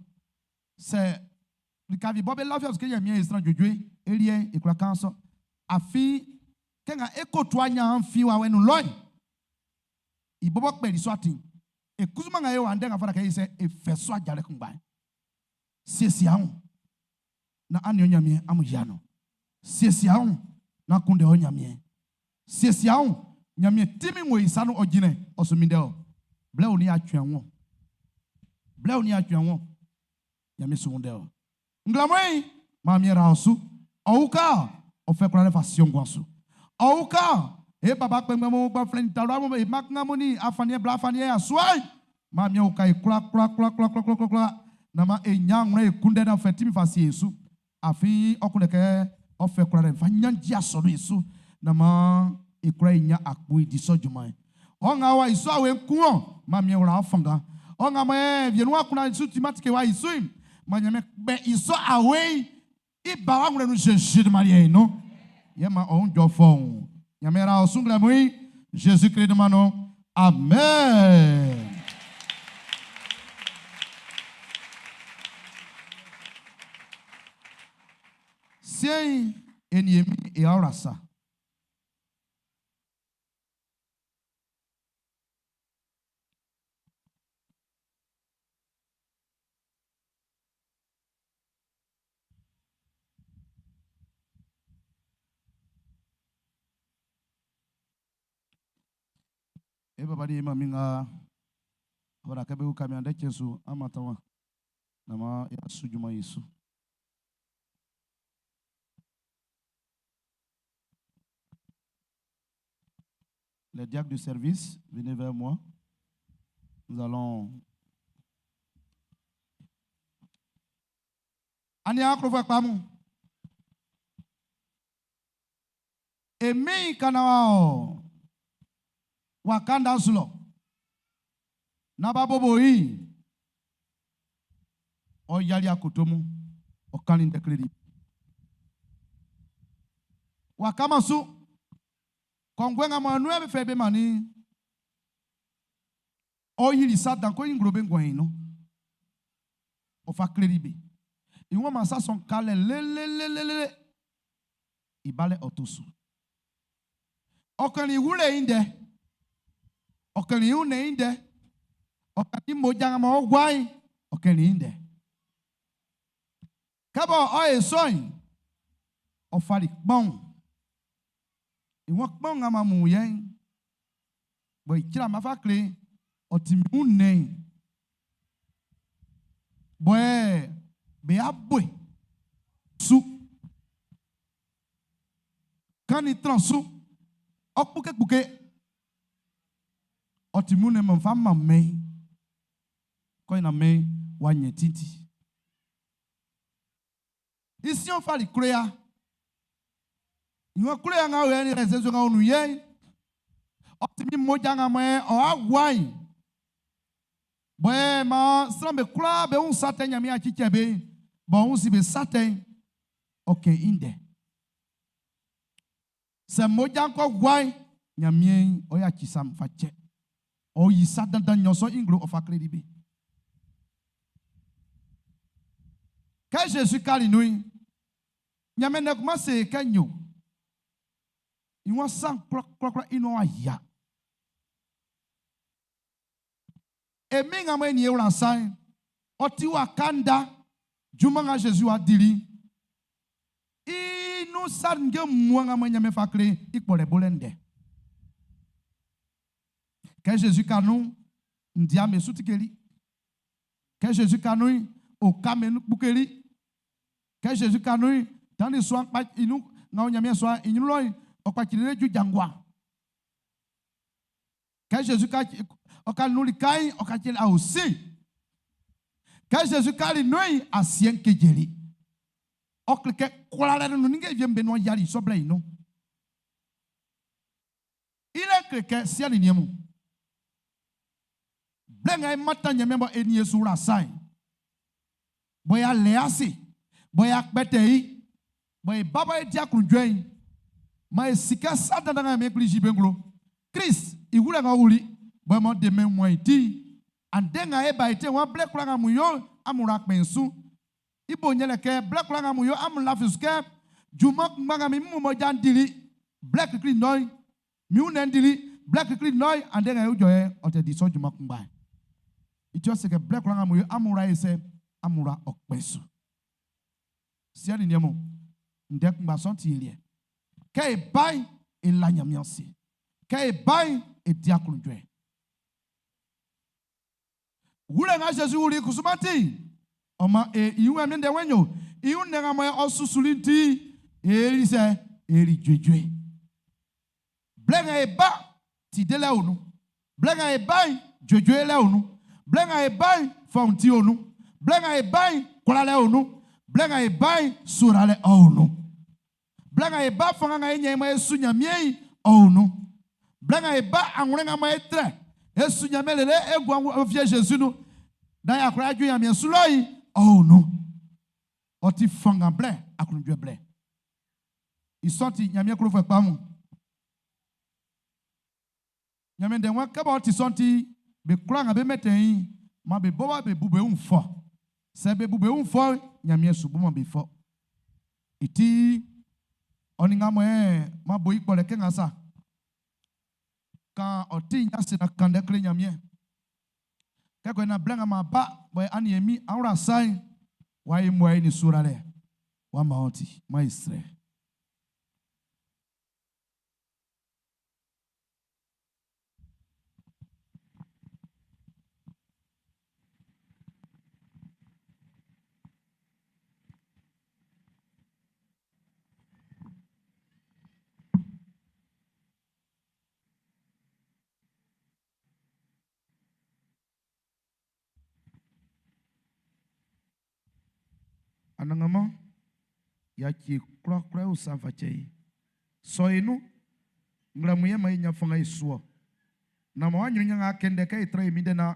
sɛ lika wie bɔ be lafi su kɛ Ɲanmiɛn ye sran juejue, e liɛ'n e kwla kan sɔ. Afin kɛ nga e ko tu anyan'n fin wawɛ nun lɔ'n, i bɔbɔ kpɛli sɔ atin. E kusuman nga e o andɛ nga fata kɛ e sɛ e fɛ sɔ ajalɛ kunngba'n. Siesie amun na an nin ɔ Ɲanmiɛn amun yia nun. Siesie amun na kunndɛ ɔ Ɲanmiɛn. Siesie amun, Ɲanmiɛn ti min ng'ɔ i sa nun ɔ jinɛ ɔ su minndɛ ɔ. Blɛ o ni y'a cuɛn wɔ. Blɛ o ni y'a cuɛn wɔ. Ɲanmiɛn su wunndɛ ɔ. Nglamɔ'n, maan miɛn ra ɔ su. Ɔ uka ɔ, ɔ fɛ kwlalɛ fa sie ɔ nguan su. Ɔ uka ɔ, e baba kpɛnngbɛn mun, gbanflɛn nin talua mun, e mma kanngan mun nin afanniɛn bla afanniɛn yasua'n, maan miɛn uka e kwla kwla kwla kwla kwla kwla kwla naan maan e ɲan wlɛ e kunndɛ naan fɛ ti min fa sie e su. Afin ɔ kunndɛ kɛ ɔ fɛ kwlalɛ'n fa ɲannji asɔnun'n i su naan maan e kwla e ɲan akpo e di sɔ junman'n. Ɔ nga wa i su awe'n kun ɔ, maan miɛn wla ɔ fanngan. Ɔ nga mɔ ɛ wie nun wa kunna i su timan tike wa i su'n, maan Ɲanmiɛn kpɛ i sɔ awe'n i ba wa wlɛ nun Zezi dunman liɛ'n nun. Yɛ maan ɔ wun jɔ fɔuun. Ɲanmiɛn ra ɔ su nglɛmun'n, Zezi Klist dunman nun. Amen. Siɛn'n, e nin e Min'n e awla sa. E baba ni e mami nga ɔ kɛ be uka min andɛ cɛn su an mantan wa na ma y'a su junman yi su. Les diacres du service, venez vers moi. Nous allons. Aniaan klofuɛ kpa mun. E Min'n ka naan w'a ɔ waka nda'n su lɔ naan b'a bobo i'n, ɔ yiali akoto mun, ɔ kannin ndɛ kleli be. W'a kaman su. Kɔnguɛ nga mɔ anuan be fɛ be mannin'n, ɔ yili sa dan kun i nglo be nguan'n i nun. Ɔ fa kleli be. I waan maan sa sɔ'n ka lɛ lelelelele i balɛ ɔ to su. Ɔ kɛnnin i wulɛ'n i ndɛ. Ɔ kɛnnin i wunnɛn'n i ndɛ. Ɔ kannin mmoja nga mɔ ɔ gua'n, ɔ kɛnnin i ndɛ. Kɛ bɔ ɔ ye sɔ'n, ɔ fali kpaun. I waan kpaun nga man mun yɛ'n, bɔ i cra ma fa kle'n, ɔ ti min wunnɛn'n. Bɔ ɛ be a boe su. Kannin tran su, ɔ kpukekpuke. Ɔ ti min wunnɛn man fa man mɛn'n. Kɔ na mɛn'n w'a nyɛn titi. I sin ɔ fali kloya. I waan kloya nga o yɛ'n yɛ Zezi nga o nun yɛ'n, ɔ ti min mmoja nga mɔ ɔ'a gua'n. Bɔ yɛ maan sran'm be kwlaa be wun sa tɛ Ɲanmiɛn a cicɛ be'n, bɔ wun si be sa tɛ'n, ɔ kɛn i ndɛ. Sɛ mmoja'n kɔ gua'n, Ɲanmiɛn ɔ yaci sa fa cɛ. Ɔ yi sa dandan nɲɔn sɔ'n i nglo ɔ fa kleli be. Kɛ Zezi kali nun'n, Ɲanmiɛn ndɛ kunman se kɛ nyo. I waan sa'n kwlakwlakwla i nuan w'a yia. E Min nga mɔ e nin e wla sa'n, ɔ ti waka nda junman nga Zezi wa dili'n i nun sa ninnge mmua nga mɔ Ɲanmiɛn fa kle'n i kpɔlɛ bolɛ ndɛ. Kɛ Zezi ka nun'n, ndia'm be su tikeli. Kɛ Zezi ka nun'n, oka'm be nun kpukeli. Kɛ Zezi ká nun'n, tannin sua'n kpa i nun nga o Ɲanmiɛn sua'n i ɲrun lɔ'n, ɔ kpacili lele ju ja ngua. Kɛ Zezi kaci ɔ kali nun lika'n, ɔ kacili aosin. Kɛ Zezi kali nun'n, asiɛ'n kejeli. Ɔ kle kɛ kwlalɛ nun ninnge wie'm be nuan yiali i sɔ blɛ'n nun. I lɛ'n kle kɛ siɛ nin niɛn mun, blɛ nga e mantan Ɲanmiɛn bɔ e nin e su wla asa'n, bɔ y'a lɛ ase, bɔ y'a kpɛtɛ i, bɔ e ba bɔ e di aklunjuɛ'n, man e si kɛ sa dandan nga Ɲanmiɛn kpli yi be nglo, Krist i wulɛ ng'ɔ wuli bɔ e m'ɔ de mɛn wunmuan'n i ti'n, andɛ nga e ba e te wan blɛ kwlaa nga amun yo'n, amun wla kpɛn su. I bo'n yɛlɛ kɛ, blɛ kwlaa nga amun yo amun lafi su kɛ junman kunngba nga min mmoja'n dili blɛ klikli nɔ'n, min wunnɛn'n dili blɛ klikli nɔ'n, andɛ nga e ijɔ yɛ'n, ɔ tɛ di sɔ junman kunngba'n. I ti ɔ se kɛ blɛ kwlaa nga amun yo amun wla ye sɛ, amun wla ɔ kpɛn su. Siɛ nin niɛn mun, ndɛ kunngba sɔ'n ti e liɛ. Kɛ e ba'n, e la Ɲanmiɛn ase. Kɛ e ba'n, e di aklunjuɛ. Wulɛ nga Zezi wuli kusuman ti'n, ɔ man e i wun ɛmɛ ndɛ wɛn yo, i wun ndɛ nga mɔ ɔ susuli ti'n, e li sɛ, e li juejue. Blɛ nga e ba, ti delɛ o nun. Blɛ nga e ba'n, juejue lɛ o nun. Blɛ nga e ba'n, fɔun ti o nun. Blɛ nga e ba'n, kwlalɛ o nun. Blɛ nga e ba'n, suralɛ ɔ o nun. Blɛ nga e ba fanngan nga e ɲɛn i mɔ e su Ɲanmiɛn'n, ɔ o nun. Blɛ nga e ba anwlɛn nga mɔ e trɛ e su Ɲanmiɛn lele e gua fie Zezi nun naan y'a kwla ju Ɲanmiɛn su lɔ'n, ɔ o nun. Ɔ ti fanngan blɛ, aklunjuɛ blɛ. I sɔ'n ti Ɲanmiɛn klofuɛ kpa mun. Ɲanmiɛn ndɛ'n waan kɛ bɔ ɔ ti sɔ'n ti, be kwlaa nga be mɛntɛn i'n, maan be bɔbɔ be bu be wun fɔ. Sɛ be bu be wun fɔ'n, Ɲanmiɛn su buman be fɔ. I ti, ɔ nin nga mɔ ɛ ma bo i kpɔlɛ kɛ nga sa. Kan ɔ ti ɲan ase na kan ndɛ kle Ɲanmiɛn. Kɛ kɔe na blɛ nga ma ba bɔ ɛ ani emi awra sa'n, wa yi mɔ ɛ ni suralɛ, wa ma ɔ ti, ma yi srɛ. Anannganman, yaci e kwlakwla e usa fa cɛ ye. Sɔ e nun, nglɛmun yɛ man e nyan fanngan e su-ɔ. Nan man anyrunnyan nga a kɛn ndɛ kɛ e tran e minndɛ nan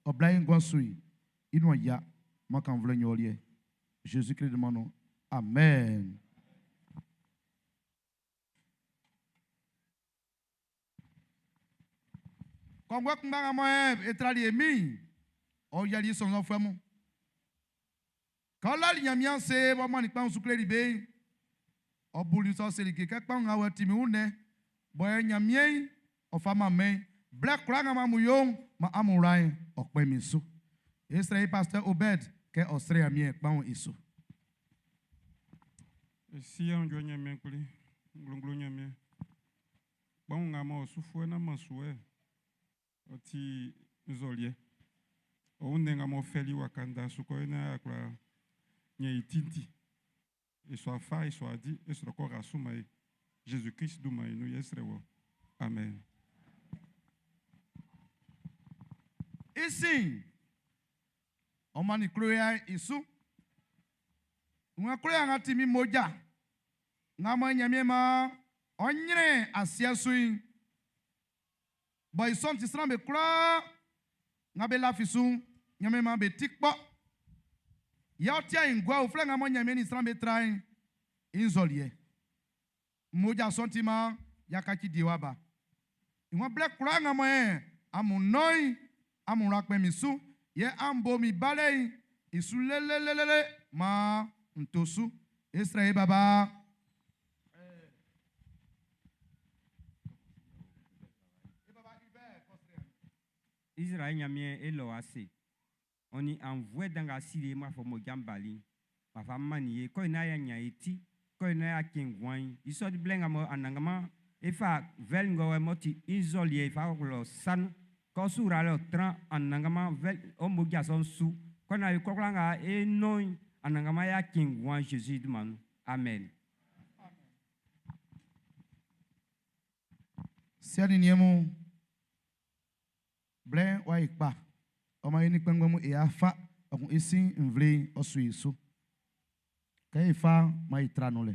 ɔ bla e nguan su'n, i nuan yia. Man kan nvle nnyɔn liɛ. Jésus-Christ dunman nun. Amen. Kɔnguɛ kunngba nga mɔ e trali e Min'n, ɔ yiali i sɔnnzɔnfuɛ mun. Kɛ ɔ lali Ɲanmiɛn ase b'ɔ mannin kpaun su kleli be'n, ɔ buli sɔ seli ke kɛ kpaun nga wɔ ti min wunnɛn bɔ yɛ Nyanmiɛn'n ɔ fa man min'n, blɛ kwlaa nga man amun yo'n, man amun wla'n ɔ kpɛn min su. E srɛ i Pasteur Obed kɛ ɔ srɛ Nyanmiɛn kpaun i su. E si aunjuɛ Ɲanmiɛn Kpli, nglonglo Ɲanmiɛn. Kpaun nga man ɔ sufuɛ nan man suɛ, ɔ ti nzɔliɛ. Ɔ wunnɛn nga m'ɔ fɛli waka nda su kɔ e nan y'a kwla ɲɛn i ti'n ti. E sɔ afa, e sɔ adi, e srɔ kɔ ra su man e. Jésus Christ dunman i nun yɛ e srɛ wɔ. Amen. I sin'n, ɔ mannin klowa'n i su. N klowa nga ti min mmoja nga mɔ Ɲanmiɛn maan ɔ ɲrɛn asiɛ'n su'n, bɔ i sɔ'n ti sran'm be kwlaa nga be lafi su'n, Ɲanmiɛn maan be ti kpɔ. Yɛ ɔ ti aenguɛ uflɛ nga mɔ Ɲanmiɛn nin sran'm be tra'n i nzɔliɛ. Mmoja sɔ'n ti maan y'a kaci diewa ba. I waan, Blɛ kwlaa nga mɔ amun nɔn'n, amun wla kpɛn min su, yɛ an bo min balɛ'n i su lelelelele maan n to su. E srɛ e baba. Izraɛl Nyanmiɛn, e lɔ ase. Ɔ nin aunnvuɛ dan nga a sili e mɔ a fɔ mmoja'n bali'n, w'a fa mannin ye, kɔ e naan y'a ɲan e ti, kɔ e naan y'a cɛn nguan'n. I sɔ blɛ nga mɔ Anannganman e fa vɛli ngɔwɛ m'ɔ ti i nzɔliɛ e fa wlɔ sa nun, kɛ ɔ su wlalɛ ɔ tran Anannganman vɛli ɔ mmoja sɔ'n su, kɔ naan e kwlakwla nga e nɔn'n, Anannganman y'a cɛn nguan Jésus dunman nun. Amen. Siɛ nin niɛn mun, blɛ'n w'a yi kpa. Ɔ maan e nin kpɛnngbɛn mun e afa, kpɛkun i sin nvle'n ɔ su e su. Kɛ e fa'n, maan e tra nun lɛ.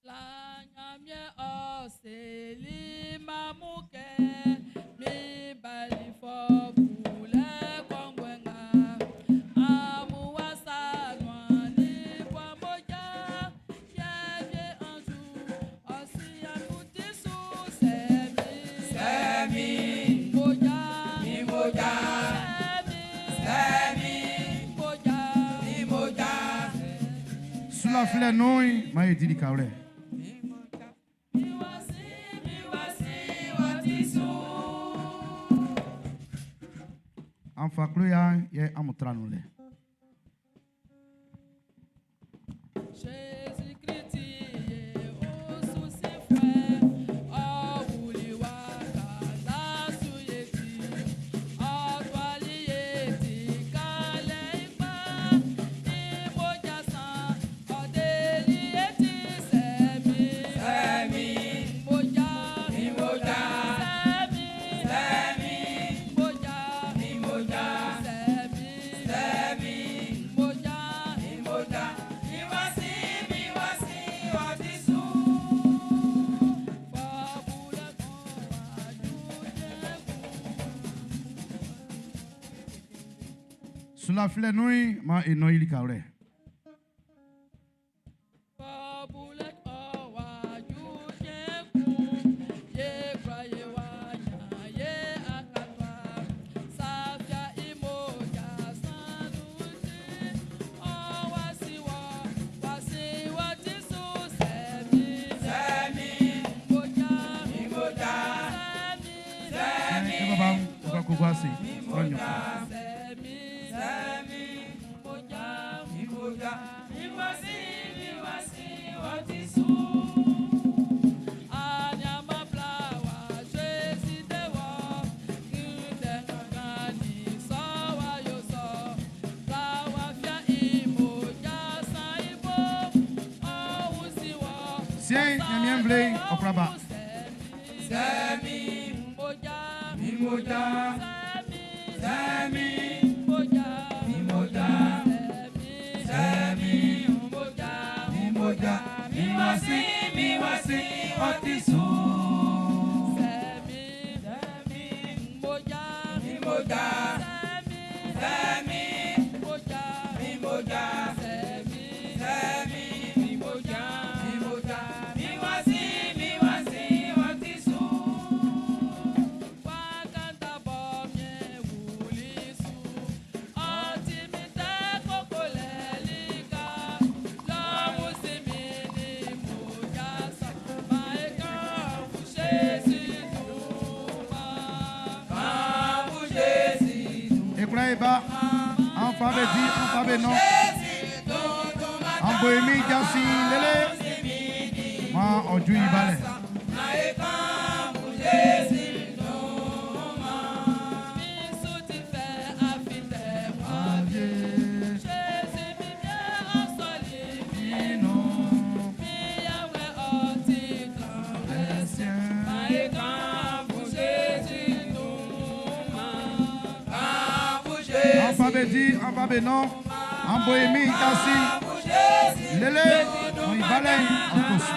La Ɲanmiɛn ɔ seli Mamu kɛ mi bali fɔ bulɛ kɔnguɛ nga amun wa sa nuan ni bua mmoja yɛ vie anzu ɔ si amun ti su sɛ mi Sɛ mi mmoja mi mmoja sɛ mi sɛ mi mmoja mi mmoja Sulafilɛ nun'n, maan e di likawlɛ. Mi mmoja Mi wa si mi wa si wɔ ti su. An fa kloya yɛ amun tra nun lɛ. Jésus-Christ ye osusifuɛ ɔ wuli waka la su ye ti ɔ tuali ye ti kalɛ ikpa i mmoja san ɔ deli ye ti sɛ mi Sɛ mi mmoja mi mmoja sɛ mi sɛ mi mmoja mi mmoja sɛ mi sɛ mi mmoja. mi mmoja mi wa si mi wa si wɔ ti su. Fɔbulɛ kan wá ju jẹ́kun. Sulafilɛ nun'n, maan e nɔn i likawlɛ. Fɔbulɛ kan wá ju jẹ́kun. Ye kura ye wa yan ye akatwa. Safia imoja sanusi. Ọ wá sí wọ, wá sí wọ ti sùn sẹ́mi. Sɛ mi Moja mi mmoja sẹ́mi. sɛ mi E baba o ka koko ase. mi Ɔnyɔ. mmoja Sẹ́mi. sɛ mi Moja. mi mmoja mi wa si mi wa si wɔ ti su. Siɛn, Ɲanmiɛn nvle'n ɔ kwla ba. Sɛ mi mi mmoja sɛ mi mi mmoja sɛ mi mi mmoja mi wa si mi wa si wɔ ti su. Sɛ mi mi mmoja sɛ mi mi mmoja sɛ mi mi mmoja mi mmoja mi wa si mi wa si wɔ ti su. Wakanta bɔ miɛ wuli su, ọtí mi tẹ́ kókó lẹ́líkà, lọ́mú sí mi ni mo já sọ, máa kàn fún Jésù dùn mọ́. Kan fún Jésù dùn E kwla e ba, an fa bɛ di, an fa bɛ nɔn. Jésù dùn dùn ma An bo e mi jasin lele. sí mi ní Maan ɔ ju i balɛ. máa kàn fún Jésù dùn mọ́. Mi sùn ti fẹ́ àfitẹ̀ wọ́n bí. Jésù mi miẹ́ ọ̀sọ̀lì mi, mi yàwẹ̀ ọtí tàn wẹ̀. Máa kàn fún Jésù dùn mọ́. Kan fún An Jésù fa bɛ di, an fa bɛ nɔn. An bo e mi jasin fún Jésù lele. Ɔn i balɛ ɔ to su.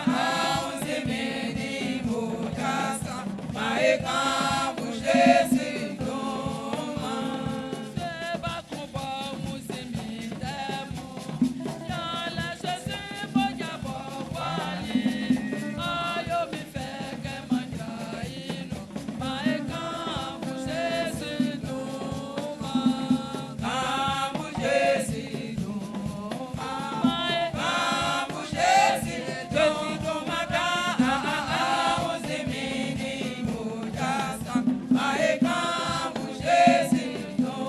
sí mi ní mo já sàn máa kàn fún Jésù dùn mọ́. Kan fún Jésù dùn mọ́. Kan fún Jésù dùn mọ́ dá. Àwọn sí mi ní mo já sàn máa kàn fún Jésù dùn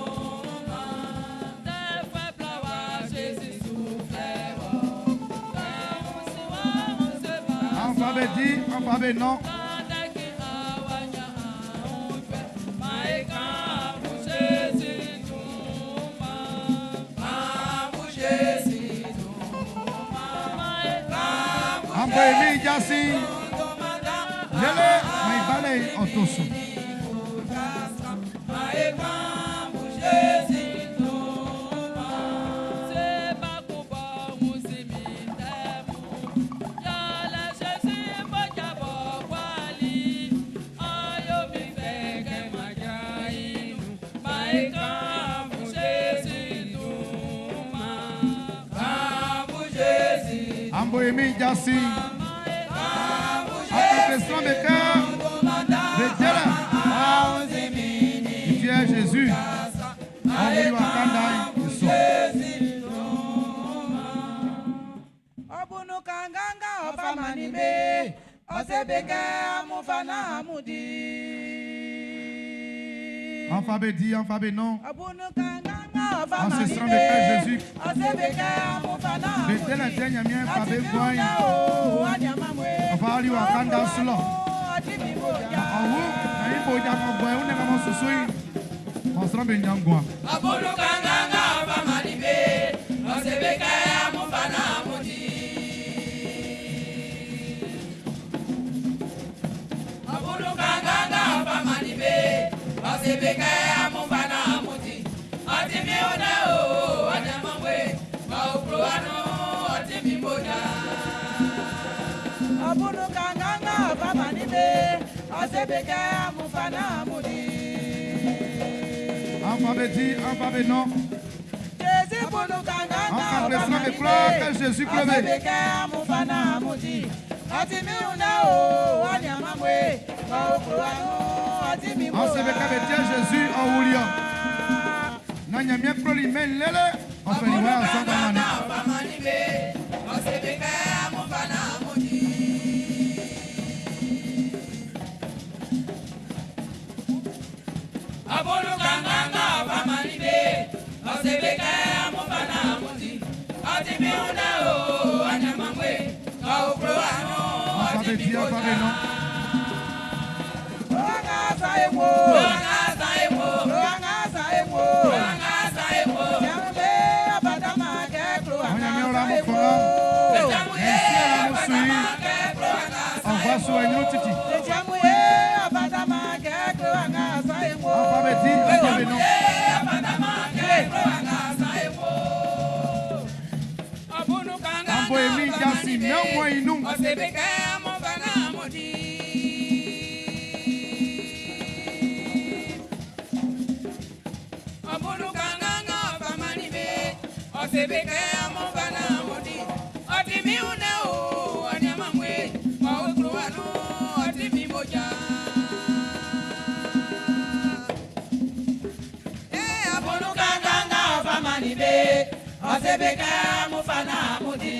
mọ́. An fa bɛ di, an fa bɛ nɔn. Ambo emi jasi. Lele mai bale otosu. Ambo emi jasi. Akapesran beka. Bejela. Itie Jésus. Awuli wakanda iso. Obunu kanganga obamanibe osebeke amufana amudi. Alphabet dit, alphabet non. Obunu kanganga Ancestral obamanibe de Jésus. osebeke amufana amudi. Bejela nyamien fabe Ati gwan. o anyamamwe. Afali wakanda sulo. Ati mi moja. Awu na ibo ja mo gwan une ka mo susui. Monsran be nyangwa. Abunu kanganga obamanibe osebeke amufana amudi. Abunu kanganga obamanibe osebeke amufana amudi. Ati mi una o anyamamwe ma okro anu ati mi moja. Obunu kanganga obamanibe osebeke amufana amudi. Alphabet dit, alphabet non. Jésus bunu kanganga Akapesran be klo ke Jésus klebe. Osebeke amufana amudi. Ati mi una o anyamamwe ma okro anu ati mi moja. Ansebeka betie Jésus awulia. Na nyamien klo li men lele. Ofeli wa asanga mane. Obamanibe osebeke amufana amudi. Abunu kanganga obamanibe osebeke amufana amudi. Ati mi una o anyamamwe ma okro anu ati Alphabet mi dit, alphabet moja. non. Anga sa ewo. Anga sa ewo. Anga sa ewo. Anga sa ewo. Jambe abadama ke klo anga Onyame ora sa mo ewo. fanga. Esi ara mo sui. Ọgwa so enyu titi. Jamu abadama ke klo anga sa ewo. Alphabet dit, alphabet non. Ambo emi jasi me mo inu. Osebeke amufana amudi. Abunu kanganga obamanibe osebeke amufana amudi. Ati mi una o anyamamwe ma okro anu ati mi moja. Eh abunu kanganga obamanibe Osebeke amufana amudi.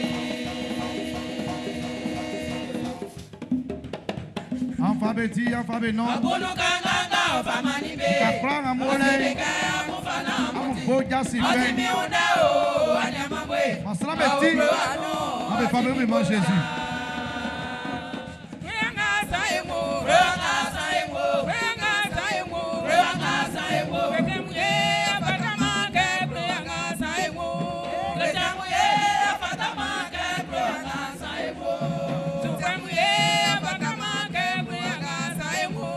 Alphabet dit, alphabet non. Abunu kanganga obamanibe Kakra ngamole. osebeke amufana Amu amudi. bo jasi Ati fe. mi una o anyamamwe Masala ma beti. okro anu Abe fabe mi man Jésus. Anga sa ewo. Anga sa ewo. Anga sa ewo. Anga sa ewo. Ketemuye afatama ke anga sa ewo. Ketemuye afatama ke anga sa ewo. Tutemuye afatama ke anga sa ewo.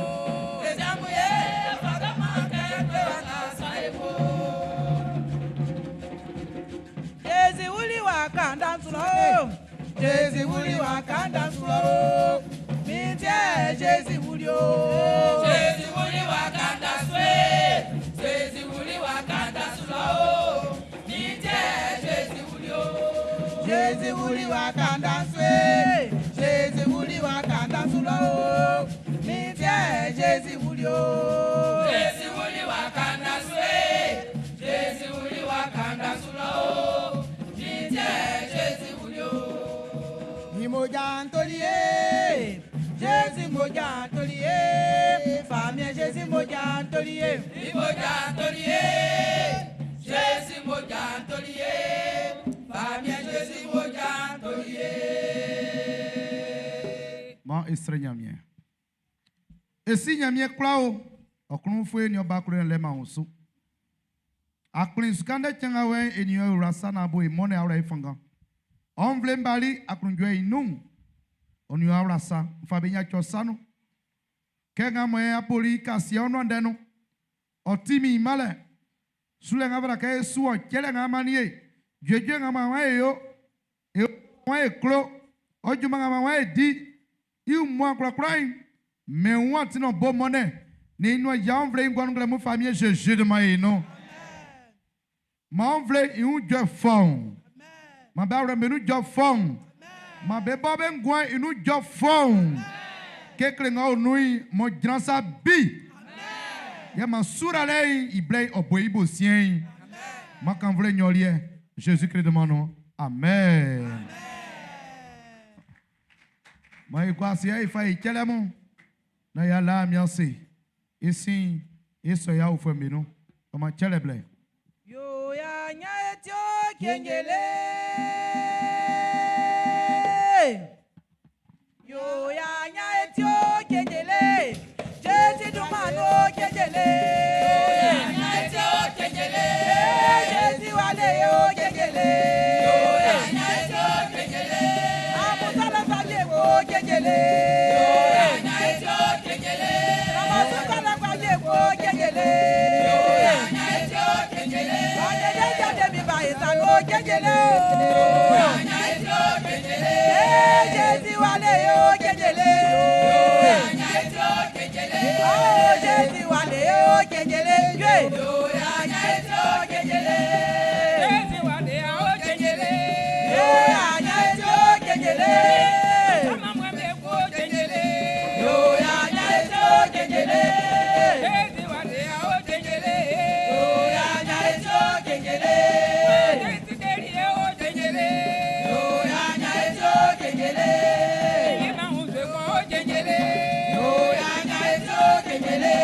Ketemuye afatama ke anga sa ewo. Jezi wuli wa kanda nsulo. Jezi wuli wa kanda nsulo. Mi tie Jezi wuli o. Jezi wuli wakanda swe. Jezi wuli wakanda sulo. Nije Jezi wuli o. Jezi wuli wa kanda nswe. Jezi wuli wa kanda nsulo. Mi tie Jezi wuli o. Jezi wuli wakanda swe. Jezi wuli wakanda sulo. Nije Jezi wuli o. Imoja ntolie. Jezi moja ntolie. Famille Jezi moja ntolie. Imoja ntolie. Jezi moja ntolie. Famille Jezi moja ntolie. Man esre nyamien. Esi nyamien kla o. Ọkùnrin fún ènìyàn bá kúrò lẹ́mà òun so. Akplin sukande tsenga wɛ ènìyàn ìwura sana bo ìmɔ̀nɛ awura ifangan. Ɔnvle nbali akunjɔ inú. Ɔ nin awla sa nfa be nya tsɔ sa nu. Kɛ nga mɔ apoli kasi ɔnu ɔndɛ nu. Ɔti mi malɛ. Sule nga fana kɛ esu ɔtsɛlɛ nga ma ni ye. Dzedze nga ma wa ye yo. E wa ye klo. Ɔdzuma nga ma wa ye di. Iwu akplɔkplɔ yi. Mɛ wa ti nɔ bo mɔnɛ. Ne inu ya ɔnvle ŋgɔnu mu fa mi Jésus de ma ye no. Ma ɔnvle iwu dzɔ fɔn. Ma be awlɛ menu dzɔ fɔn. Ma be bɔ be ŋgɔn inu dzɔ fɔn. Kekle ŋa wo nui mɔ dzransa bi. Yɛ ma sura lɛ yi iblɛ ɔbɔ ibo sien yi. Ma kan vle nyɔliɛ. Jésus Christ de ma no. Amen. Ma yi kɔ aseɛ ifa yi tsɛlɛ mu. Na ya la miase. Esi esɔ ya wofɔ mi nu. Ɔma tsɛlɛ blɛ. Yo ya nya etio kengele. Yo ya nya etio kengele. Jésus dumano kengele. Yo ya nya etio kengele. Jésus wale yo kengele. Yo ya nya etio kengele. Amusala faye wo kengele. Yo ya nya etio kengele. Amusala faye wo kengele. Yo ya nya etio kengele. Ọ̀dẹ̀dẹ̀ jáde mi bá ìsàlù kengele. Yo ya nya etio kengele. Jésus wale yo kengele. Yo ya nya etio kengele. Oh Jésus wale yo kengele. Yo ya nya etio kengele. Jésus wale yo kengele. Yo ya nya etio kengele. Sama mwembe ko kengele. Yo ya nya etio kengele. Jésus wale yo kengele. Yo ya nya etio kengele. Jésus keri yo kengele. Yo ya nya etio kengele. Ima unze ko kengele. Yo ya nya etio kengele.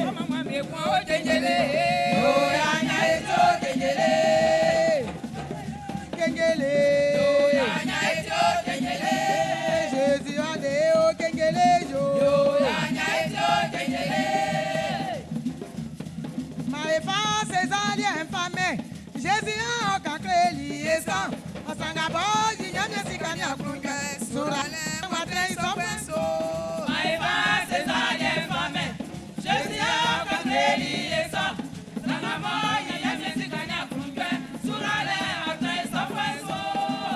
Sama mwembe ko kengele. Yo ya nya etio kengele. Kengele. Yo ya nya etio kengele. Jésus wale yo kengele yo. Yo ya nya etio kengele. Maïfa Césarien infamé. Jésus a kankle li esan. Osanga bo yinyamye sikani akunjẹ. Sura watre isọpẹso. Maïva Césarien infamé. Jésus a kankle li esan. Sangamo yinyamye sikani akunjẹ. Sura le watre isọpẹso.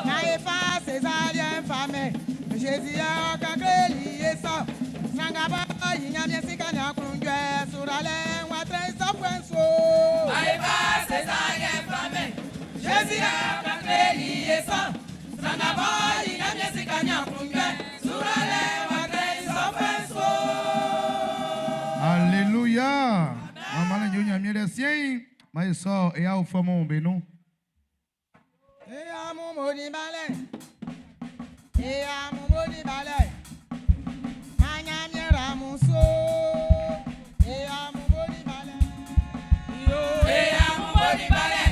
Maïfa Césarien infamé. Jésus a kankle li esan. Sanga bo yinyamye sikani akunjẹ. Sura le watre isọpẹso. Maïva Césarien infamé. Jésus a kankle li esan. Sangamo yinyamye sikani akunjẹ. Sura le watre isọpẹso. Alléluia. Mama le nyo nyamie ɖe sien. Ma yi sɔ eya wofɔ mo be nu. Eya mu mo ni balẹ̀. Eya mu mo ni balẹ̀. Manya miera mu so. Eya mu mo ni balẹ̀. Eya mu mo ni balẹ̀.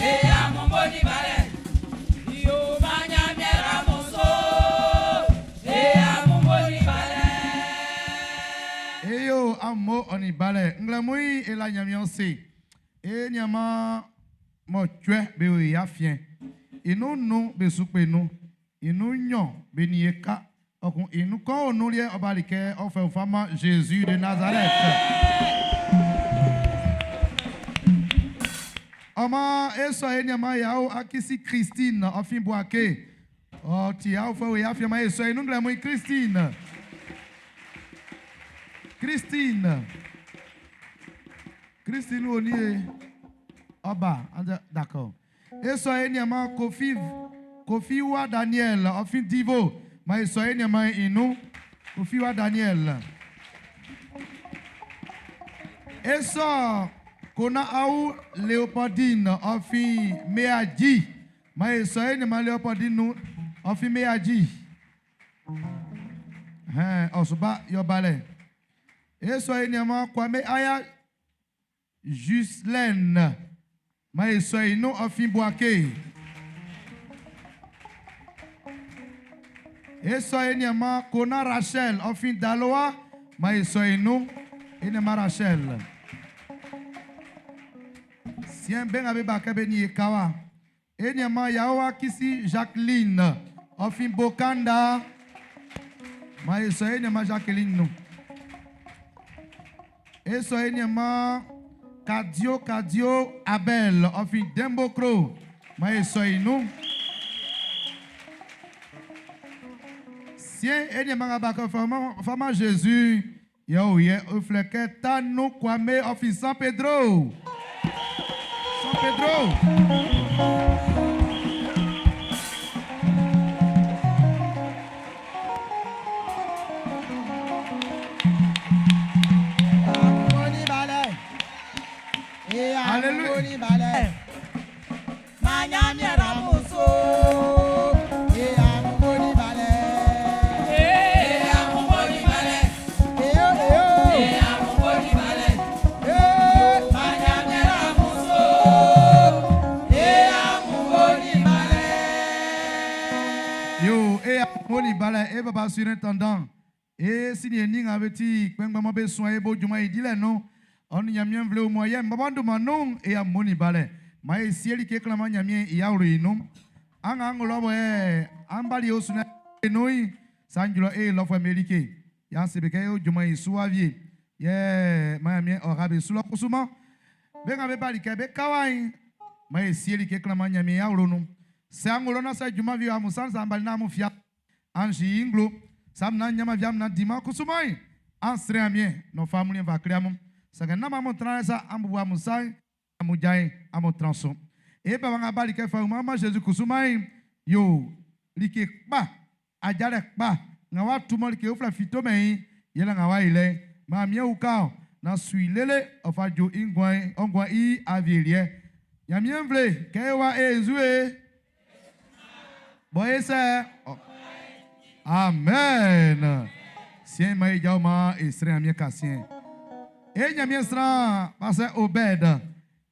Eya mu mo ni balẹ̀. Iyo manya miera mu so. Eya mu mo ni balẹ̀. Eyo amo oni balɛ ŋlɛmui ela nyamiɔ se. E nyama mɔ tsɔɛ be wo ya fiɛ. Inu nu be sukpe nu. Inu nyɔ be ni ye ka. Ɔkun inu kɔ onu liɛ ɔba li kɛ ɔfɛ fama Jésus de Nazareth. Ɔmɔ esɔ ye nyama yawo akisi Christine ɔfin buake. Ɔti yawo fɛ wo ya fiɛ ma esɔ inu ŋlɛmui Christine. Christine. Christine Onie. Oba, d'accord. Eso enyama Kofi Kofi wa Daniel, Ofin Divo. Ma eso enyama inu. Kofi wa Daniel. Eso Kona au Léopoldine, Ofin Meadji. Ma eso enyama Léopoldine nu Ofin Meadji. Hein, Osuba yobale. Eso enyama Kwame Aya Juslaine. Ma eso inu Ofin Boake. Eso enyama Kona Rachel Ofin Daloa. Ma eso inu enyama Rachel. Sien ben abe baka be ni ekawa. Enyama Yawa Kisi Jacqueline. Ɔfin Bokanda. Ma e sɔ e ma Jacqueline no. E sɔ e ma Kadio Kadio Abel. Ɔfin Dembokro. Ma e sɔ e nu. Sien e ma ngaba fama fama Jésus. Yo ye ofleke Tanu Kwame ɔfin San Pedro. San Pedro. Alléluia. Yo, e moni bala e baba surintendant. E si ni ni ngabeti kpengba be soin e bo juma e dile non. On nyamien vle au moyen baba ndu manon e a moni bala. Ma e sieli ke klama nyamien e ya ro inu. An an lo bo e an bali osuna enoi sanjulo e lo fo melike. Ya se be ke o juma e suavie. Ye ma mien o rabe sulo kusuma. Be ngabe bali ke be kawai. Ma e sieli ke klama nyamien ya ro nu. Se angolo na sa juma vi amu san san bali na amu fia. Anji inglo. Sam na nyama viam na dima kusumai. An sre amien no family va kriamu. Sanga na mamu transa ambu amu sai amu jai amu transo. E ba nga bali ke fa mama Jesus kusumai. Yo like pa ajale pa nga wa tumo like ofla fito me yela nga wa ile ma mie uka na suilele ofa jo ingwan ongwan i avielie. Ya mie mvle ke wa e zue. Boye se. Amen. Sien ma e ma e sre amie kasien. E nyamie sra pase Obed.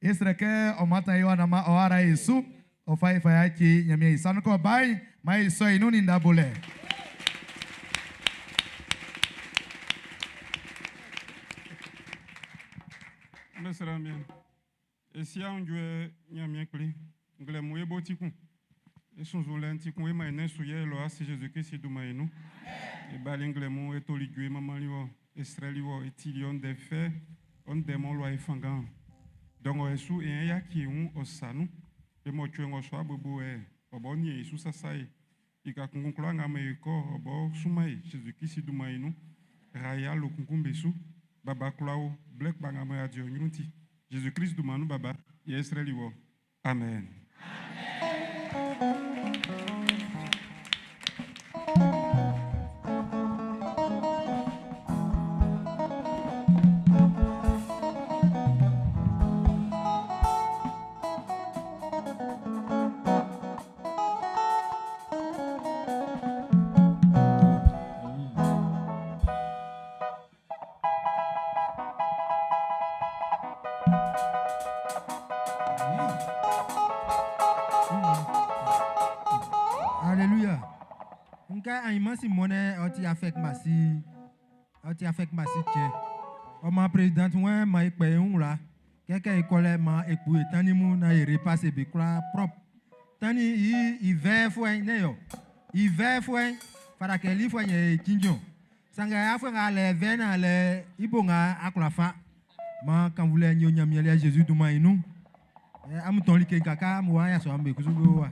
E sre ke o mata yo na ma o ara Yesu. O fa e fa ya ki nyamie isanu ko bai ma e so inu ni ndabole. Mesra mien. E si a njue nyamie kpli. Ngle mu ebo tikun. E sunzu le ntikun e ma ene su ye lo asi Jésus Christ du ma enu. E bali ngle mu e toli jue mama li wo. E sreli wo e tili on de fe on de mon lo e fangan. Donc e su e ya ki un o sanu. E mo tue ngo so abubu e obo ni e su sasa e. Ika kunkun klo nga me ko obo suma e Jésus Christ du ma enu. Raya lo kunkun besu. Baba klao blek banga me adio nyunti. Jésus Christ du manu baba. Ye sreli wo. Amen. Alléluia. Nka anyima si mɔnɛ ɔti afɛk masi ɔti afɛk masi tsɛ. Ɔma président wɛn ma ekpɛ eŋu la kɛkɛ ekɔlɛ ma ekpu etani mu na ye repasse be kura propre. Tani yi ivɛ fɔɛ ne yɔ ivɛ fɔɛ farakɛli fɔɛ nye tsindzɔ. Sanga afɔɛ ŋa lɛ vɛ na lɛ ibo ŋa akplɔ fa. Ma kanvulɛ nyo nyamiɛlɛ Jésus duma inu. Ɛ amu tɔn li ke kaka amu wa yasɔ ame kusu be wa.